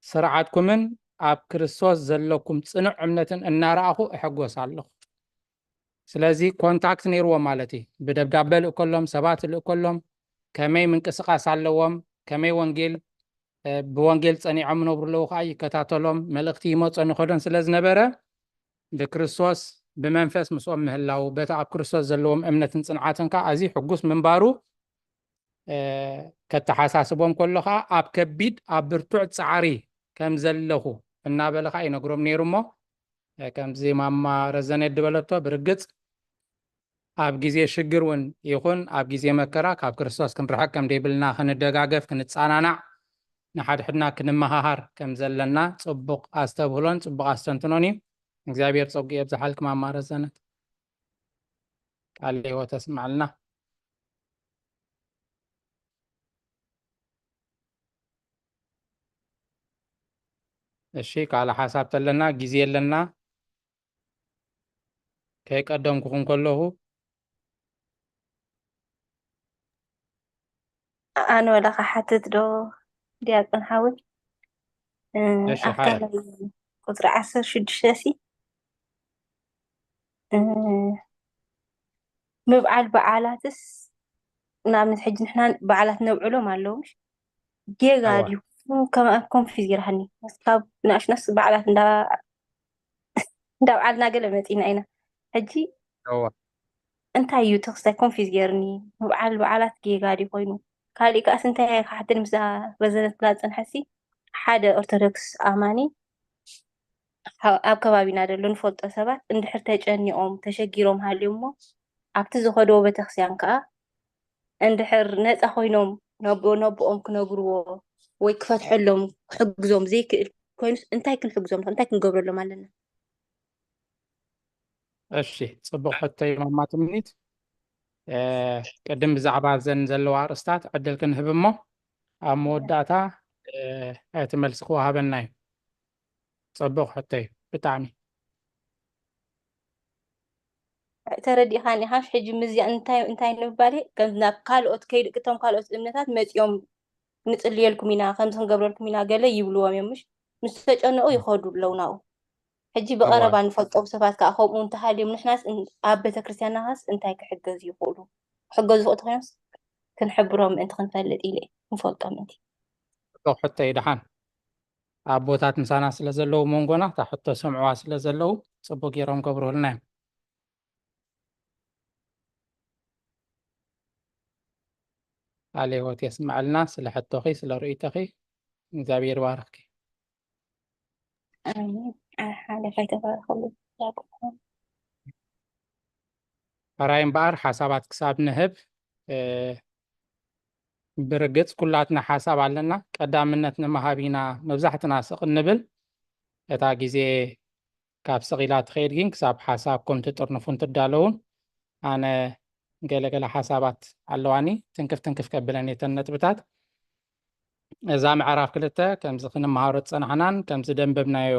ስርዓትኩምን ኣብ ክርስቶስ ዘለኩም ጽኑዕ እምነትን እናረኣኹ እሕጎስ ኣለኹ። ስለዚ ኮንታክት ነይርዎም ማለት እዩ። ብደብዳበ ልእከሎም፣ ሰባት ልእከሎም፣ ከመይ ምንቅስቃስ ኣለዎም፣ ከመይ ወንጌል፣ እ፣ ብወንጌል ጸኒዖም ይነብሩ ኣለዉ ከኣ ይከታተሎም፣ መልእኽቲ ይመጾ ንኸዶን ስለ ዝነበረ፣ ብክርስቶስ ብመንፈስ ምስኦም ምህላው፣ በቲ ኣብ ክርስቶስ ዘለዎም እምነትን ጽንዓትን ከኣ ኣዝዩ ሕጉስ ምንባሩ፣ እ፣ ከተሓሳስቦም ከሎ ከኣ ኣብ ከቢድ፣ ኣብ ብርቱዕ ጻዕሪ ከም ዘለኹ እናበለ ከኣ ይነግሮም ነይሩ እሞ፣ እ፣ ከምዚ ማማ ረዘነ ድበለቶ፣ ብርግጽ ኣብ ግዜ ሽግር እውን ይኹን ኣብ ግዜ መከራ ካብ ክርስቶስ ክንርሕቅ ከም ደይብልና፣ ክንደጋገፍ፣ ክንጸናናዕ፣ ንሓድሕድና ክንመሃሃር ከም ዘለና ጽቡቕ ኣስተብህሎን ጽቡቕ ኣስተንትኖን እዩ። እግዚኣብሔር ጸጉ የብዝሓልክ ማማ ረዘነት። ቃለ ሕይወት ኣስምዓልና። እሺ፣ ካልእ ሓሳብ ተለና፣ ግዜ ኣለና። ከይቀደምኩኹም ከለኹ። ኣነ ወላ ክሓትት ዶ ዲያቆን ሓወይ? እ፣ እሺ፣ ኣብታ ሓየ። ናይ ቁጽሪ ዓሰርተ ሽዱሽተ ሲ፣ እ፣ ምብዓል በዓላትስ፣ ንኣብነት ሕጂ ንሕና በዓላት ነብዕሎም ኣለዉ፣ ምሽ? ጌጋ እዋ። ድዩ? ከም ኣብ ኮንፊዝ ይርሃኒ። ካብ ንኣሽነስ በዓላት እንዳ-፣ እንዳብዓልና ገለ መጺና ኢና። ሕጂ እዋ። እንታይ እዩ ተኽስታይ ኮንፊዝ ገይርኒ? ምብዓል በዓላት ጌጋ ድዩ ኮይኑ? ካሊእ ከኣስ እንታይ እየ ክሓትል ምስዛ ረዘነት ክላ ዝጸንሐሲ፣ ሓደ ኦርቶዶክስ ኣማኒ፣ ሓ-፣ ኣብ ከባቢና ዘሎ ንፈልጦ ሰባት እንድሕር ተጨኒቖም፣ ተሸጊሮም ሃልዮም እሞ፣ ኣብቲ ዝኸድዎ ቤተክርስትያን ከኣ እንድሕር ነጻ ኮይኖም ነቦ-፣ ነቦኦም ክነግርዎ ወይ ክፈትሐሎም ክሕግዞም ዘይክእል ኮይኑስ፣ እንታይ ክንሕግዞም ንኽእል? እንታይ ክንገብረሎም ኣለና? እሺ፣ ጽቡቕ ሕቶ እዩ ማማ ትምኒት። እ፣ ቅድም ብዛዕባ ዘን ዘለዋ ኣርእስታት ዕድል ክንህብ እሞ፣ ኣብ መወዳእታ፣ እ፣ እቲ መልሲ ክወሃበና እዩ። ጽቡቕ ሕቶ እዩ፣ ብጣዕሚ። ተረዲእኻኒ ኢኻሽ? ሕጂ ምስዚኣ እንታይ፣ እንታይ ንምባል እየ? ከም ናብ ካልኦት ከይድ-፣ እቶም ካልኦት እምነታት መጺኦም ንጽልየልኩም ኢና፣ ከምዚ ክንገብረልኩም ኢና ገለ ይብልዎም እዮም፣ ምሽ? ምስ ተጨነቑ ይኸዱ ኣለዉ ናብኡ። ሕጂ ብቐረባ እዋ። ንፈልጦም ሰባት ከኣ ከምኡ እንተሃልዮም ንሕናስ እን-፣ ኣብ ቤተክርስትያንናስ እንታይ ክሕገዙ ይኽእሉ? ክሕገዙ ይኽእሉ ተኾይኖምስ ክንሕብሮም ምእንቲ ክንፈልጥ ኢለ እየ፣ ክንፈልጦም ምእንቲ። ጽቡቕ ሕቶ እዩ። ደሓን ኣቦታት ምሳና ስለ ዘለዉ መንጎና እታ ሕቶ ሰምዕዋ ስለ ዘለዉ ጽቡቕ ገይሮም ገብሩልና እዮም። ቃለ ሕይወት የስምዐልና። ስለ ሕቶኺ፣ ስለ ርእይቶኺ እግዚኣብሔር ይባርኽኪ። ኣሜን። ሓለፋይ ተባረኹሉ። ሕራይ እምበኣር ሓሳባት ክሳብ ንህብ፣ እ፣ ብርግጽ ኩላትና ሓሳብ ኣለና። ቀዳምነት ንምሃብ ኢና መብዛሕትና ስቕ እንብል። እታ ግዜ ካብ ስቕ ኢላ ትኸይድ ግን ክሳብ ሓሳብኩም ትጥርንፉን ትዳለዉን ኣነ ገለ ገለ ሓሳባት ኣለዋኒ። ትንክፍ ትንክፍ ከብለን እየን እተን ነጥብታት። እዛ ምዕራፍ ክልተ ከምዚ ክንመሃሮ ዝጸናሕናን ከምዚ ደንበብናዮ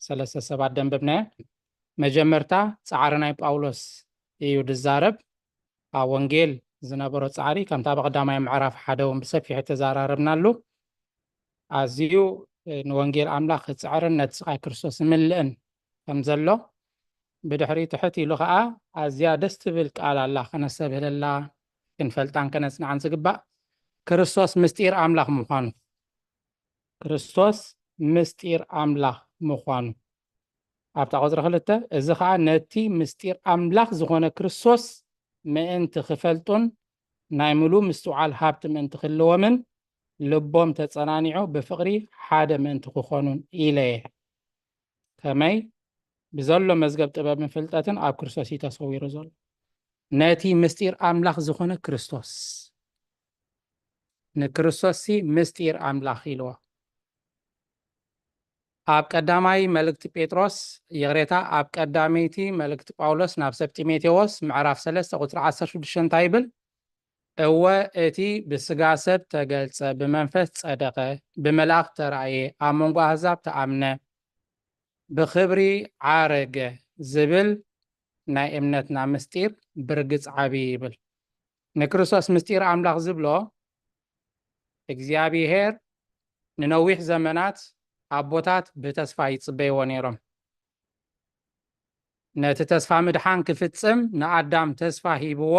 ሰለስተ ሰባት ደንበብናዮ። መጀመርታ ጻዕሪ ናይ ጳውሎስ እዩ ዝዛረብ። ኣብ ወንጌል ዝነበሮ ጻዕሪ ከምታ ብቐዳማይ ምዕራፍ ሓደ እውን ብሰፊሑ ተዛራረብናሉ። ኣዝዩ፣ እ፣ ንወንጌል ኣምላኽ ክጽዕርን ነቲ ስቓይ ክርስቶስ ዝምልእን ከም ዘሎ፣ ብድሕሪኡ ትሕት ኢሉ ኸኣ ኣዝያ ደስ ትብል ቃል ኣላ፣ ከነስተብህለላ፣ ክንፈልጣን ከነጽንዓን ዝግባእ፣ ክርስቶስ ምስጢር ኣምላኽ ምዃኑ። ክርስቶስ ምስጢር ኣምላኽ ምዃኑ። ኣብታ ቁጽሪ ክልተ፣ እዚ ኸኣ ነቲ ምስጢር ኣምላኽ ዝኾነ ክርስቶስ ምእንቲ ክፈልጡን ናይ ምሉእ ምስትውዓል ሃብቲ ምእንቲ ክህልዎምን ልቦም ተጸናኒዑ ብፍቕሪ ሓደ ምእንቲ ክኾኑን ኢለ እየ። ከመይ? ብዘሎ መዝገብ ጥበብን ፍልጠትን ኣብ ክርስቶስ እዩ ተሰዊሩ ዘሎ። ነቲ ምስጢር ኣምላኽ ዝኾነ ክርስቶስ፣ ንክርስቶስሲ ምስጢር ኣምላኽ ኢልዎ። ኣብ ቀዳማይ መልእክቲ ጴጥሮስ፣ ይቕሬታ፣ ኣብ ቀዳመይቲ መልእክቲ ጳውሎስ ናብ ሰብ ጢሞቴዎስ ምዕራፍ ሰለስተ ቁጽሪ ዓሰርተ ሽዱሽተ እንታይ ይብል? እወ፣ እቲ ብስጋ ሰብ ተገልጸ፣ ብመንፈስ ጸደቐ፣ ብመልኣኽ ተራእየ፣ ኣብ መንጎ ኣህዛብ ተኣምነ፣ ብኽብሪ ዓረገ ዝብል ናይ እምነትና ምስጢር ብርግጽ ዓቢ ይብል። ንክርስቶስ ምስጢር ኣምላኽ ዝብሎ እግዚኣብሔር ንነዊሕ ዘመናት ኣቦታት ብተስፋ ይጽበይዎ ነይሮም። ነቲ ተስፋ ምድሓን ክፍጽም ንኣዳም ተስፋ ሂብዎ።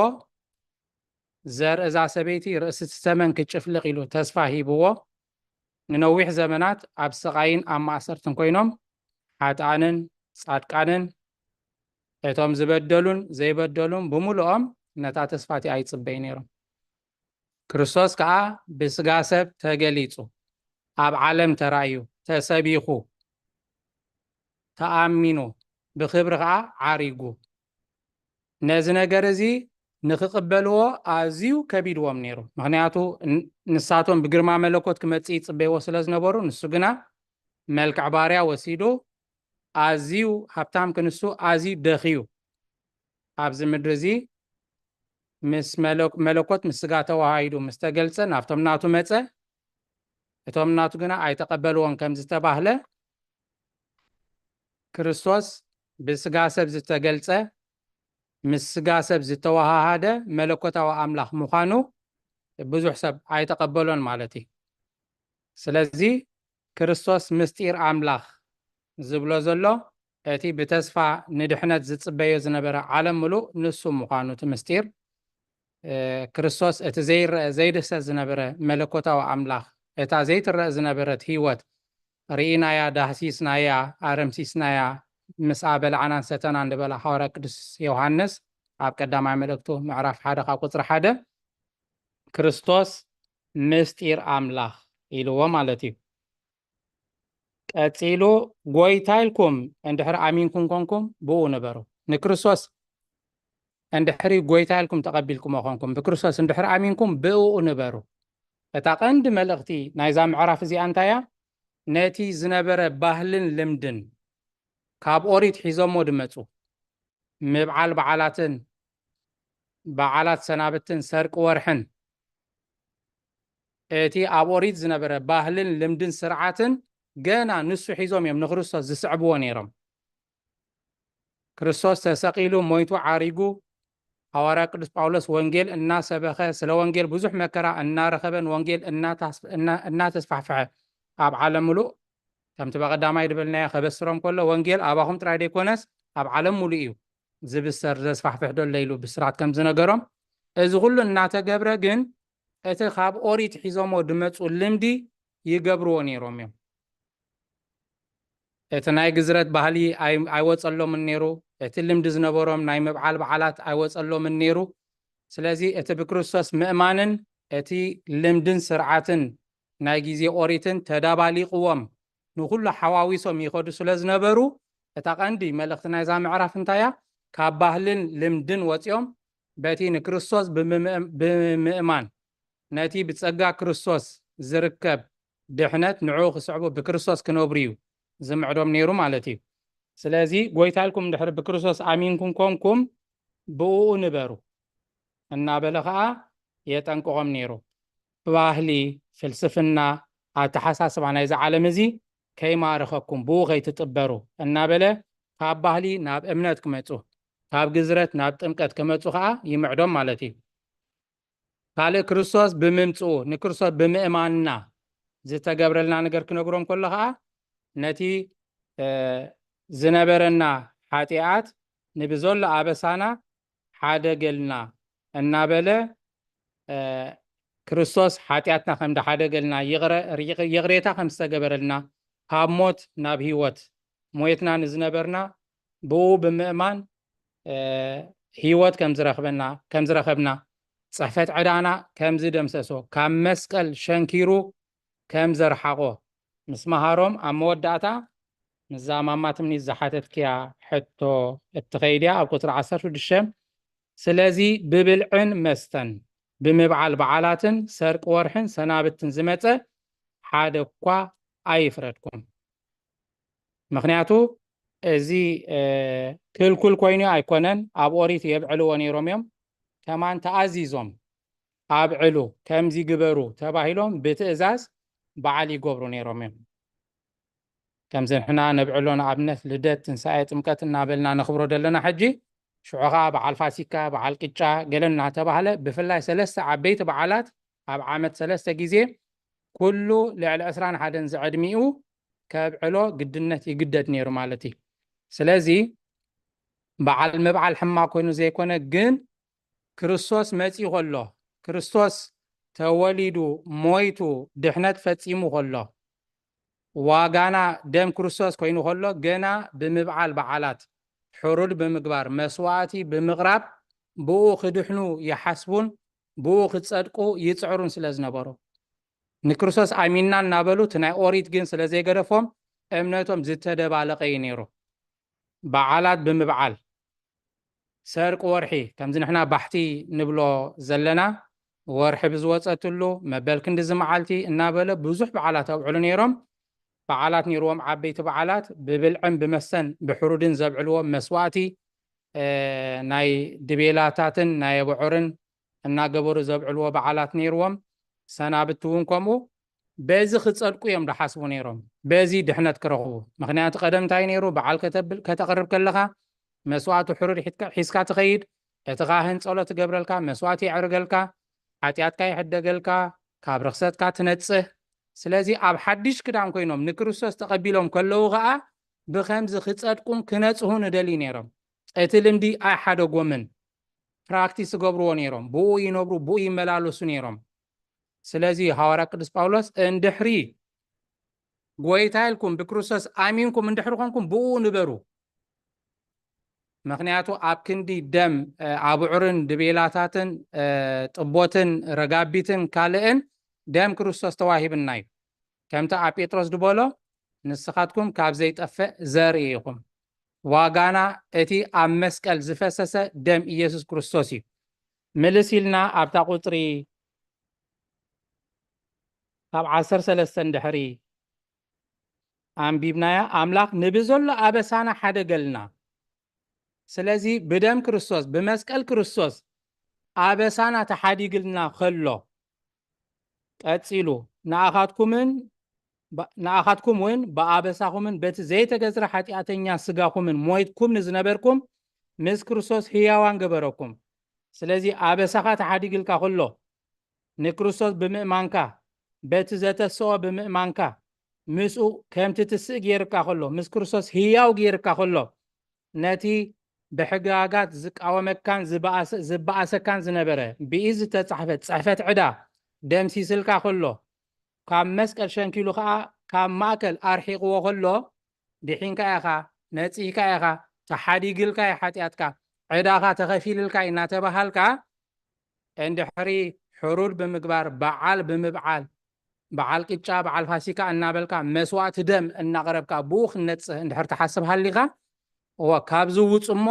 ዘር እዛ ሰበይቲ ርእሲ እቲ ተመን ክጭፍልቕ ኢሉ ተስፋ ሂብዎ። ንነዊሕ ዘመናት ኣብ ስቓይን ኣብ ማእሰርትን ኮይኖም ሓጥኣንን ጻድቃንን እቶም ዝበደሉን ዘይበደሉን ብምሉኦም ነታ ተስፋ እቲኣ ይጽበዩ ነይሮም። ክርስቶስ ከኣ ብስጋ ሰብ ተገሊጹ፣ ኣብ ዓለም ተራእዩ፣ ተሰቢኹ፣ ተኣሚኑ፣ ብኽብሪ ከኣ ዓሪጉ። ነዚ ነገር እዚ ንኽቕበልዎ ኣዝዩ ከቢድዎም ነይሩ። ምኽንያቱ ን-፣ ንሳቶም ብግርማ መለኮት ክመጽእ ይጽበይዎ ስለ ዝነበሩ፣ ንሱ ግና መልክዕ ባርያ ወሲዱ ኣዝዩ ሃብታም ክንሱ ኣዝዩ ደኽዩ ኣብዚ ምድሪ እዚ ምስ መለ-፣ መለኮት ምስ ስጋ ተዋሃሂዱ ምስ ተገልጸ ናብቶም ናቱ መጸ። እቶም ናቱ ግና ኣይተቐበልዎን ከም ዝተባህለ ክርስቶስ ብስጋ ሰብ ዝተገልጸ ምስ ስጋ ሰብ ዝተዋሃሃደ መለኮታዊ ኣምላኽ ምዃኑ ብዙሕ ሰብ ኣይተቐበሎን ማለት እዩ። ስለዚ ክርስቶስ ምስጢር ኣምላኽ ዝብሎ ዘሎ እቲ ብተስፋ ንድሕነት ዝጽበዮ ዝነበረ ዓለም ምሉእ ንሱ ምዃኑ እቲ ምስጢር እ፣ ክርስቶስ እቲ ዘይረአ ዘይድህሰስ ዝነበረ መለኮታዊ ኣምላኽ እታ ዘይትረአ ዝነበረት ህይወት ርኢናያ፣ ዳህሲስናያ፣ ኣረምሲስናያ፣ ምስኣ በላዕናን ሰተናን ዝበላ ሃዋርያ ቅዱስ ዮሃንስ ኣብ ቀዳማይ መልእክቱ ምዕራፍ ሓደ ካብ ቁጽሪ ሓደ ክርስቶስ ምስጢር ኣምላኽ ኢልዎ ማለት እዩ። ቀጺሉ ጎይታ ኢልኩም እንድሕር ኣሚንኩም ኮንኩም ብኡ ንበሩ። ንክርስቶስ እንድሕሪ ጎይታ ኢልኩም ተቐቢልኩሞ ኮንኩም ብክርስቶስ እንድሕር ኣሚንኩም ብኡ ንበሩ። እታ ቀንዲ መልእኽቲ ናይዛ ምዕራፍ እዚኣ እንታይ እያ? ነቲ ዝነበረ ባህልን ልምድን ካብ ኦሪት ሒዞሞ ድመጹ ምብዓል በዓላትን በዓላት ሰናብትን ሰርቂ ወርሕን እቲ ኣብ ኦሪት ዝነበረ ባህልን ልምድን ስርዓትን ገና ንሱ ሒዞም እዮም ንክርስቶስ ዝስዕብዎ ነይሮም። ክርስቶስ ተሰቒሉ ሞይቱ ዓሪጉ ሃዋርያ ቅዱስ ጳውሎስ ወንጌል እናሰበኸ ስለ ወንጌል ብዙሕ መከራ እናረኸበን ወንጌል እናታስ-፣ እና-፣ እናተስፋሕፈሐ ኣብ ዓለም ምሉእ ከምቲ በቐዳማይ ድበልናዮ ከበስሮም ከሎ ወንጌል ኣባኹም ጥራይ ደይኮነስ ኣብ ዓለም ምሉእ እዩ ዝብሰር ዘስፋሕፍሕ ደሎ ኢሉ ብስራት ከም ዝነገሮም እዚ ኩሉ እናተገብረ ግን እቲ ካብ ኦሪት ሒዞሞ ድመፁ ልምዲ ይገብርዎ ነይሮም እዮም። እቲ ናይ ግዝረት ባህሊ ኣይ-፣ ኣይወፀሎምን ነይሩ። እቲ ልምዲ ዝነበሮም ናይ ምብዓል በዓላት ኣይወፀሎምን ነይሩ። ስለዚ እቲ ብክርስቶስ ምእማንን እቲ ልምድን ስርዓትን ናይ ግዜ ኦሪትን ተዳባሊቕዎም ንኹሉ ሓዋዊሶም ይኸዱ ስለ ዝነበሩ እታ ቀንዲ መልእኽቲ ናይዛ ምዕራፍ እንታይ እያ? ካብ ባህልን ልምድን ወፂኦም በቲ ንክርስቶስ ብምም-፣ ብምእማን ነቲ ብጸጋ ክርስቶስ ዝርከብ ድሕነት ንዕኡ ክስዕቡ ብክርስቶስ ክነብሩ እዩ ዝምዕዶም ነይሩ ማለት እዩ። ስለዚ ጎይታ ኢልኩም እንድሕር ብክርስቶስ ኣሚንኩም ኮንኩም ብእኡ ንበሩ እናበለ ኸዓ የጠንቅቖም ነይሩ። ባህሊ፣ ፍልስፍና፣ ኣተሓሳስባ ናይዚ ዓለም እዚ ከይማርኸኩም ብኡ ከይትጥበሩ እናበለ ካብ ባህሊ ናብ እምነት ክመፁ ካብ ግዝረት ናብ ጥምቀት ክመፁ ኸዓ ይምዕዶም ማለት እዩ። ካልእ ክርስቶስ ብምምፅኡ ንክርስቶስ ብምእማንና ዝተገብረልና ነገር ክነግሮም ከሎ ኸዓ ነቲ ዝነበረና ሓጢኣት ንብዘሎ ኣበሳና ሓደገልና እናበለ ክርስቶስ ሓጢኣትና ከም ዝሓደገልና ይቕሬታ ከም ዝተገበረልና ካብ ሞት ናብ ህይወት ሞየትና ንዝነበርና ብኡ ብምእማን ህይወት ከም ዝረኽበና ከም ዝረኸብና ፅሕፈት ዕዳና ከም ዝደምሰሶ ካብ መስቀል ሸንኪሩ ከም ዘርሓቖ ምስ መሃሮም ኣብ መወዳእታ ምስዛ ማማ ትምኒት ዝሓተትክያ ሕቶ እትኸይድ እያ ኣብ ቁፅሪ ዓሰርተ ሽዱሽተ ስለዚ ብብልዕን መስተን ብምብዓል በዓላትን ሰርቂ ወርሕን ሰናብትን ዝመፀ ሓደ እኳ ኣይፍረድኩም ምኽንያቱ እዚ ክልኩል ኮይኑ ኣይኮነን ኣብ ኦሪት የብዕልዎ ነይሮም እዮም ከማን ተኣዚዞም ኣብዕሉ ከምዚ ግበሩ ተባሂሎም ብትእዛዝ በዓል ይገብሩ ነይሮም እዮም ከምዚ ንሕና ነብዕሎ ንኣብነት ልደት ትንሳኤ ጥምቀት እናበልና ነኽብሮ ዘለና ሕጂ ሽዑ ኸዓ በዓል ፋሲካ፣ በዓል ቅጫ ገለ እናተባህለ ብፍላይ ሰለስተ ዓበይቲ በዓላት ኣብ ዓመት ሰለስተ ግዜ ኩሉ ልዕሊ ዕስራን ሓደን ዝዕድሚኡ ከብዕሎ ግድነት ይግደድ ነይሩ ማለት እዩ። ስለዚ በዓል ምብዓል ሕማቕ ኮይኑ ዘይኮነ፣ ግን ክርስቶስ መጺኡ ከሎ፣ ክርስቶስ ተወሊዱ፣ ሞይቱ፣ ድሕነት ፈጺሙ ከሎ፣ ዋጋና ደም ክርስቶስ ኮይኑ ከሎ፣ ገና ብምብዓል በዓላት፣ ሕሩድ ብምግባር፣ መስዋእቲ ብምቕራብ፣ ብኡ ክድሕኑ ይሓስቡን ብኡ ክጸድቁ ይጽዕሩን ስለ ዝነበሩ፣ ንክርስቶስ ኣሚንና እናበሉ፣ እቲ ናይ ኦሪት ግን ስለ ዘይገደፎም፣ እምነቶም ዝተደባለቐ እዩ ነይሩ። በዓላት ብምብዓል፣ ሰርቂ ወርሒ፣ ከምዚ ንሕና ባሕቲ ንብሎ ዘለና፣ ወርሒ ብዝወጸትሉ፣ መበል ክንድዚ መዓልቲ እናበለ ብዙሕ በዓላት ኣውዕሉ ነይሮም። በዓላት ነይርዎም፣ ዓበይቲ በዓላት፣ ብብልዕን ብመስተን ብሕሩድን ዘብዕልዎም መስዋእቲ፣ እ፣ ናይ ድቤላታትን ናይ ኣቡዑርን እናገበሩ ዘብዕልዎ በዓላት ነይርዎም። ሰናብቲ እውን ከምኡ። በዚ ክጸድቁ እዮም ዝሓስቡ ነይሮም፣ በዚ ድሕነት ክረኽቡ። ምኽንያቱ ቀደም እንታይ ነይሩ? በዓል ከተብል-፣ ከተቕርብ ከለኻ መስዋእቲ ሕሩድ ሒዝካ፣ ሒዝካ ትኸይድ፣ እቲ ካህን ጸሎት ይገብረልካ፣ መስዋእቲ የዕርገልካ፣ ሓጢኣትካ ይሕደገልካ፣ ካብ ርኽሰትካ ትነጽህ። ስለዚ ኣብ ሓድሽ ክዳን ኮይኖም ንክርስቶስ ተቐቢሎም ከለዉ ኸኣ ብኸምዚ ክጸድቁን ክነጽሁን ይደልዩ ነይሮም። እቲ ልምዲ ኣይሓደጎምን። ፕራክቲስ ይገብርዎ ነይሮም፣ ብኡ ይነብሩ፣ ብኡ ይመላለሱ ነይሮም። ስለዚ ሃዋርያ ቅዱስ ጳውሎስ እንድሕሪ ጎይታ ኢልኩም ብክርስቶስ ኣሚንኩም እንድሕሪ ኮንኩም ብኡ ንበሩ። ምኽንያቱ ኣብ ክንዲ ደም፣ እ፣ ኣቡዑርን ድቤላታትን፣ እ፣ ጥቦትን ረጋቢትን ካልእን ደም ክርስቶስ ተዋሂብና እዩ። ከምቲ ኣብ ጴጥሮስ ዝበሎ፣ ንስኻትኩም ካብ ዘይጠፍእ ዘርኢ ኢኹም። ዋጋና እቲ ኣብ መስቀል ዝፈሰሰ ደም ኢየሱስ ክርስቶስ እዩ። ምልስ ኢልና ኣብታ ቁጽሪ ካብ ዓሰርተ ሰለስተ እንድሕሪ ኣንቢብናያ፣ ኣምላኽ ንብዘሎ ኣበሳና ሓደገልና። ስለዚ ብደም ክርስቶስ፣ ብመስቀል ክርስቶስ ኣበሳና ተሓዲግልና ከሎ፣ ቀጺሉ፣ ንኣኻትኩምን ባ-፣ ንኣኻትኩም እውን ብኣበሳኹምን በቲ ዘይተገዝረ ሓጢኣተኛ ስጋኹምን ሞይትኩም ንዝነበርኩም፣ ምስ ክርስቶስ ህያዋን ገበረኩም። ስለዚ ኣበሳኻ ተሓዲግልካ ከሎ፣ ንክርስቶስ ብምእማንካ፣ በቲ ዘተስኦ ብምእማንካ፣ ምስኡ ከምቲ ትስእ ገይርካ ከሎ፣ ምስ ክርስቶስ ህያው ገይርካ ከሎ፣ ነቲ ብሕግጋት ዝቃወመካን ዝበኣሰ-፣ ዝበኣሰካን ዝነበረ፣ ብኢድ ዝተጻሕፈት ጽሕፈት ዕዳ ደምሲስልካ ከሎ፣ ካብ መስቀል ሸንኪሉ ኸኣ ካብ ማእከል ኣርሒቕዎ ከሎ፣ ድሒንካ ኢኻ፣ ነጺህካ ኢኻ፣ ተሓዲግልካ እዩ ሓጢኣትካ፣ ዕዳኻ ተኸፊልልካ እዩ እናተባሃልካ፣ እንድሕሪ ሕሩድ ብምግባር፣ በዓል ብምብዓል፣ በዓል ቅጫ፣ በዓል ፋሲካ እናበልካ፣ መስዋእቲ ደም እናቕረብካ፣ ብኡ ክንነጽህ እንድሕር ትሓስብ ሃሊኻ፣ እወ፣ ካብዚ ውጹ እሞ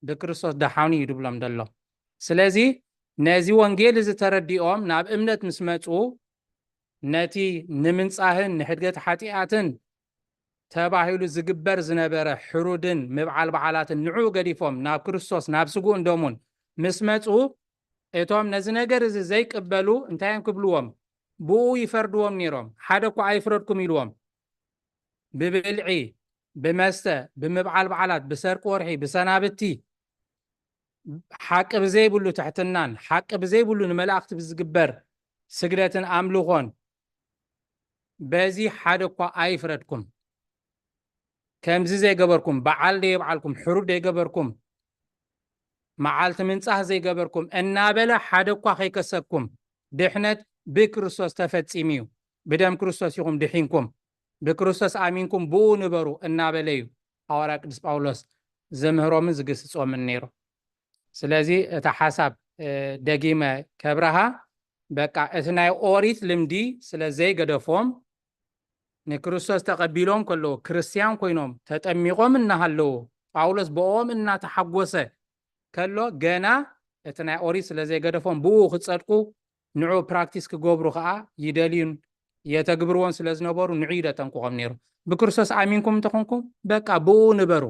ብክርስቶስ ደሓኑ እዩ ድብሎም ደሎ። ስለዚ ነዚ ወንጌል እዚ ተረዲኦም ናብ እምነት ምስ መጹ፣ ነቲ ንምንጻህን ንሕድገት ሓጢኣትን ተባሂሉ ዝግበር ዝነበረ ሕሩድን ምብዓል በዓላትን ንዕኡ ገዲፎም ናብ ክርስቶስ፣ ናብ ስግኡን ደሙን ምስ መጹ፣ እቶም ነዚ ነገር እዚ ዘይቅበሉ እንታይ እዮም ክብልዎም? ብኡ ይፈርድዎም ነይሮም። ሓደ እኳ ኣይፍረድኩም ኢልዎም። ብብልዒ፣ ብመስተ፣ ብምብዓል በዓላት፣ ብሰርቂ ወርሒ፣ ብሰናብቲ፣ ሓቂ ብዘይብሉ ትሕትናን ሓቂ ብዘይብሉ ንመላእኽቲ ብዝግበር ስግደትን ኣምልኾን፣ በዚ ሓደ እኳ ኣይፍረድኩም። ከምዚ ዘይገበርኩም፣ በዓል ደየብዓልኩም፣ ሕሩድ ደይገበርኩም፣ መዓልቲ ምንጻህ ዘይገበርኩም እናበለ ሓደ እኳ ከይከሰኩም፣ ድሕነት ብክርስቶስ ተፈጺሙ እዩ። ብደም ክርስቶስ ኢኹም ድሒንኩም፣ ብክርስቶስ ኣሚንኩም ብኡ ንበሩ እናበለ እዩ ሃዋርያ ቅዱስ ጳውሎስ ዝምህሮምን ዝግስጾምን ነይሩ። ስለዚ እታ ሓሳብ፣ እ፣ ደጊመ ከብርሃ፣ በቃ እቲ ናይ ኦሪት ልምዲ ስለ ዘይገደፎም፣ ንክርስቶስ ተቐቢሎም ከለዉ፣ ክርስትያን ኮይኖም ተጠሚቖም እናሃለዉ፣ ጳውሎስ ብኦም እናተሓጎሰ ከሎ፣ ገና እቲ ናይ ኦሪት ስለ ዘይገደፎም፣ ብኡ ክጸድቁ፣ ንዑ ፕራክቲስ ክገብሩ ኸኣ ይደልዩን የተግብርዎን ስለ ዝነበሩ፣ ንዑ እዩ ደጠንቅቖም ነይሩ። ብክርስቶስ ኣሚንኩም እንተኾንኩም፣ በቃ ብኡ ንበሩ።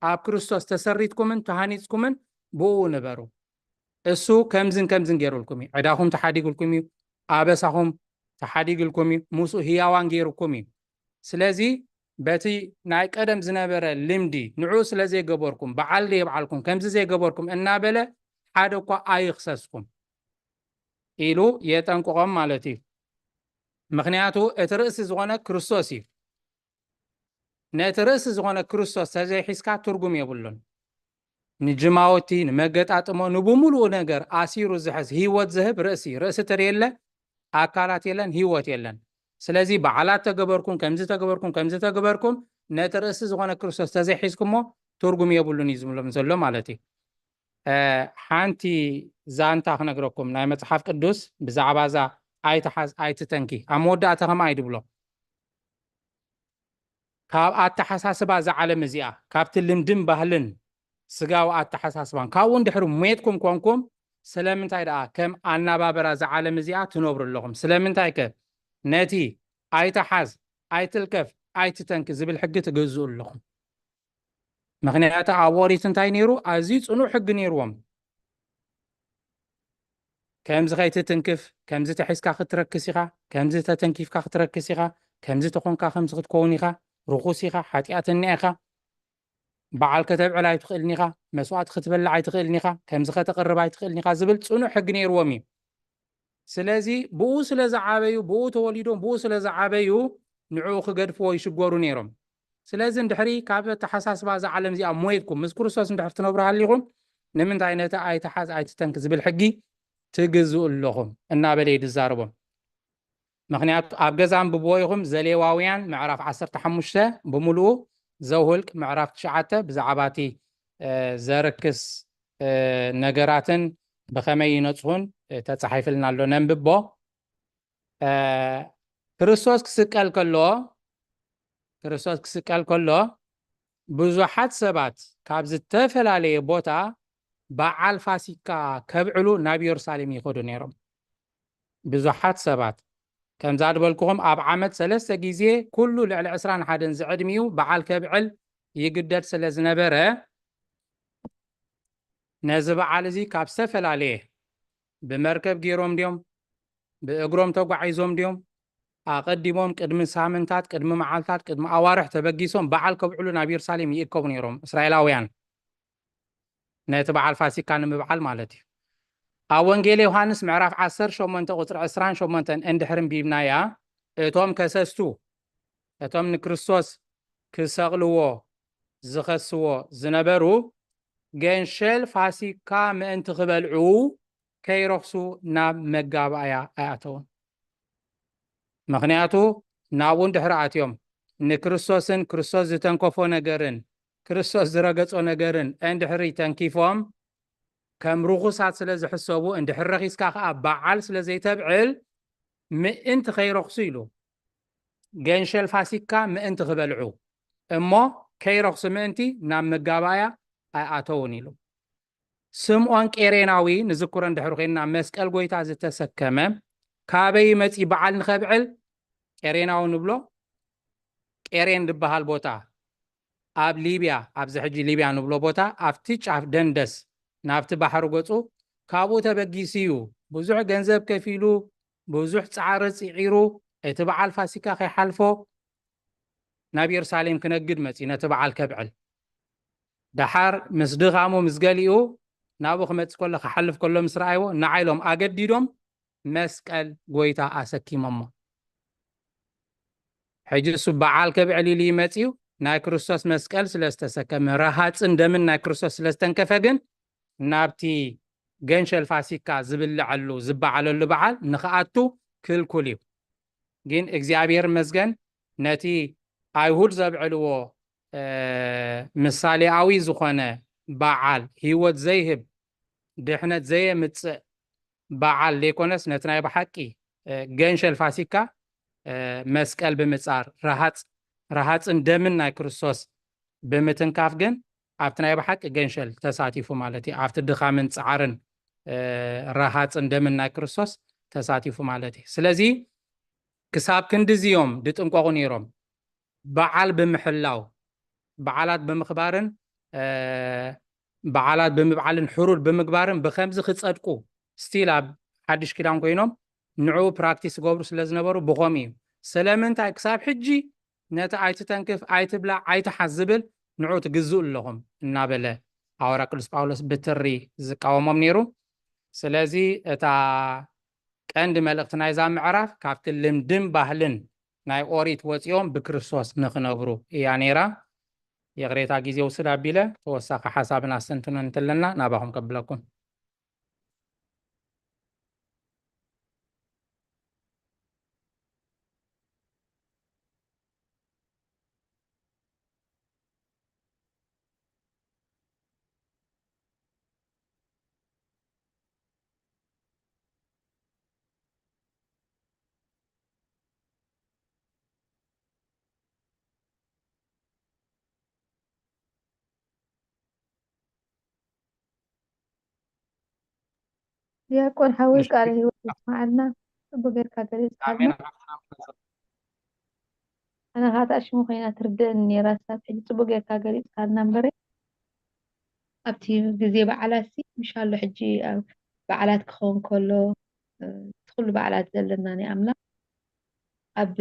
ኣብ ክርስቶስ ተሰሪትኩምን ተሃኒጽኩምን ብኡ ንበሩ። እሱ ከምዝን ከምዝን ገይሩልኩም እዩ። ዕዳኹም ተሓዲጉልኩም እዩ። ኣበሳኹም ተሓዲግልኩም እዩ። ምስኡ ህያዋን ገይሩኩም እዩ። ስለዚ በቲ ናይ ቀደም ዝነበረ ልምዲ ንዑ ስለ ዘይገበርኩም፣ በዓል ዘይበዓልኩም፣ ከምዚ ዘይገበርኩም እናበለ ሓደ እኳ ኣይኽሰስኩም ኢሉ የጠንቅቖም ማለት እዩ። ምኽንያቱ እቲ ርእሲ ዝኾነ ክርስቶስ እዩ። ነቲ ርእሲ ዝኾነ ክርስቶስ ተዘይሒዝካ ትርጉም የብሉን። ንጅማውቲ፣ ንመገጣጥሞ፣ ንብምሉኡ ነገር ኣሲሩ ዝሕዝ ህይወት ዝህብ ርእሲ፣ ርእሲ ተደየለ ኣካላት የለን፣ ህይወት የለን። ስለዚ በዓላት ተገበርኩም፣ ከምዚ ተገበርኩም፣ ከምዚ ተገበርኩም፣ ነቲ ርእሲ ዝኾነ ክርስቶስ ተዘይሒዝኩሞ ትርጉም የብሉን እዩ ዝብሎም ዘሎ ማለት እዩ። ሓንቲ ዛንታ ክነግረኩም፣ ናይ መጽሓፍ ቅዱስ ብዛዕባ እዛ ኣይትሓዝ ኣይትተንኪ ኣብ መወዳእታ ከምኣ ይድብሎ። ካብ ኣተሓሳስባ እዛ ዓለም እዚኣ፣ ካብቲ ልምድን ባህልን ስጋዊ ኣተሓሳስባን ካብኡ እንድሕሪ ሞትኩም ኮንኩም፣ ስለምንታይ ደኣ ከም ኣናባበራ እዛ ዓለም እዚኣ ትነብሩ ኣለኹም? ስለምንታይ ከ ነቲ ኣይትሓዝ ኣይትልከፍ ኣይትተንኪ ዝብል ሕጊ ትግዝኡ ኣለኹም? ምኽንያቱ ኣብ ኦሪት እንታይ ነይሩ? ኣዝዩ ጽኑዕ ሕጊ ነይርዎም። ከምዚ ከይትትንክፍ፣ ከምዚ ተሒዝካ ክትረክስ ኢኻ፣ ከምዚ ተተንኪፍካ ክትረክስ ኢኻ፣ ከምዚ ተኾንካ ከምዚ ክትከውን ኢኻ፣ ርኹስ ኢኻ፣ ሓጢኣተኛ ኢኻ፣ በዓል ከተብዕል ኣይትኽእልን ኢኻ፣ መስዋእቲ ክትበልዕ ኣይትኽእልን ኢኻ፣ ከምዚ ከተቕርብ ኣይትኽእልን ኢኻ ዝብል ጽኑዕ ሕጊ ነይርዎም እዩ። ስለዚ ብኡ ስለ ዝዓበዩ፣ ብኡ ተወሊዶም ብኡ ስለ ዝዓበዩ ንዕኡ ክገድፍዎ ይሽገሩ ነይሮም። ስለዚ እንድሕሪ ካብ ኣተሓሳስባ እዛ ዓለም እዚኣ ሞይትኩም ምስ ክርስቶስ እንድሕር ትነብሩ ሃሊኹም፣ ንምንታይ ነቲ ኣይትሓዝ ኣይትተንክ ዝብል ሕጊ ትግዝኡ ኣለኹም እናበለ እዩ ዝዛረቦም። ምኽንያቱ ኣብ ገዛ ኣንብብዎ ኢኹም፣ ዘሌዋውያን ምዕራፍ ዓሰርተ ሓሙሽተ ብምሉኡ፣ ዘውህልቅ ምዕራፍ ትሽዓተ ብዛዕባ እቲ ዘርክስ ነገራትን ብኸመይ ይነጽሁን ተጻሒፍልና ኣሎ፣ ነንብቦ። ክርስቶስ ክስቀል ከሎ ክርስቶስ ክስቀል ከሎ ብዙሓት ሰባት ካብ ዝተፈላለየ ቦታ በዓል ፋሲካ ከብዕሉ ናብ ኢየሩሳሌም ይኸዱ ነይሮም። ብዙሓት ሰባት ከምዛ ዝበልኩኹም ኣብ ዓመት ሰለስተ ግዜ ኩሉ ልዕሊ ዕስራን ሓደን ዝዕድሚኡ በዓል ከብዕል ይግደድ ስለ ዝነበረ ነዚ በዓል እዚ ካብ ዝተፈላለየ ብመርከብ ገይሮም ድዮም ብእግሮም ተጓዒዞም ድዮም ኣቐዲሞም ቅድሚ ሳምንታት ቅድሚ መዓልታት ቅድሚ ኣዋርሕ ተበጊሶም በዓል ከብዕሉ ናብ ኢየሩሳሌም ይእከቡ ነይሮም እስራኤላውያን ነቲ በዓል ፋሲካ ንምብዓል ማለት እዩ። ኣብ ወንጌል ዮሃንስ ምዕራፍ ዓሰርተ ሸሞንተ ቁፅሪ ዕስራን ሸሞንተን እንድሕር እንቢብናያ እቶም ከሰስቱ እቶም ንክርስቶስ ክሰቕልዎ ዝኸስዎ ዝነበሩ ገንሸል ፋሲካ ምእንቲ ክበልዑ ከይረኽሱ ናብ መጋባእያ ኣይኣተውን። ምኽንያቱ ናብኡ እንድሕር ኣትዮም ንክርስቶስን ክርስቶስ ዝተንከፎ ነገርን ክርስቶስ ዝረገጾ ነገርን እንድሕሪ ተንኪፎም ከም ርኹሳት ስለ ዝሕሰቡ እንድሕር ረኺስካ ከኣ በዓል ስለ ዘይተብዕል ምእንቲ ከይረኽሱ ኢሉ ገንሸል ፋሲካ ምእንቲ ክበልዑ እሞ ከይረኽሱ ምእንቲ ናብ መጋባእያ ኣይኣተውን ኢሉ። ስምዖን ቄሬናዊ ንዝክሮ እንድሕር ኮይንና መስቀል ጎይታ ዝተሰከመ ካበይ መጺ በዓል ንኸብዕል ቄሬናዊ ንብሎ ቄሬን ዝበሃል ቦታ ኣብ ሊብያ ኣብዚ ሕጂ ሊብያ ንብሎ ቦታ ኣብቲ ጫፍ ደንደስ ናብቲ ባሕሪ ገጹ ካብኡ ተበጊሱ እዩ ብዙሕ ገንዘብ ከፊሉ ብዙሕ ጻዕሪ ጽዒሩ እቲ በዓል ፋሲካ ከይሓልፎ ናብ የሩሳሌም ክነግድ መጺኡ ነቲ በዓል ከብዕል ደሓር ምስ ድኻሙ ምስ ገሊኡ ናብኡ ክመጽእ ከሎ ክሓልፍ ከሎ ምስ ረኣይዎ ንዓይሎም ኣገዲዶም መስቀል ጎይታ ኣሰኪሞሞ ሕጂ እሱ በዓል ከብዕል ኢሉ ይመጽ እዩ ናይ ክርስቶስ መስቀል ስለ ዝተሰከመ ረሃፅን ደምን ናይ ክርስቶስ ስለ ዝተንከፈ ግን ናብቲ ገንሸል ፋሲካ ዝብልዐሉ ዝበዓለሉ በዓል ንክኣቱ ክልኩል እዩ። ግን እግዚኣብሔር መስገን ነቲ ኣይሁድ ዘብዕልዎ ምሳሌኣዊ ዝኾነ በዓል ህይወት ዘይህብ ድሕነት ዘየምፅእ በዓል ዘይኮነስ ነቲ ናይ ብሓቂ ገንሸል ፋሲካ መስቀል ብምፃር ረሃፅን ደምን ናይ ክርስቶስ ብምትንካፍ ግን ኣብቲ ናይ ብሓቂ ገንሸል ተሳቲፉ ማለት እዩ ኣብቲ ድኻምን ፃዕርን ረሃፅን ደምን ናይ ክርስቶስ ተሳቲፉ ማለት እዩ ስለዚ ክሳብ ክንድዚ እዮም ድጥንቀቑ ነይሮም በዓል ብምሕላው በዓላት ብምኽባርን በዓላት ብምብዓልን ሕሩድ ብምግባርን ብከምዚ ክፀድቁ still ኣብ ሓድሽ ኪዳን ኮይኖም ንዕኡ ፕራክቲስ ዝገብሩ ስለ ዝነበሩ ብኸምኡ እዩ ስለምንታይ ክሳብ ሕጂ ነቲ ኣይትተንክፍ፣ ኣይትብላዕ፣ ኣይትሓዝ ዝብል ንዑ ትግዝኡ ኣለኹም እናበለ ሃዋርያ ቅዱስ ጳውሎስ ብትሪ ዝቃወሞም ነይሩ። ስለዚ እታ ቀንዲ መልእኽቲ ናይዛ ምዕራፍ ካብቲ ልምድን ባህልን ናይ ኦሪት ወፂኦም ብክርስቶስ ንኽነብሩ እያ ነይራ። ይቕሬታ ግዜ ውስድ ኣቢለ ተወሳኺ ሓሳብን ኣስተንትኖን እንተለና ናባኹም ከብለኩም። ዲያቆን ሓወይ፣ ቃለ ህይወት የስምዓልና። ጽቡቅ ጌርካ ገሊጽካልና። ኣነ ካታ ሽሙ ኮይና ትርድእኒ ነይራ፣ ሳብ ሕጂ ጽቡቅ ጌርካ ገሊጽካልና እምበረ ኣብቲ ግዜ በዓላት ሲ ምሻሎ ሕጂ ኣብ በዓላት ክኸውን ከሎ እቲ ኩሉ በዓላት ዘለና ናይ ኣምላኽ ኣብ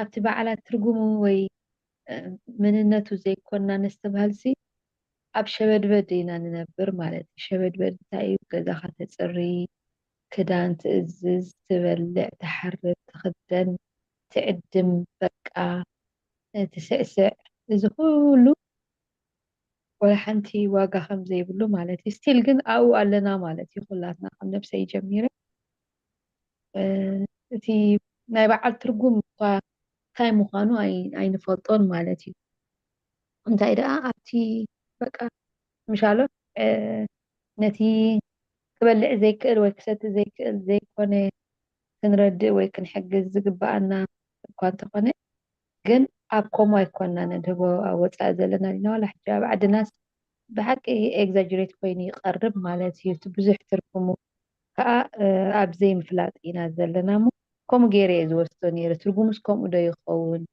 ኣብቲ በዓላት ትርጉሙ ወይ መንነቱ ዘይኮና ነስተብሃልሲ ኣብ ሸበድበድ ኢና ንነብር ማለት እዩ። ሸበድበድ እንታይ እዩ? ገዛኻ ተፅሪ፣ ክዳን ትእዝዝ፣ ትበልዕ፣ ትሓርብ፣ ትኽደን፣ ትዕድም፣ በቃ ትስዕስዕ፣ እዚ ኩሉ ወላ ሓንቲ ዋጋ ከም ዘይብሉ ማለት እዩ። ስቲል ግን ኣብኡ ኣለና ማለት እዩ። ኩላትና ካብ ነብሰይ ጀሚረ እቲ ናይ በዓል ትርጉም እኳ እንታይ ምዃኑ ኣይንፈልጦን ማለት እዩ። እንታይ ደኣ ኣብቲ በቃ ምሻሎ ነቲ ክበልዕ ዘይክእል ወይ ክሰቲ ዘይክእል ዘይኮነ ክንረድእ ወይ ክንሕግዝ ዝግብኣና እኳ እንተኾነ ግን ኣብ ከምኡ ኣይኮና ነድህቦ ኣብ ወፃኢ ዘለና ዲና ዋላ ሕጂ ኣብ ዓድናስ ብሓቂ ኤግዛጅሬት ኮይኑ ይቐርብ ማለት እዩ እቲ ብዙሕ ትርጉሙ ከዓ ኣብ ዘይምፍላጥ ኢና ዘለና እሞ ከምኡ ገይረ እየ ዝወስዶ ነይረ ትርጉሙስ ከምኡ ዶ ይኸውን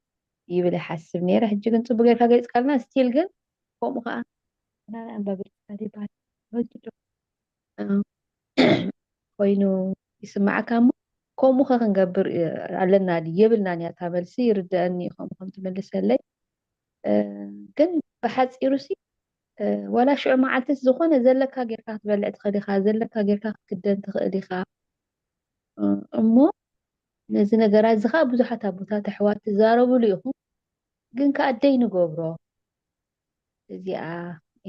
ይብል ይሓስብ ነይረ ሕጂ ግን ፅቡቅ ጌርካ ገሊፅካልና ስቲል ግን ከምኡ ከዓ ናይ ኣንባቢ ልሳን ይበሃል ኮይኑ ይስማዓካ እሞ ከምኡ ከ ክንገብር ኣለና ድዩ የብልናን እያ እታ መልሲ ይርደአኒ እዩ ከምኡ ከም ትምልሰለይ ግን ብሓፂሩ ሲ ዋላ ሽዑ መዓልትስ ዝኾነ ዘለካ ጌርካ ክትበልዕ ትኽእል ኢኻ ዘለካ ጌርካ ክትክደን ትኽእል ኢኻ እሞ ነዚ ነገራት እዚ ከዓ ብዙሓት ኣቦታት ኣሕዋት ትዛረብሉ ኢኹም ግን ከዓ ደይ ንገብሮ እዚኣ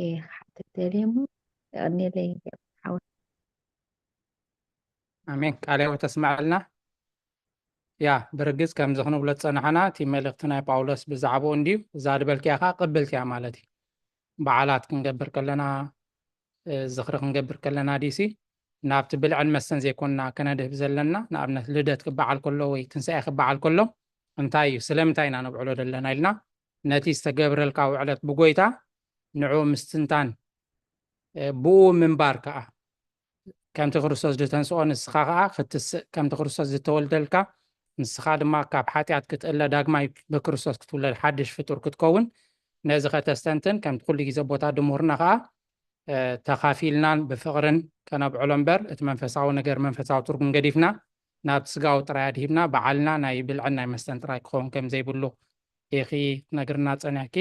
እየ ክሓትት ደልየ እሞ የቐንየለይ ሓወይ ኣሜን ቃለ ህይወት ተስምዐልና ያ ብርግፅ ከምዚ ክንብሎ ዝፀናሕና እቲ መልእክቲ ናይ ጳውሎስ ብዛዕባኡ እንድዩ እዛ ዝበልክያ ከዓ ቅብልቲ እያ ማለት እዩ በዓላት ክንገብር ከለና ዝኽሪ ክንገብር ከለና ድዩሲ ናብቲ ብልዕን መስተን ዘይኮንና ከነድህብ ዘለና ንኣብነት ልደት ክበዓል ከሎ ወይ ትንሳኤ ክበዓል ከሎ እንታይ እዩ ስለምንታይ ኢና ነብዕሎ ዘለና ኢልና ነቲ ዝተገብረልካ ውዕለት ብጎይታ ንዑ ምስትንታን ብኡ ምንባር ከዓ ከምቲ ክርስቶስ ዝተንስኦ ንስኻ ከዓ ክትስእ ከምቲ ክርስቶስ ዝተወልደልካ ንስኻ ድማ ካብ ሓጢኣት ክትእለ ዳግማይ ብክርስቶስ ክትውለድ ሓድሽ ፍጡር ክትከውን ነዚ ከተስተንትን ከምቲ ኩሉ ግዜ ቦታ ድምሁርና ከዓ ተኻፊልናን ብፍቕርን ከነብዕሎ እምበር እቲ መንፈሳዊ ነገር መንፈሳዊ ትርጉም ገዲፍና ናብቲ ስጋዊ ጥራይ ኣድሂብና በዓልና ናይ ብልዕን ናይ መስተን ጥራይ ክኸውን ከም ዘይብሉ ኢኺ ክትነግርና ጸኒሕኪ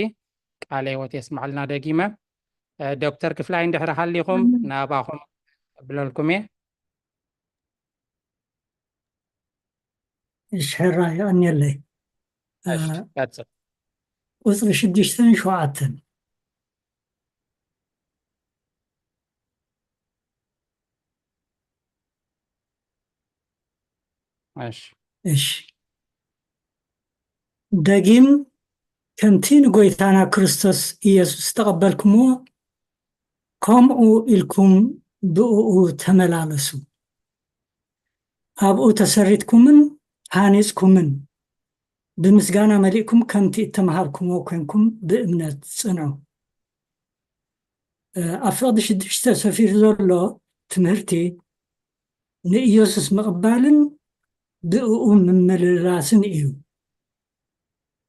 ቃለ ህይወት የስምዓልና ደጊመ ዶክተር ክፍላይ እንድሕር ሃሊኹም ናባኹም እብለልኩም እየ እሺ ሕራ የቐንየለይ ቁፅሪ ሽዱሽተን ሸውዓተን እሺ ደጊም ከምቲ ንጎይታና ክርስቶስ ኢየሱስ ዝተቐበልኩምዎ ከምኡ ኢልኩም ብእኡ ተመላለሱ ኣብኡ ተሰሪትኩምን ተሃኒፅኩምን ብምስጋና መሊእኩም ከምቲ እተምሃርኩምዎ ኮንኩም ብእምነት ፅንዑ ኣብ ፍቕዲ ሽዱሽተ ሰፊሩ ዘሎ ትምህርቲ ንኢየሱስ ምቕባልን ብእኡ ምምልላስን እዩ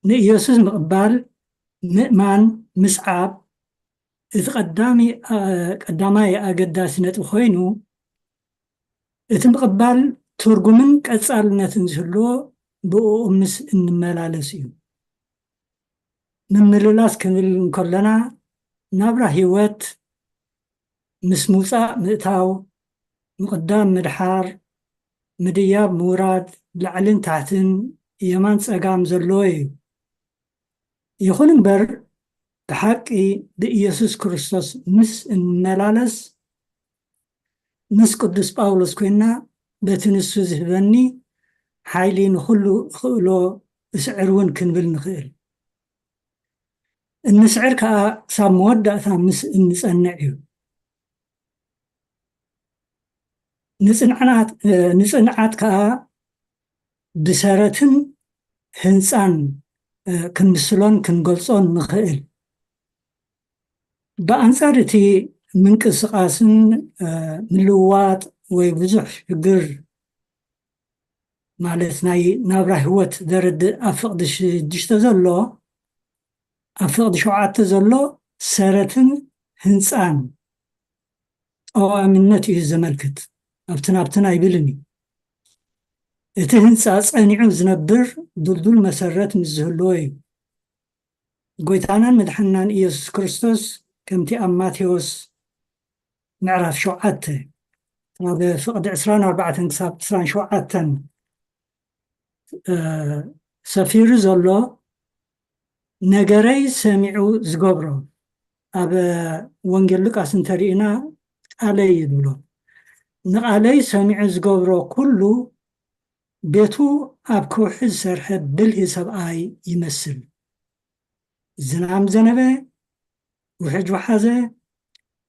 ንኢየሱስ ምቕባል ምእማን ምስዓብ እቲ ቀዳማይ ኣገዳሲ ነጥቢ ኮይኑ እቲ ምቕባል ትርጉምን ቀፃልነትን ዝህልዎ ብእኡ ምስ እንመላለስ እዩ። ምምልላስ ክንብል እንከለና ናብራ ህይወት ምስ ምውፃእ ምእታው፣ ምቕዳም ምድሓር፣ ምድያብ ምውራድ፣ ላዕልን ታሕትን የማን ፀጋም ዘለዎ እዩ። ይኹን እምበር ብሓቂ ብኢየሱስ ክርስቶስ ምስ እንመላለስ ምስ ቅዱስ ጳውሎስ ኮይንና በቲ ንሱ ዝህበኒ ሓይሊ ንኹሉ እኽእሎ እስዕር እውን ክንብል ንኽእል። እንስዕር ከኣ ክሳብ መወዳእታ ምስ እንጸንዕ እዩ። ንጽንዓት ከኣ ብሰረትን ህንጻን ክንምስሎን ክንገልጾን ንኽእል። ብኣንጻር እቲ ምንቅስቓስን ምልውዋጥ ወይ ብዙሕ ሽግር ማለት ናይ ናብራ ህይወት ዘርድእ ኣብ ፍቕዲ ሽዱሽተ ዘሎ ኣብ ፍቕዲ ሸውዓተ ዘሎ ሰረትን ህንፃን ጠዋሚነት እዩ ዘመልክት። ኣብትን ኣብትን ኣይብልን እዩ። እቲ ህንፃ ፀኒዑ ዝነብር ድልዱል መሰረት ምስ ዝህልዎ እዩ። ጎይታናን መድሓንናን ኢየሱስ ክርስቶስ ከምቲ ኣብ ማቴዎስ ምዕራፍ ሸውዓተ ካብ ፍቕዲ ዕስራን ኣርባዕተን ክሳብ ዕስራን ሸውዓተን ሰፊሩ ዘሎ ነገረይ ሰሚዑ ዝገብሮ ኣብ ወንጌል ሉቃስ እንተሪእና ቃለይ እዩ ዝብሎ። ንቃለይ ሰሚዑ ዝገብሮ ኩሉ ቤቱ ኣብ ከውሒ ዝሰርሐ ብልሂ ሰብኣይ ይመስል። ዝናም ዘነበ፣ ውሕጅ ወሓዘ፣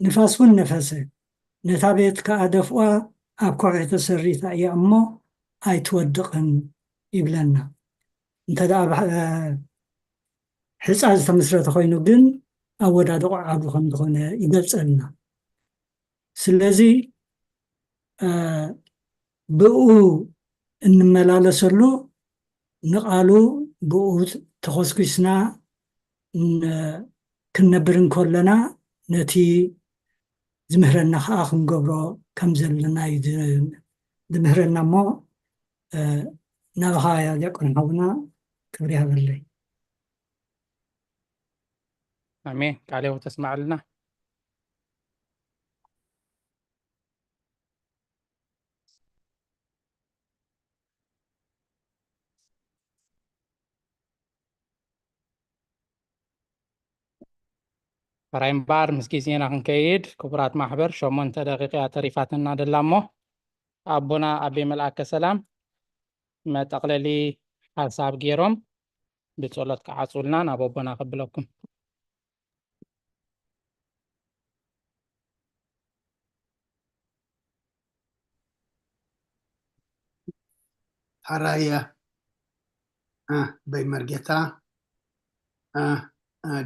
ንፋስ እውን ነፈሰ። ነታ ቤት ከኣ ደፍዋ ኣብ ከውሒ ተሰሪታ እያ እሞ ኣይትወድቕን ይብለና። እንተ ደኣ ሕፃ ዝተመስረተ ኮይኑ ግን ኣወዳድቆ ዓቢ ከም ዝኾነ ይገልጸልና። ስለዚ ብኡ እንመላለሰሉ ንቓሉ ብኡ ተኾስኲስና ክንነብር እንከለና ነቲ ዝምህረና ከዓ ክንገብሮ ከም ዘለና እዩ ዝምህረና እሞ ናባኻ ያ ዲያቆን ሓውና ክብሪ ይሃበለይ። ኣሜን። ቃለ ሕይወት ተስማዕልና። ሕራይ እምበኣር ምስ ግዜና ክንከይድ ክቡራት ማሕበር ሸሞንተ ደቂቃ እያ ተሪፋትና ደላ እሞ ኣቦና ኣቤ መልኣከ ሰላም መጠቕለሊ ሓሳብ ገይሮም ብጸሎት ክዓጹልና ናብ ኣቦና ከብለኩም። ሕራይ በይ መርጌታ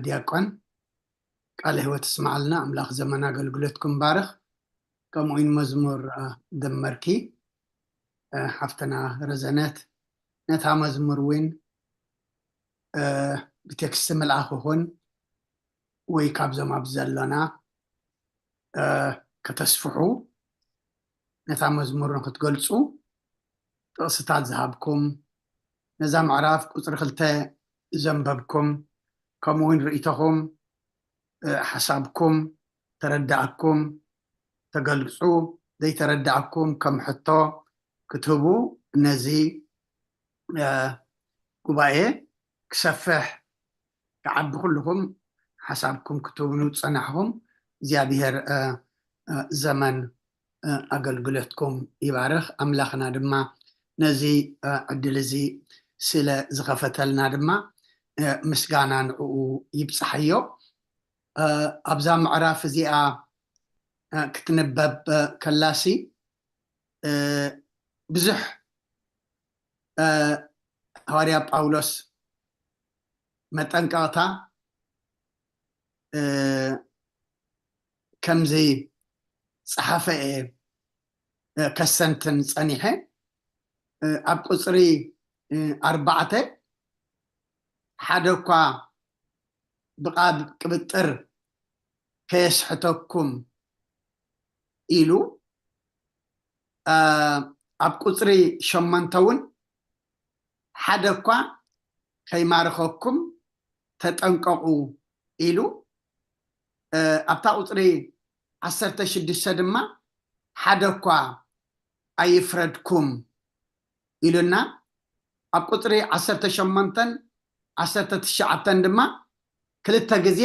ዲያቆን ቃለ ሕይወት እስማዓልና ኣምላኽ ዘመን ኣገልግሎትኩም ባርኽ። ከምኡ እውን መዝሙር ደመርኪ ሓፍትና ረዘነት ነታ መዝሙር እውን ብቴክስት ምልኣኽ ይኹን ወይ ካብዞም ኣብ ዘሎና ከተስፍሑ ነታ መዝሙር ንክትገልፁ ጥቕስታት ዝሃብኩም ነዛ ምዕራፍ ቁፅሪ ክልተ ዘንበብኩም ከምኡ እውን ርእይቶኹም ሓሳብኩም ተረዳእኩም ተገልፁ ዘይተረዳእኩም ከም ሕቶ ክትህቡ ነዚ ጉባኤ ክሰፍሕ ክዓቢ ኩልኹም ሓሳብኩም ክትህቡኑ ዝፀናሕኹም እግዚኣብሔር ዘመን ኣገልግሎትኩም ይባርኽ። ኣምላኽና ድማ ነዚ ዕድል እዚ ስለ ዝኸፈተልና ድማ ምስጋና ንዕኡ ይብፃሓዮ። ኣብዛ ምዕራፍ እዚኣ ክትንበብ ከላሲ ብዙሕ ሃዋርያ ጳውሎስ መጠንቀቕታ ከምዚ ጸሓፈ እየ ከሰንትን ጸኒሐ ኣብ ቁፅሪ ኣርባዕተ ሓደ እኳ ብቓብ ቅብጥር ከየስሕተኩም ኢሉ ኣብ ቁፅሪ ሸሞንተ እውን ሓደ እኳ ከይማርኸኩም ተጠንቀቑ ኢሉ። ኣብታ ቁፅሪ ዓሰርተ ሽዱሽተ ድማ ሓደ እኳ ኣይፍረድኩም ኢሉና። ኣብ ቁፅሪ ዓሰርተ ሸሞንተን ዓሰርተ ትሽዓተን ድማ ክልተ ግዜ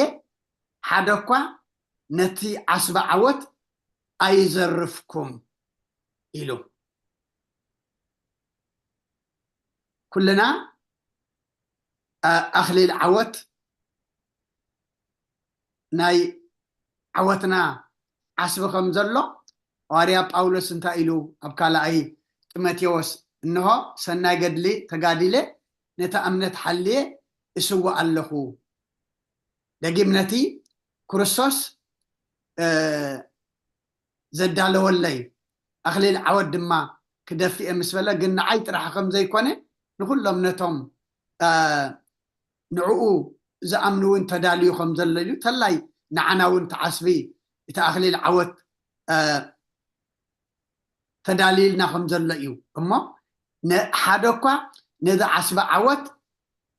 ሓደ እኳ ነቲ ዓስቢ ዓወት ኣይዘርፍኩም ኢሉ። ኩልና ኣኽሊል ዓወት ናይ ዓወትና ዓስቢ ከም ዘሎ ሃዋርያ ጳውሎስ እንታይ ኢሉ ኣብ ካልኣይ ጢሞቴዎስ? እንሆ ሰናይ ገድሊ ተጋዲለ፣ ነታ እምነት ሓልየ እስውእ ኣለኹ። ደጊም ነቲ ክርስቶስ ዘዳለወለይ ኣኽሊል ዓወት ድማ ክደፍእ እየ ምስ በለ፣ ግን ንዓይ ጥራሕ ከም ዘይኮነ ንኩሎም ነቶም ንዕኡ ዝኣምኑ እውን ተዳልዩ ከም ዘሎ እዩ። ተላይ ንዓና እውን ተዓስቢ እቲ ኣኽሊል ዓወት ተዳልዩልና ከም ዘሎ እዩ። እሞ ሓደ እኳ ነዚ ዓስቢ ዓወት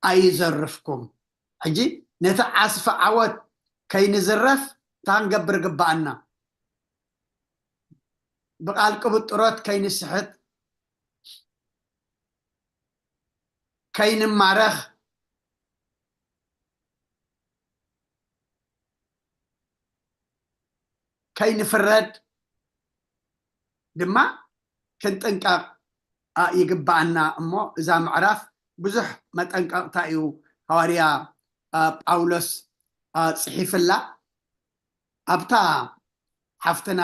ኣይዘርፍኩም። ሕጂ ነቲ ዓስቢ ዓወት ከይንዝረፍ እንታይ ክንገብር ግባኣና? ብቃል ቅብጥሮት ከይንስሕት፣ ከይንማረኽ፣ ከይንፍረድ ድማ ክንጥንቀቕ ይግባኣና። እሞ እዛ ምዕራፍ ብዙሕ መጠንቀቕታ እዩ ሃዋርያ ጳውሎስ ፅሒፍላ። ኣብታ ሓፍትና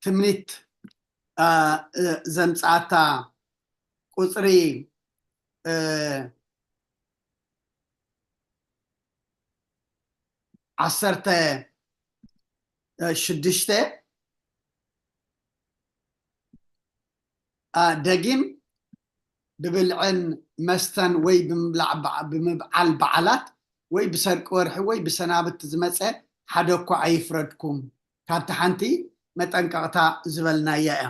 ትምኒት ዘምፅኣታ ቁፅሪ ዓሰርተ ሽዱሽተ ደጊም ብብልዕን መስተን ወይ ብምብዓል በዓላት ወይ ብሰርቂ ወርሒ ወይ ብሰናብቲ ዝመፀ ሓደ እኳ ኣይፍረድኩም። ካብቲ ሓንቲ መጠንቀቕታ ዝበልናያ እያ።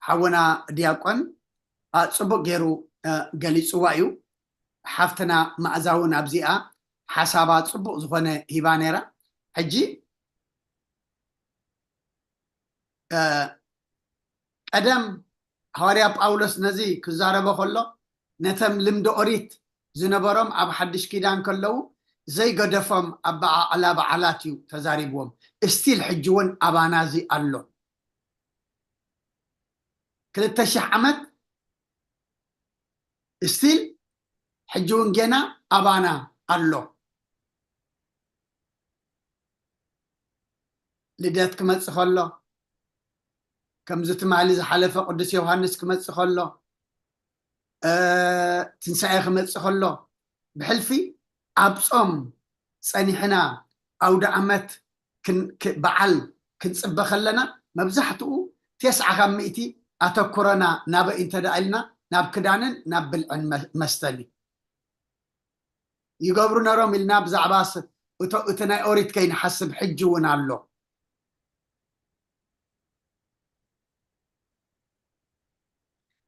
ሓወና ዲያቆን ጽቡቅ ገይሩ ገሊፅዋ እዩ። ሓፍትና ማእዛ እውን ኣብዚኣ ሓሳባ ጽቡቅ ዝኾነ ሂባ ነይራ። ሕጂ ቀደም ሃዋርያ ጳውሎስ ነዚ ክዛረበ ከሎ ነተም ልምዲ ኦሪት ዝነበሮም ኣብ ሓድሽ ኪዳን ከለዉ ዘይገደፎም ኣበዓዕላ በዓላት እዩ ተዛሪብዎም። እስቲል ሕጂ እውን ኣባና እዚ ኣሎ። ክልተ ሽሕ ዓመት እስቲል ሕጂ እውን ጌና ኣባና ኣሎ። ልደት ክመጽእ ከሎ፣ ከምዚ ትማሊ ዝሓለፈ ቅዱስ ዮሃንስ ክመጽእ ከሎ፣ ትንሳኤ ክመጽእ ከሎ፣ ብሕልፊ ኣብ ጾም ጸኒሕና ኣውደ ኣመት በዓል ክንጽበ ከለና፣ መብዛሕትኡ ተስዓ ካብ ሚእቲ ኣተኩሮና ናበይ እንተ ደኣ ኢልና፣ ናብ ክዳንን ናብ ብልዕን መስተን እዩ። ይገብሩ ነሮም ኢልና ብዛዕባ እቲ ናይ ኦሪት ከይንሓስብ ሕጂ እውን ኣሎ።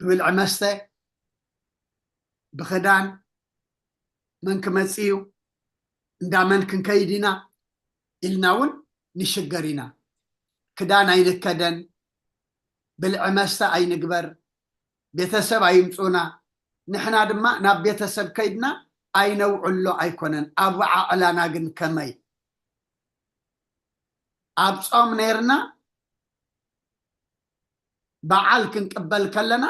ብብልዒ መስተ፣ ብኽዳን፣ መን ክመጽእ እዩ፣ እንዳ መን ክንከይድ ኢና ኢልና እውን ንሽገር ኢና። ክዳን ኣይንከደን፣ ብልዒ መስተ ኣይንግበር፣ ቤተሰብ ኣይምፁና፣ ንሕና ድማ ናብ ቤተሰብ ከይድና ኣይነውዕሎ ኣይኮነን። ኣበዓዕላና ግን ከመይ? ኣብ ጾም ነይርና በዓል ክንቅበል ከለና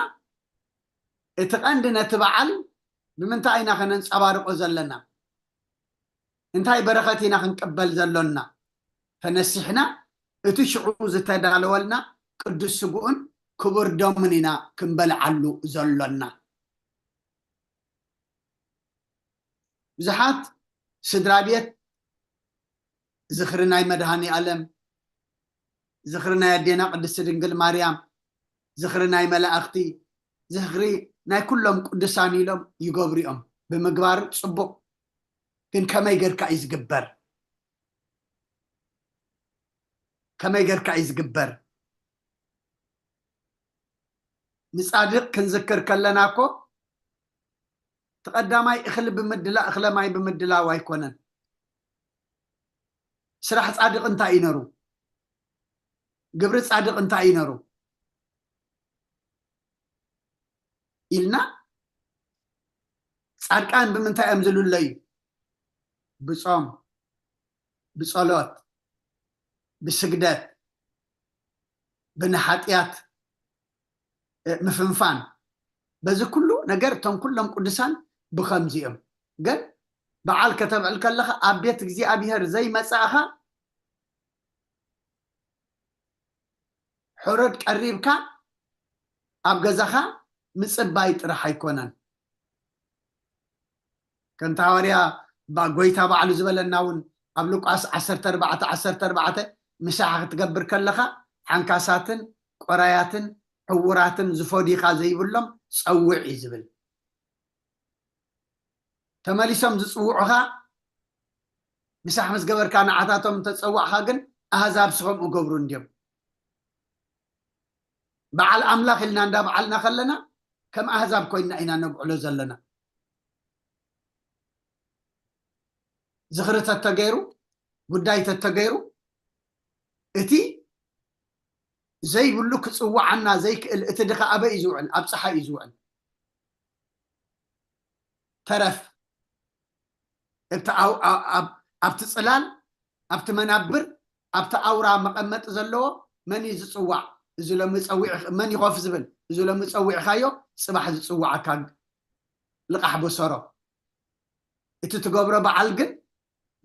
እቲ ቀንዲ ነቲ በዓል ብምንታይ ኢና ከነንጸባርቆ ዘለና? እንታይ በረኸት ኢና ክንቅበል ዘሎና? ተነሲሕና እቲ ሽዑ ዝተዳለወልና ቅዱስ ስግኡን ክቡር ደሙን ኢና ክንበልዓሉ ዘሎና። ብዙሓት ስድራ ቤት ዝኽሪ ናይ መድሃኒ ኣለም፣ ዝኽሪ ናይ ኣዴና ቅድስቲ ድንግል ማርያም፣ ዝኽሪ ናይ መላእኽቲ፣ ዝኽሪ ናይ ኩሎም ቅዱሳን ኢሎም ይገብሩ እዮም። ብምግባር ጽቡቕ፣ ግን ከመይ ጌርካ እዩ ዝግበር? ከመይ ጌርካ እዩ ዝግበር? ንጻድቕ ክንዝክር ከለና እኮ፣ እቲ ቀዳማይ እኽሊ ብምድላው፣ እኽለ ማይ ብምድላው ኣይኮነን። ስራሕ ጻድቕ እንታይ እዩ ነሩ? ግብሪ ጻድቕ እንታይ እዩ ነሩ? ኢልና፣ ጻድቃን ብምንታይ እዮም ዝልለዩ? ብጾም፣ ብጸሎት፣ ብስግደት፣ ብንሓጢኣት፣ እ፣ ምፍንፋን። በዚ ኩሉ ነገር እቶም ኩሎም ቅዱሳን ብኸምዚ እዮም። ግን በዓል ከተብዕል ከለኻ ኣብ ቤት እግዚኣብሔር ዘይመጻእኻ፣ ሕሩድ ቀሪብካ ኣብ ገዛኻ ምጽባይ ጥራሕ ኣይኮነን። ከምቲ ሃዋርያ ባ-፣ ጎይታ ባዕሉ ዝበለና እውን ኣብ ሉቃስ ዓሰርተ ኣርባዕተ ዓሰርተ ኣርባዕተ፣ ምሳሕ ክትገብር ከለኻ ሓንካሳትን ቆራያትን ዕውራትን ዝፎዲኻ ዘይብሎም ጸውዕ እዩ ዝብል። ተመሊሶም ዝጽውዑኻ ምሳሕ ምስ ገበርካ፣ ንዓታቶም እንተጸዋዕኻ ግን ኣህዛብ ስኸምኡ ገብሩ እንድዮም። በዓል ኣምላኽ ኢልና እንዳ በዓልና ከለና ከም ኣህዛብ ኮይንና ኢና ነብዕሎ ዘለና። ዝኽሪ ተተገይሩ፣ ጉዳይ ተተገይሩ፣ እቲ ዘይብሉ ክጽውዓና ዘይክእል፣ እቲ ድኻ ኣበይ እዩ ዝውዕል? ኣብ ጸሓይ እዩ ዝውዕል። ተረፍ ኣብቲ ኣው-፣ ኣ-፣ ኣብ-፣ ኣብቲ ጽላል፣ ኣብቲ መናብር፣ ኣብቲ ኣውራ መቐመጢ ዘለዎ መን እዩ ዝጽዋዕ? እዚ ሎሚ ጸዊዕ-፣ መን እዩ ኮፍ ዝብል? እዚ ሎሚ ጸዊዕካዮ፣ ጽባሕ ዝጽዋዓካ ልቓሕ በሰሮ። እቲ ትገብሮ በዓል ግን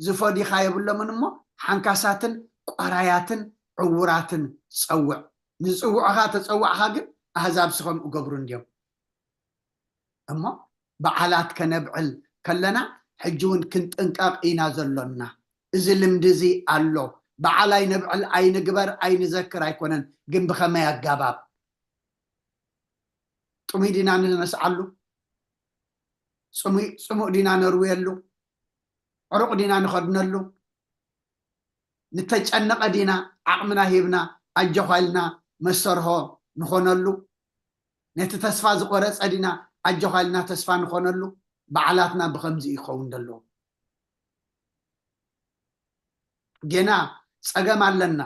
ዝፈዲኻ የብሎምን እሞ፣ ሓንካሳትን ቆራያትን ዕውራትን ጸውዕ። ንዝጽውዑኻ ተጸዋዕኻ ግን ኣህዛብ ስኸም እገብሩ እንድዮም። እሞ በዓላት ከነብዕል ከለና ሕጂ እውን ክንጥንቀቕ ኢና ዘሎና። እዚ ልምዲ እዚ ኣሎ። በዓል ኣይነብዕል፣ ኣይንግበር፣ ኣይንዘክር ኣይኮነን፣ ግን ብኸመይ ኣጋባብ? ጥሙይ ዲና ንነስዓሉ? ጽሙይ-፣ ጽሙእ ዲና ነርውየሉ? ዕሩቕ ዲና ንኸድነሉ? ንተጨነቐ ዲና ዓቕምና ሂብና ኣጆኻ ኢልና መሰርሆ ንኾነሉ? ነቲ ተስፋ ዝቖረጸ ዲና ኣጆኻ ኢልና ተስፋ ንኾነሉ? በዓላትና ብኸምዚ እዩ ክኸውን ዘለዎ። ጌና ጸገም ኣለና።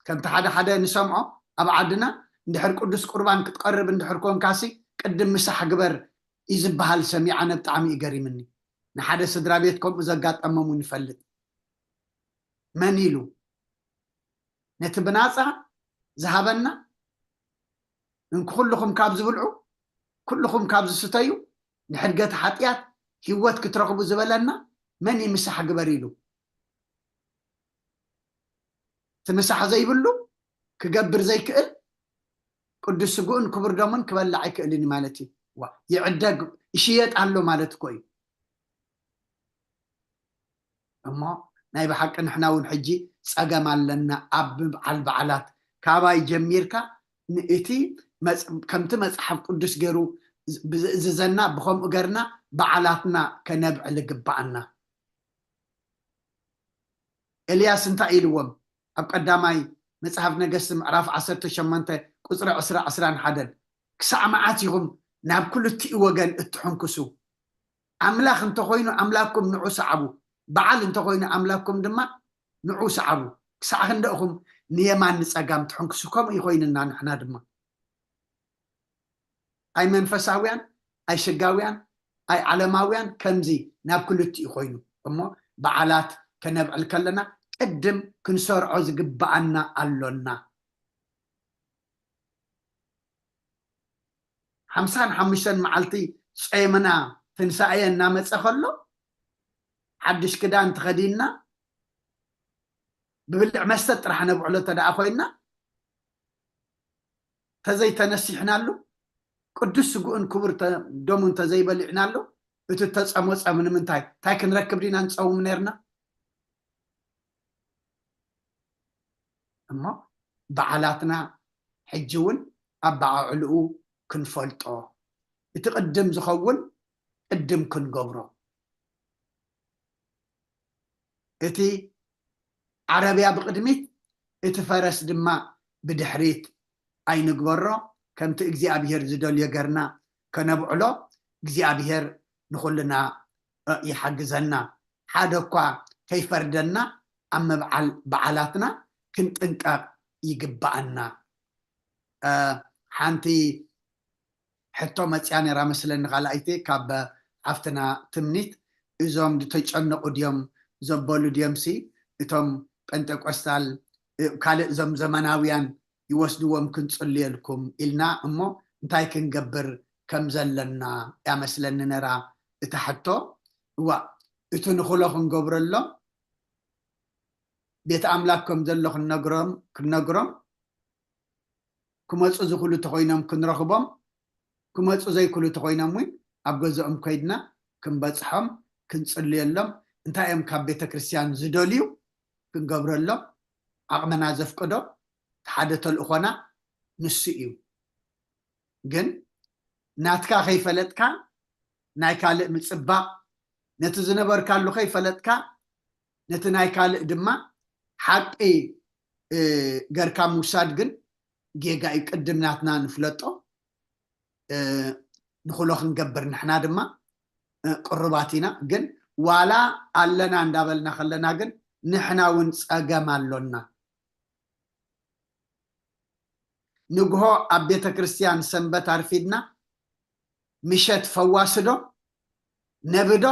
ከምቲ ሓደ ሓደ ንሰምዖ ኣብ ዓድና፣ እንድሕር ቅዱስ ቁርባን ክትቀርብ እንድሕር ኮንካሲ ቅድም ምሳሕ ግበር እዩ ዝበሃል ሰሚዐ፣ ኣነ ብጣዕሚ እዩ ገሪምኒ። ንሓደ ስድራ ቤት ከምኡ ዘጋጠሞም እውን ይፈልጥ። መን ኢሉ ነቲ ብናጻ ዝሃበና? እንኩ ኩልኹም ካብ ዝብልዑ፣ ኩልኹም ካብ ዝስተዩ፣ ንሕድገት ሓጢኣት ህይወት ክትረኽቡ ዝበለና መን እዩ ምሳሕ ግበር ኢሉ? እቲ ምሳሕ ዘይብሉ ክገብር ዘይክእል ቅዱስ ስግኡን ክቡር ደሙን ክበልዕ ኣይክእልን እዩ ማለት እዩ። ዋ፣ ይዕደግ፣ ይሽየጥ ኣሎ ማለት እኮ እዩ። እሞ ናይ ብሓቂ ንሕና እውን ሕጂ ጸገም ኣለና ኣብ ምብዓል በዓላት። ካባይ ጀሚርካ ንእቲ መጽ-፣ ከምቲ መጽሓፍ ቅዱስ ገይሩ ዝ-፣ ብዝእዝዘና ብኸምኡ ገርና በዓላትና ከነብዕል ይግብኣና። ኤልያስ እንታይ ኢልዎም? ኣብ ቀዳማይ መጽሓፍ ነገስቲ ምዕራፍ ዓሰርተ ሸሞንተ ቁጽሪ ዕስራ፣ ዕስራን ሓደን፣ ክሳዕ መዓት ኢኹም ናብ ክልቲኡ ወገን እትሕንክሱ? ኣምላኽ እንተኾይኑ ኣምላክኩም ንዑ ሰዓቡ፣ በዓል እንተኾይኑ ኣምላክኩም ድማ ንዑ ሰዓቡ። ክሳዕ ክንደእኹም ንየማን ንጸጋም ትሕንክሱ? ከምኡ ይኾይንና ንሕና ድማ። ኣይ መንፈሳውያን፣ ኣይ ስጋውያን፣ ኣይ ዓለማውያን ከምዚ ናብ ክልቲኡ ኮይኑ እሞ በዓላት ከነብዕል ከለና ቅድም ክንሰርዖ ዝግብኣና ኣሎና። ሓምሳን ሓሙሽተን መዓልቲ ጾምና ትንሳኤ እናመጸ ከሎ ሓድሽ ክዳን ተኸዲንና ብብልዕ መስተ ጥራሕ ነብዕሎ እንተ ደኣ ኮይንና፣ ተዘይተነሲሕናሉ፣ ቅዱስ ስግኡን ክቡር ተ-፣ ደሙን ተዘይበሊዕናሉ፣ እቲ እተጸሞ ጸም ንምንታይ? እንታይ ክንረክብ ዲና ንጸውም ነርና? እሞ በዓላትና ሕጂ እውን ኣበዓዕልኡ ክንፈልጦ፣ እቲ ቅድም ዝኸውን ቅድም ክንገብሮ። እቲ ዓረብያ ብቕድሚት፣ እቲ ፈረስ ድማ ብድሕሪት ኣይንግበሮ። ከምቲ እግዚኣብሔር ዝደልዮ ገርና ከነብዕሎ እግዚኣብሔር ንኹልና ይሓግዘና። ሓደ እኳ ከይፈርደና ኣብ ምብዓል በዓላትና ክንጥንቀቕ ይግብኣና። ሓንቲ ሕቶ መፅያ ነራ መስለኒ ካልኣይቲ ካብ ሓፍትና ትምኒት፣ እዞም ዝተጨነቑ ድዮም ዘበሉ ድዮም ሲ እቶም ጴንጠቆስታል ካልእ እዞም ዘመናውያን ይወስድዎም ክንፅልየልኩም ኢልና እሞ እንታይ ክንገብር ከም ዘለና እያ መስለኒ ነራ እታ ሕቶ። እዋ እቲ ንክሎ ክንገብረሎም ቤት ኣምላክ ከም ዘሎ ክንነግሮም ክንነግሮም ክመፁ ዝኽሉ ተኮይኖም ክንረኽቦም፣ ክመፁ ዘይክሉ ተኮይኖም እውን ኣብ ገዝኦም ኮይድና ክንበፅሖም ክንፅልየሎም፣ እንታይ እዮም ካብ ቤተ ክርስቲያን ዝደልዩ ክንገብረሎም ዓቕምና ዘፍቅዶ ሓደ ተልእኾና ንሱ እዩ። ግን ናትካ ከይፈለጥካ ናይ ካልእ ምፅባቕ፣ ነቲ ዝነበርካሉ ከይፈለጥካ ነቲ ናይ ካልእ ድማ ሓቂ ገርካ ምውሳድ ግን ጌጋ እዩ። ቅድም ናትና ንፍለጦ ንክሎ ክንገብር ንሕና ድማ ቅሩባት ኢና። ግን ዋላ ኣለና እንዳበልና ከለና ግን ንሕና እውን ፀገም ኣሎና። ንግሆ ኣብ ቤተ ክርስቲያን ሰንበት ኣርፊድና ምሸት ፈዋስዶ ነብዶ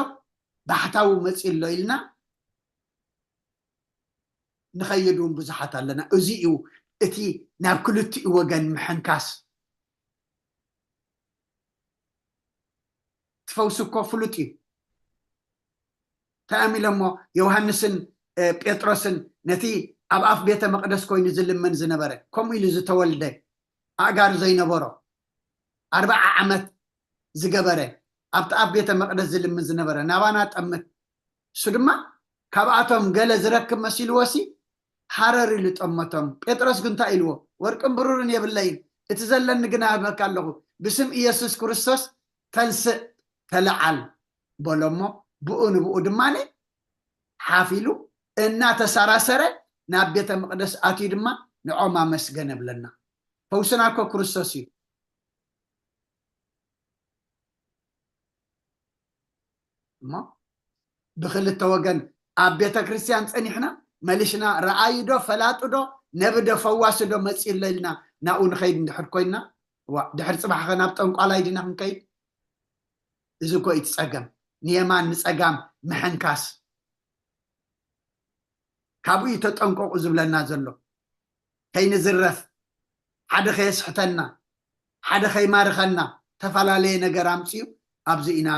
ባሕታዊ መፂ ኣሎ ኢልና ንኸይድ እውን ብዙሓት ኣለና። እዚ እዩ እቲ ናብ ክልቲኡ ወገን ምሕንካስ። ትፈውስ እኮ ፍሉጥ እዩ። እንታይ እዮም ኢሎሞ ዮሃንስን ጴጥሮስን ነቲ ኣብ ኣፍ ቤተ መቅደስ ኮይኑ ዝልምን ዝነበረ፣ ከምኡ ኢሉ ዝተወልደ፣ ኣእጋር ዘይነበሮ፣ ኣርባዓ ዓመት ዝገበረ፣ ኣብቲ ኣብ ቤተ መቅደስ ዝልምን ዝነበረ ናባና ጠምት። እሱ ድማ ካብኣቶም ገለ ዝረክብ መሲልዎ ሲ ሃረር ኢሉ ጠመቶም። ጴጥሮስ ግን እንታይ ኢልዎ? ወርቅን ብሩርን የብለይን፣ እቲ ዘለኒ ግን ኣህበካ ኣለኹ። ብስም ኢየሱስ ክርስቶስ ተንስእ፣ ተለዓል በሎሞ። ብኡ ንብኡ ድማ ሓፍ ኢሉ እናተሰራሰረ ናብ ቤተ መቅደስ ኣትዩ ድማ ንዖም ኣመስገነ ብለና። ፈውስና እኮ ክርስቶስ እዩ። እሞ ብክልተ ወገን ኣብ ቤተ ክርስቲያን ጸኒሕና መሊሽና ረኣዩ ዶ ፈላጡ ዶ ነቢ ዶ ፈዋሲ ዶ መጺኡ ኣሎ ኢልና ናብኡ ንኸይድ እንድሕር ኮይና፣ ዋ፣ ድሕሪ ጽባሕ ኸ ናብ ጠንቋላይ ዲና ክንከይድ? እዚ እኮ እዩ እቲ ጸገም። ንየማን ንጸጋም ምሕንካስ። ካብኡ እዩ ተጠንቀቑ ዝብለና ዘሎ። ከይንዝረፍ፣ ሓደ ከየስሕተና፣ ሓደ ከይማርኸና፣ ተፈላለየ ነገር ኣምፅኡ። ኣብዚ ኢና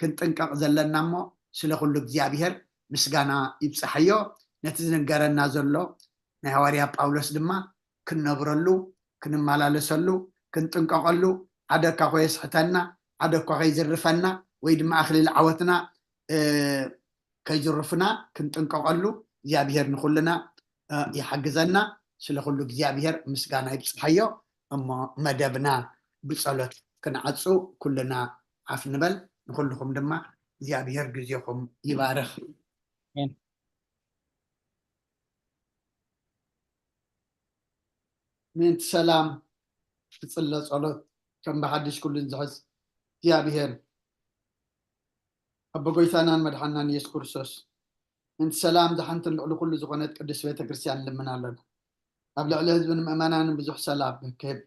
ክንጥንቀቕ ዘለና እሞ ስለ ኩሉ እግዚኣብሔር ምስጋና ይብፃሓዮ። ነቲ ዝንገረና ዘሎ ናይ ሃዋርያ ጳውሎስ ድማ ክንነብረሉ፣ ክንመላለሰሉ፣ ክንጥንቀቐሉ፣ ሓደ እኳ ከየስሕተና፣ ሓደ እኳ ከይዝርፈና ወይ ድማ ኣክሊል ዓወትና ከይዝርፍና ክንጥንቀቐሉ እግዚኣብሔር ንኹልና ይሓግዘና። ስለ ኩሉ እግዚኣብሔር ምስጋና ይብፅሓዮ። እሞ መደብና ብፀሎት ክንዓፁ ኩልና ዓፍ ንበል። ንኩልኹም ድማ እግዚኣብሔር ግዜኹም ይባርኽ። ምእንቲ ሰላም ትፅለ ፀሎት ከም ብሓድሽ ኩሉ ዝሕዝ እግዚኣብሔር ኣቦ ጎይታናን መድሓናን ኢየሱስ ክርስቶስ ምእንቲ ሰላም ዝሓንትን ልዕሊ ኩሉ ዝኾነት ቅድስት ቤተ ክርስቲያን ንልምን ኣለና። ኣብ ልዕሊ ህዝብን ምእመናንን ብዙሕ ሰላም ክህብ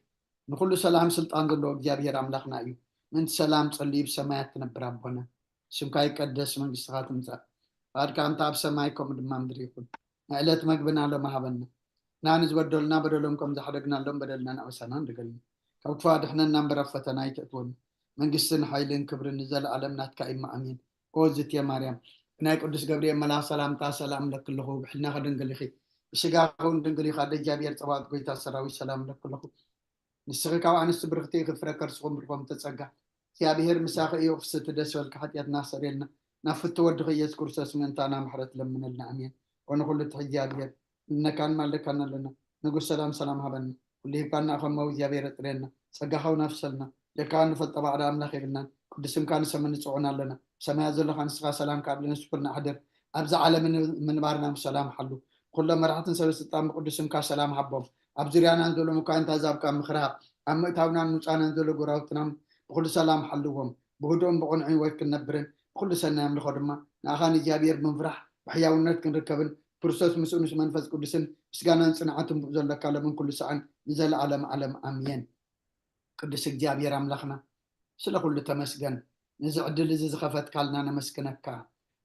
ንኩሉ ሰላም ስልጣን ዘለዎ እግዚኣብሔር ኣምላኽና እዩ። ምእንቲ ሰላም ጸልዩ ብሰማያት ትነብር ኣቦና ስምካ ይቀደስ መንግስትኻ ትምጻእ ፈቃድካ ከምታ ኣብ ሰማይ ከምኡ ድማ ምድሪ ይኹን። ንዕለት መግብና ሎም ሃበና። ንሕና ንዝበደሉና በደሎም ከም ዝሓደግናሎም በደልና ንኣበሳና ንደገልና። ካብ ክፉእ ኣድሕነና እምበር ኣብ ፈተና ኣይተእትወና። መንግስትን ሓይልን ክብርን ንዘለኣለም ናትካ እዩ እሞ ኣሜን። ኦ ዝትየ ማርያም ብናይ ቅዱስ ገብርኤል መልኣኽ ሰላምታ ሰላም እለኪ ኣለኹ። ብሕልናኺ ድንግል ኢኺ፣ ብስጋኺ እውን ድንግል ኢኺ። ኣደ እግዚኣብሔር ጸባኦት ጎይታ ሰራዊት ሰላም እለኪ ኣለኹ። ንስኺ ካብ ኣንስቲ ብርኽቲ ኢኺ፣ ፍረ ከርስኹም ብርኾም ተጸጋ እግዚኣብሔር ምሳኺ እዩ። ቅስቲ ደስ በልኪ፣ ሓጢኣትና ኣስተሰርየልና፣ ናብ ፍቱ ወድኺ ኢየሱስ ክርስቶስ ምእንታና ምሕረት ለምነልና። ኣሜን። ወንኹሉ ትሕ እግዚኣብሔር እነካን ማልደካን ኣለና። ንጉስ ሰላም ሰላም ሃበና። ኩሉ ሂብካና ከም መው እግዚኣብሔር እጥርየና። ጸጋኻ እውን ኣፍሰልና። ደካ ንፈልጦ ባዕዳ ኣምላኽ የብልናን። ቅዱስ ስምካ ንሰምን ንጽውዕን ኣለና። ብሰማያት ዘለኻ ንስኻ ሰላም ካብ ልንስኩልና ኣሕድር። ኣብዚ ዓለም ምንባርና ብሰላም ሓሉ። ኩሎም መራሕትን ሰበ ስልጣን ብቅዱስ ስምካ ሰላም ሃቦም። ኣብ ዙርያናን ዘሎ መኳንንት ኣዛብካ ምኽራብ ኣብ ምእታውናን ምውፃናን ዘሎ ጎራውትናን ብኩሉ ሰላም ሓልዎም። ብህዱእን ብቕንዕን ወት ክንነብርን ብኩሉ ሰናይ ኣምልኾ ድማ ንኣኻ ንእግዚኣብሔር ብምፍራሕ ብሕያውነት ክንርከብን ክርስቶስ ምስኡ ምስ መንፈስ ቅዱስን ምስጋናን ጽንዓትን ብኡ ዘለካ ለምን ኩሉ ሰዓን ንዘለዓለም ዓለም ኣምየን። ቅዱስ እግዚኣብሔር ኣምላኽና ስለ ኩሉ ተመስገን። ነዚ ዕድል እዚ ዝኸፈትካልና ነመስግነካ።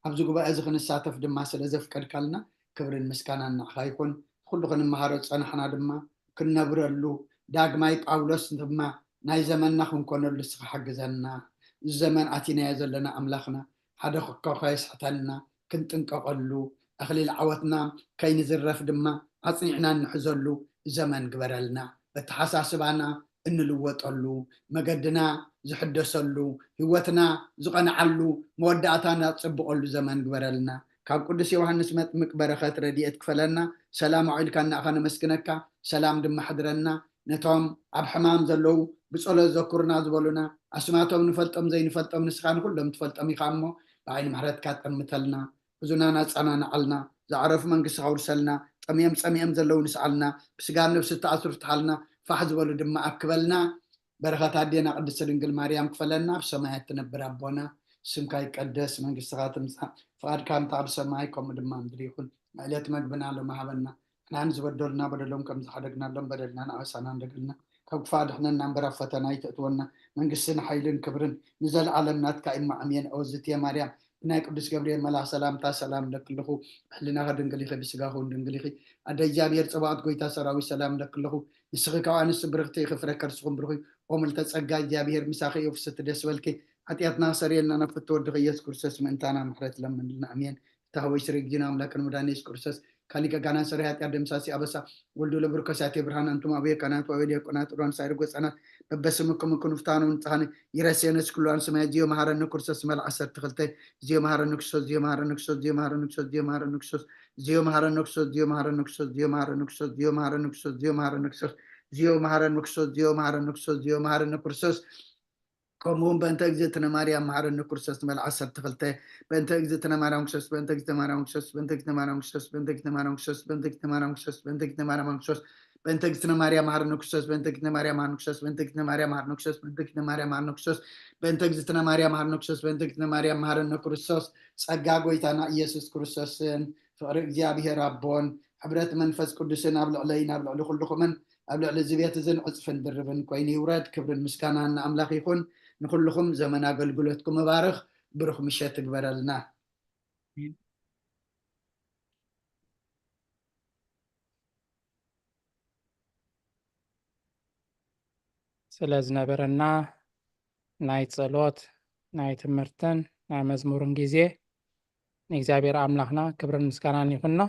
ኣብዚ ጉባኤ እዚ ክንሳተፍ ድማ ስለ ዘፍቀድካልና ክብርን ምስጋናን ንዓኻ ይኹን። ኩሉ ክንመሃሮ ዝጸናሕና ድማ ክንነብረሉ ዳግማይ ጳውሎስ ድማ ናይ ዘመንና ክንኮነሉ ንስኻ ሓግዘና። እዚ ዘመን ኣቲናዮ ዘለና ኣምላኽና ሓደ ክኮ ከየስሕተና ክንጥንቀቐሉ ኣኽሊል ዓወትና ከይንዝረፍ ድማ ኣጽኒዕና እንሕዘሉ ዘመን ግበረልና። በተሓሳስባና እንልወጠሉ መገድና ዝሕደሰሉ ህይወትና ዝቐንዓሉ መወዳእታና ዝጽብቐሉ ዘመን ግበረልና። ካብ ቅዱስ ዮሃንስ መጥምቅ በረኸት ረድኤት ክፈለና። ሰላም ኣውዒልካ እናእኻ ነመስግነካ። ሰላም ድማ ሕድረና። ነቶም ኣብ ሕማም ዘለዉ ብጸሎት ዘኩርና ዝበሉና ኣስማቶም ንፈልጦም ዘይንፈልጦም ንስኻ ንኩሎም ትፈልጦም ኢኻ እሞ ብዓይኒ ምሕረትካ ጠምተልና። ሕዙናን ኣጸናንዓልና። ዝዓረፉ መንግስቲ ከውርሰልና። ጠምዮም ጸሚኦም ዘለዉ ንስዓልና። ብስጋብ ነብሲ ተኣስሩ ፍትሓልና። ፋሕ ዝበሉ ድማ ኣክበልና። በረኸት ኣዴና ቅድስቲ ድንግል ማርያም ክፈለና። ኣብ ሰማያት ትነብር ኣቦና ስምካ ይቀደስ መንግስትኻ ትምጻእ ፍቓድካ ምታ ኣብ ሰማይ ከምኡ ድማ ምድሪ ይኹን። ዕለት መግብና ሎም ሃበና። ንሕናን ዝበደሉና በደሎም ከም ዝሓደግናሎም በደልና ንኣበሳና እንደግልና ካብ ክፋ ድሕነና እምበር ኣብ ፈተና ኣይተእትወና። መንግስትን ሓይልን ክብርን ንዘለኣለም ናትካ እዩ። ኣሜን። ኦዝትየ ማርያም ብናይ ቅዱስ ገብርኤል መልኣኽ ሰላምታ ሰላም እለኪ ኣለኹ። ብሕልናኺ ድንግል ኢኺ፣ ብስጋኺ እውን ድንግል ኢኺ። ኣደ እግዚኣብሔር ጸባኦት ጎይታ ሰራዊት ሰላም እለኪ ኣለኹ። ንስኺ ካብ ኣንስቲ ብርኽቲ ኢኺ፣ ፍረ ከርስኹም ብሩኽ እዩ። ኦ ምልተ ጸጋ እግዚኣብሔር ምሳኺ እዩ፣ ፍስቲ ደስ በልኪ። ሓጢኣትና ክሰርየልና ናብ ፍትወ ወድኺ ኢየሱስ ክርስቶስ ምእንታና ምሕረት ለምንልና። ኣሜን። ፍትሐ ወይ ስረ ጊዜና ኣምላክ ንመድኃኒነ ኢየሱስ ክርስቶስ ካሊቀ ጋና ሰሪ ኃጢአት ደምሳሲ ኣበሳ ወልዱ ለብርከሳት የብርሃን። ኣንቱም ኣበየ ካህናት ወአበየ ዲያቆናት ሮን ሳይር ጎጻናት በበስምኩም ክኑፍታኑ ንጻህን ይረሴነ ስክሏን ሰማይ ዚዮ መሐረነ ክርስቶስ መልዓ ዓሰርተ ክልተ ዚዮ መሐረነ ክርስቶስ ዚዮ መሐረነ ክርስቶስ ዚዮ መሐረነ ክርስቶስ ዚዮ መሐረነ ክርስቶስ ዚዮ መሐረነ ክርስቶስ ዚዮ መሐረነ ክርስቶስ ዚዮ መሐረነ ክርስቶስ ዚዮ መሐረነ ክርስቶስ ዚዮ መሐረነ ክርስቶስ ዚዮ መሐረነ ክርስቶስ ዚዮ መሐረነ ክርስቶስ ከምኡ እውን በእንተ እግዝእትነ ማርያም መሐረኒ ክርስቶስ ንበል ዓሰርተ ክልተ በእንተ እግዝእትነ ማርያም ክርስቶስ በእንተ እግዝእትነ ማርያም ክርስቶስ በእንተ እግዝእትነ ማርያም ክርስቶስ በእንተ እግዝእትነ ማርያም ክርስቶስ በእንተ እግዝእትነ ማርያም ክርስቶስ በእንተ እግዝእትነ ማርያም ክርስቶስ በእንተ እግዝእትነ ማርያም መሐረኒ ክርስቶስ በእንተ እግዝእትነ ማርያም መሐረኒ ክርስቶስ በእንተ እግዝእትነ ማርያም መሐረኒ ክርስቶስ በእንተ እግዝእትነ ማርያም መሐረኒ ክርስቶስ በእንተ እግዝእትነ ማርያም መሐረኒ ክርስቶስ ጸጋ ጎይታና ኢየሱስ ክርስቶስን ፍቕሪ እግዚኣብሔር ኣቦን ሕብረት መንፈስ ቅዱስን ኣብ ልዕለይን ኣብ ልዕሊ ኩልኹምን ኣብ ልዕሊ እዚ ቤት እዝን ዕጽፍን ድርብን ኮይኑ ይውረድ። ክብርን ምስጋናን ንኣምላኽ ይኹን። ንኹልኹም ዘመን ኣገልግሎትኩም እባርኽ። ብሩኽ ምሸት እግበረልና። ስለ ዝነበረና ናይ ጸሎት ናይ ትምህርትን ናይ መዝሙርን ግዜ ንእግዚኣብሔር ኣምላኽና ክብርን ምስጋናን ይኹኖ።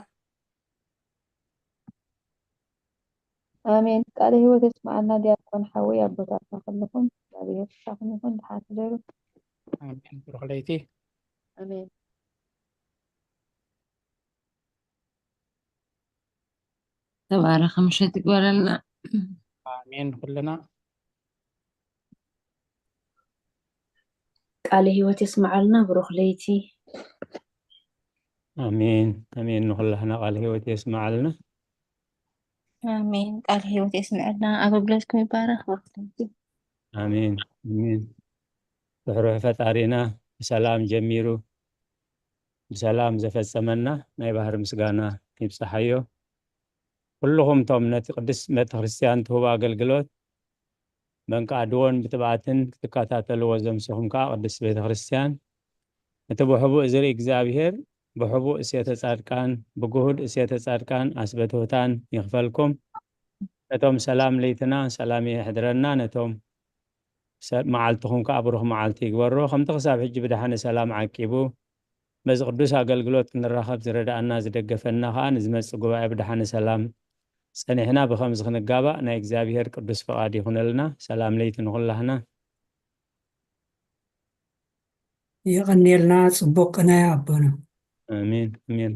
ኣሜን። ቃለ ህይወት የስምዓልና ዲያቆን ሓወይ ኣቦታትና ኩልኹም እግዚኣብሔር ምሳኹም ይኹን። ደሓን ሕደሩ። ኣሜን። ብሩኽ ለይቲ። ኣሜን። ተባረኸ ምሸት ይግበረልና። ኣሜን። ኩልና ቃለ ህይወት የስምዓልና። ብሩኽ ለይቲ። ኣሜን ኣሜን። ንኹላህና ቃለ ህይወት የስምዓልና። ኣሜን። ቃለ ህይወት የስምዐልና። ኣገልግሎትኩም ይባረኽ። ብሩኽ ለይቲ። ኣሜን ኣሜን። ርሕሩሕ ፈጣሪና ብሰላም ጀሚሩ ብሰላም ዘፈጸመና ናይ ባህር ምስጋና ይብጽሓዮ። ኩልኹም እቶም ነቲ ቅድስት ቤተክርስትያን ትህቦ ኣገልግሎት መንቃድዎን ብትብዓትን ክትከታተልዎ ዘምሰኹም ከኣ ቅድስት ቤተክርስትያን እቲ ብሕቡእ ዝርኢ እግዚኣብሔር ብሕቡእ እሴተ ጻድቃን ብግሁድ እሴተ ጻድቃን ኣስበትሁታን ይኽፈልኩም። ነቶም ሰላም ለይትና ሰላም የሕድረና ነቶም መዓልትኹም ከኣ ብሩኽ መዓልቲ ይግበሮ። ከምቲ ክሳብ ሕጂ ብደሓነ ሰላም ዓቂቡ በዚ ቅዱስ ኣገልግሎት ክንራኸብ ዝረድኣና ዝደገፈና ከኣ ንዝመጽእ ጉባኤ ብደሓነ ሰላም ጸኒሕና ብኸምዚ ክንጋባእ ናይ እግዚኣብሔር ቅዱስ ፍቓድ ይኹነልና። ሰላም ለይቲ ንኹላህና። የቐንየልና ጽቡቕ ቅነ ኣቦና። ኣሜን ኣሜን።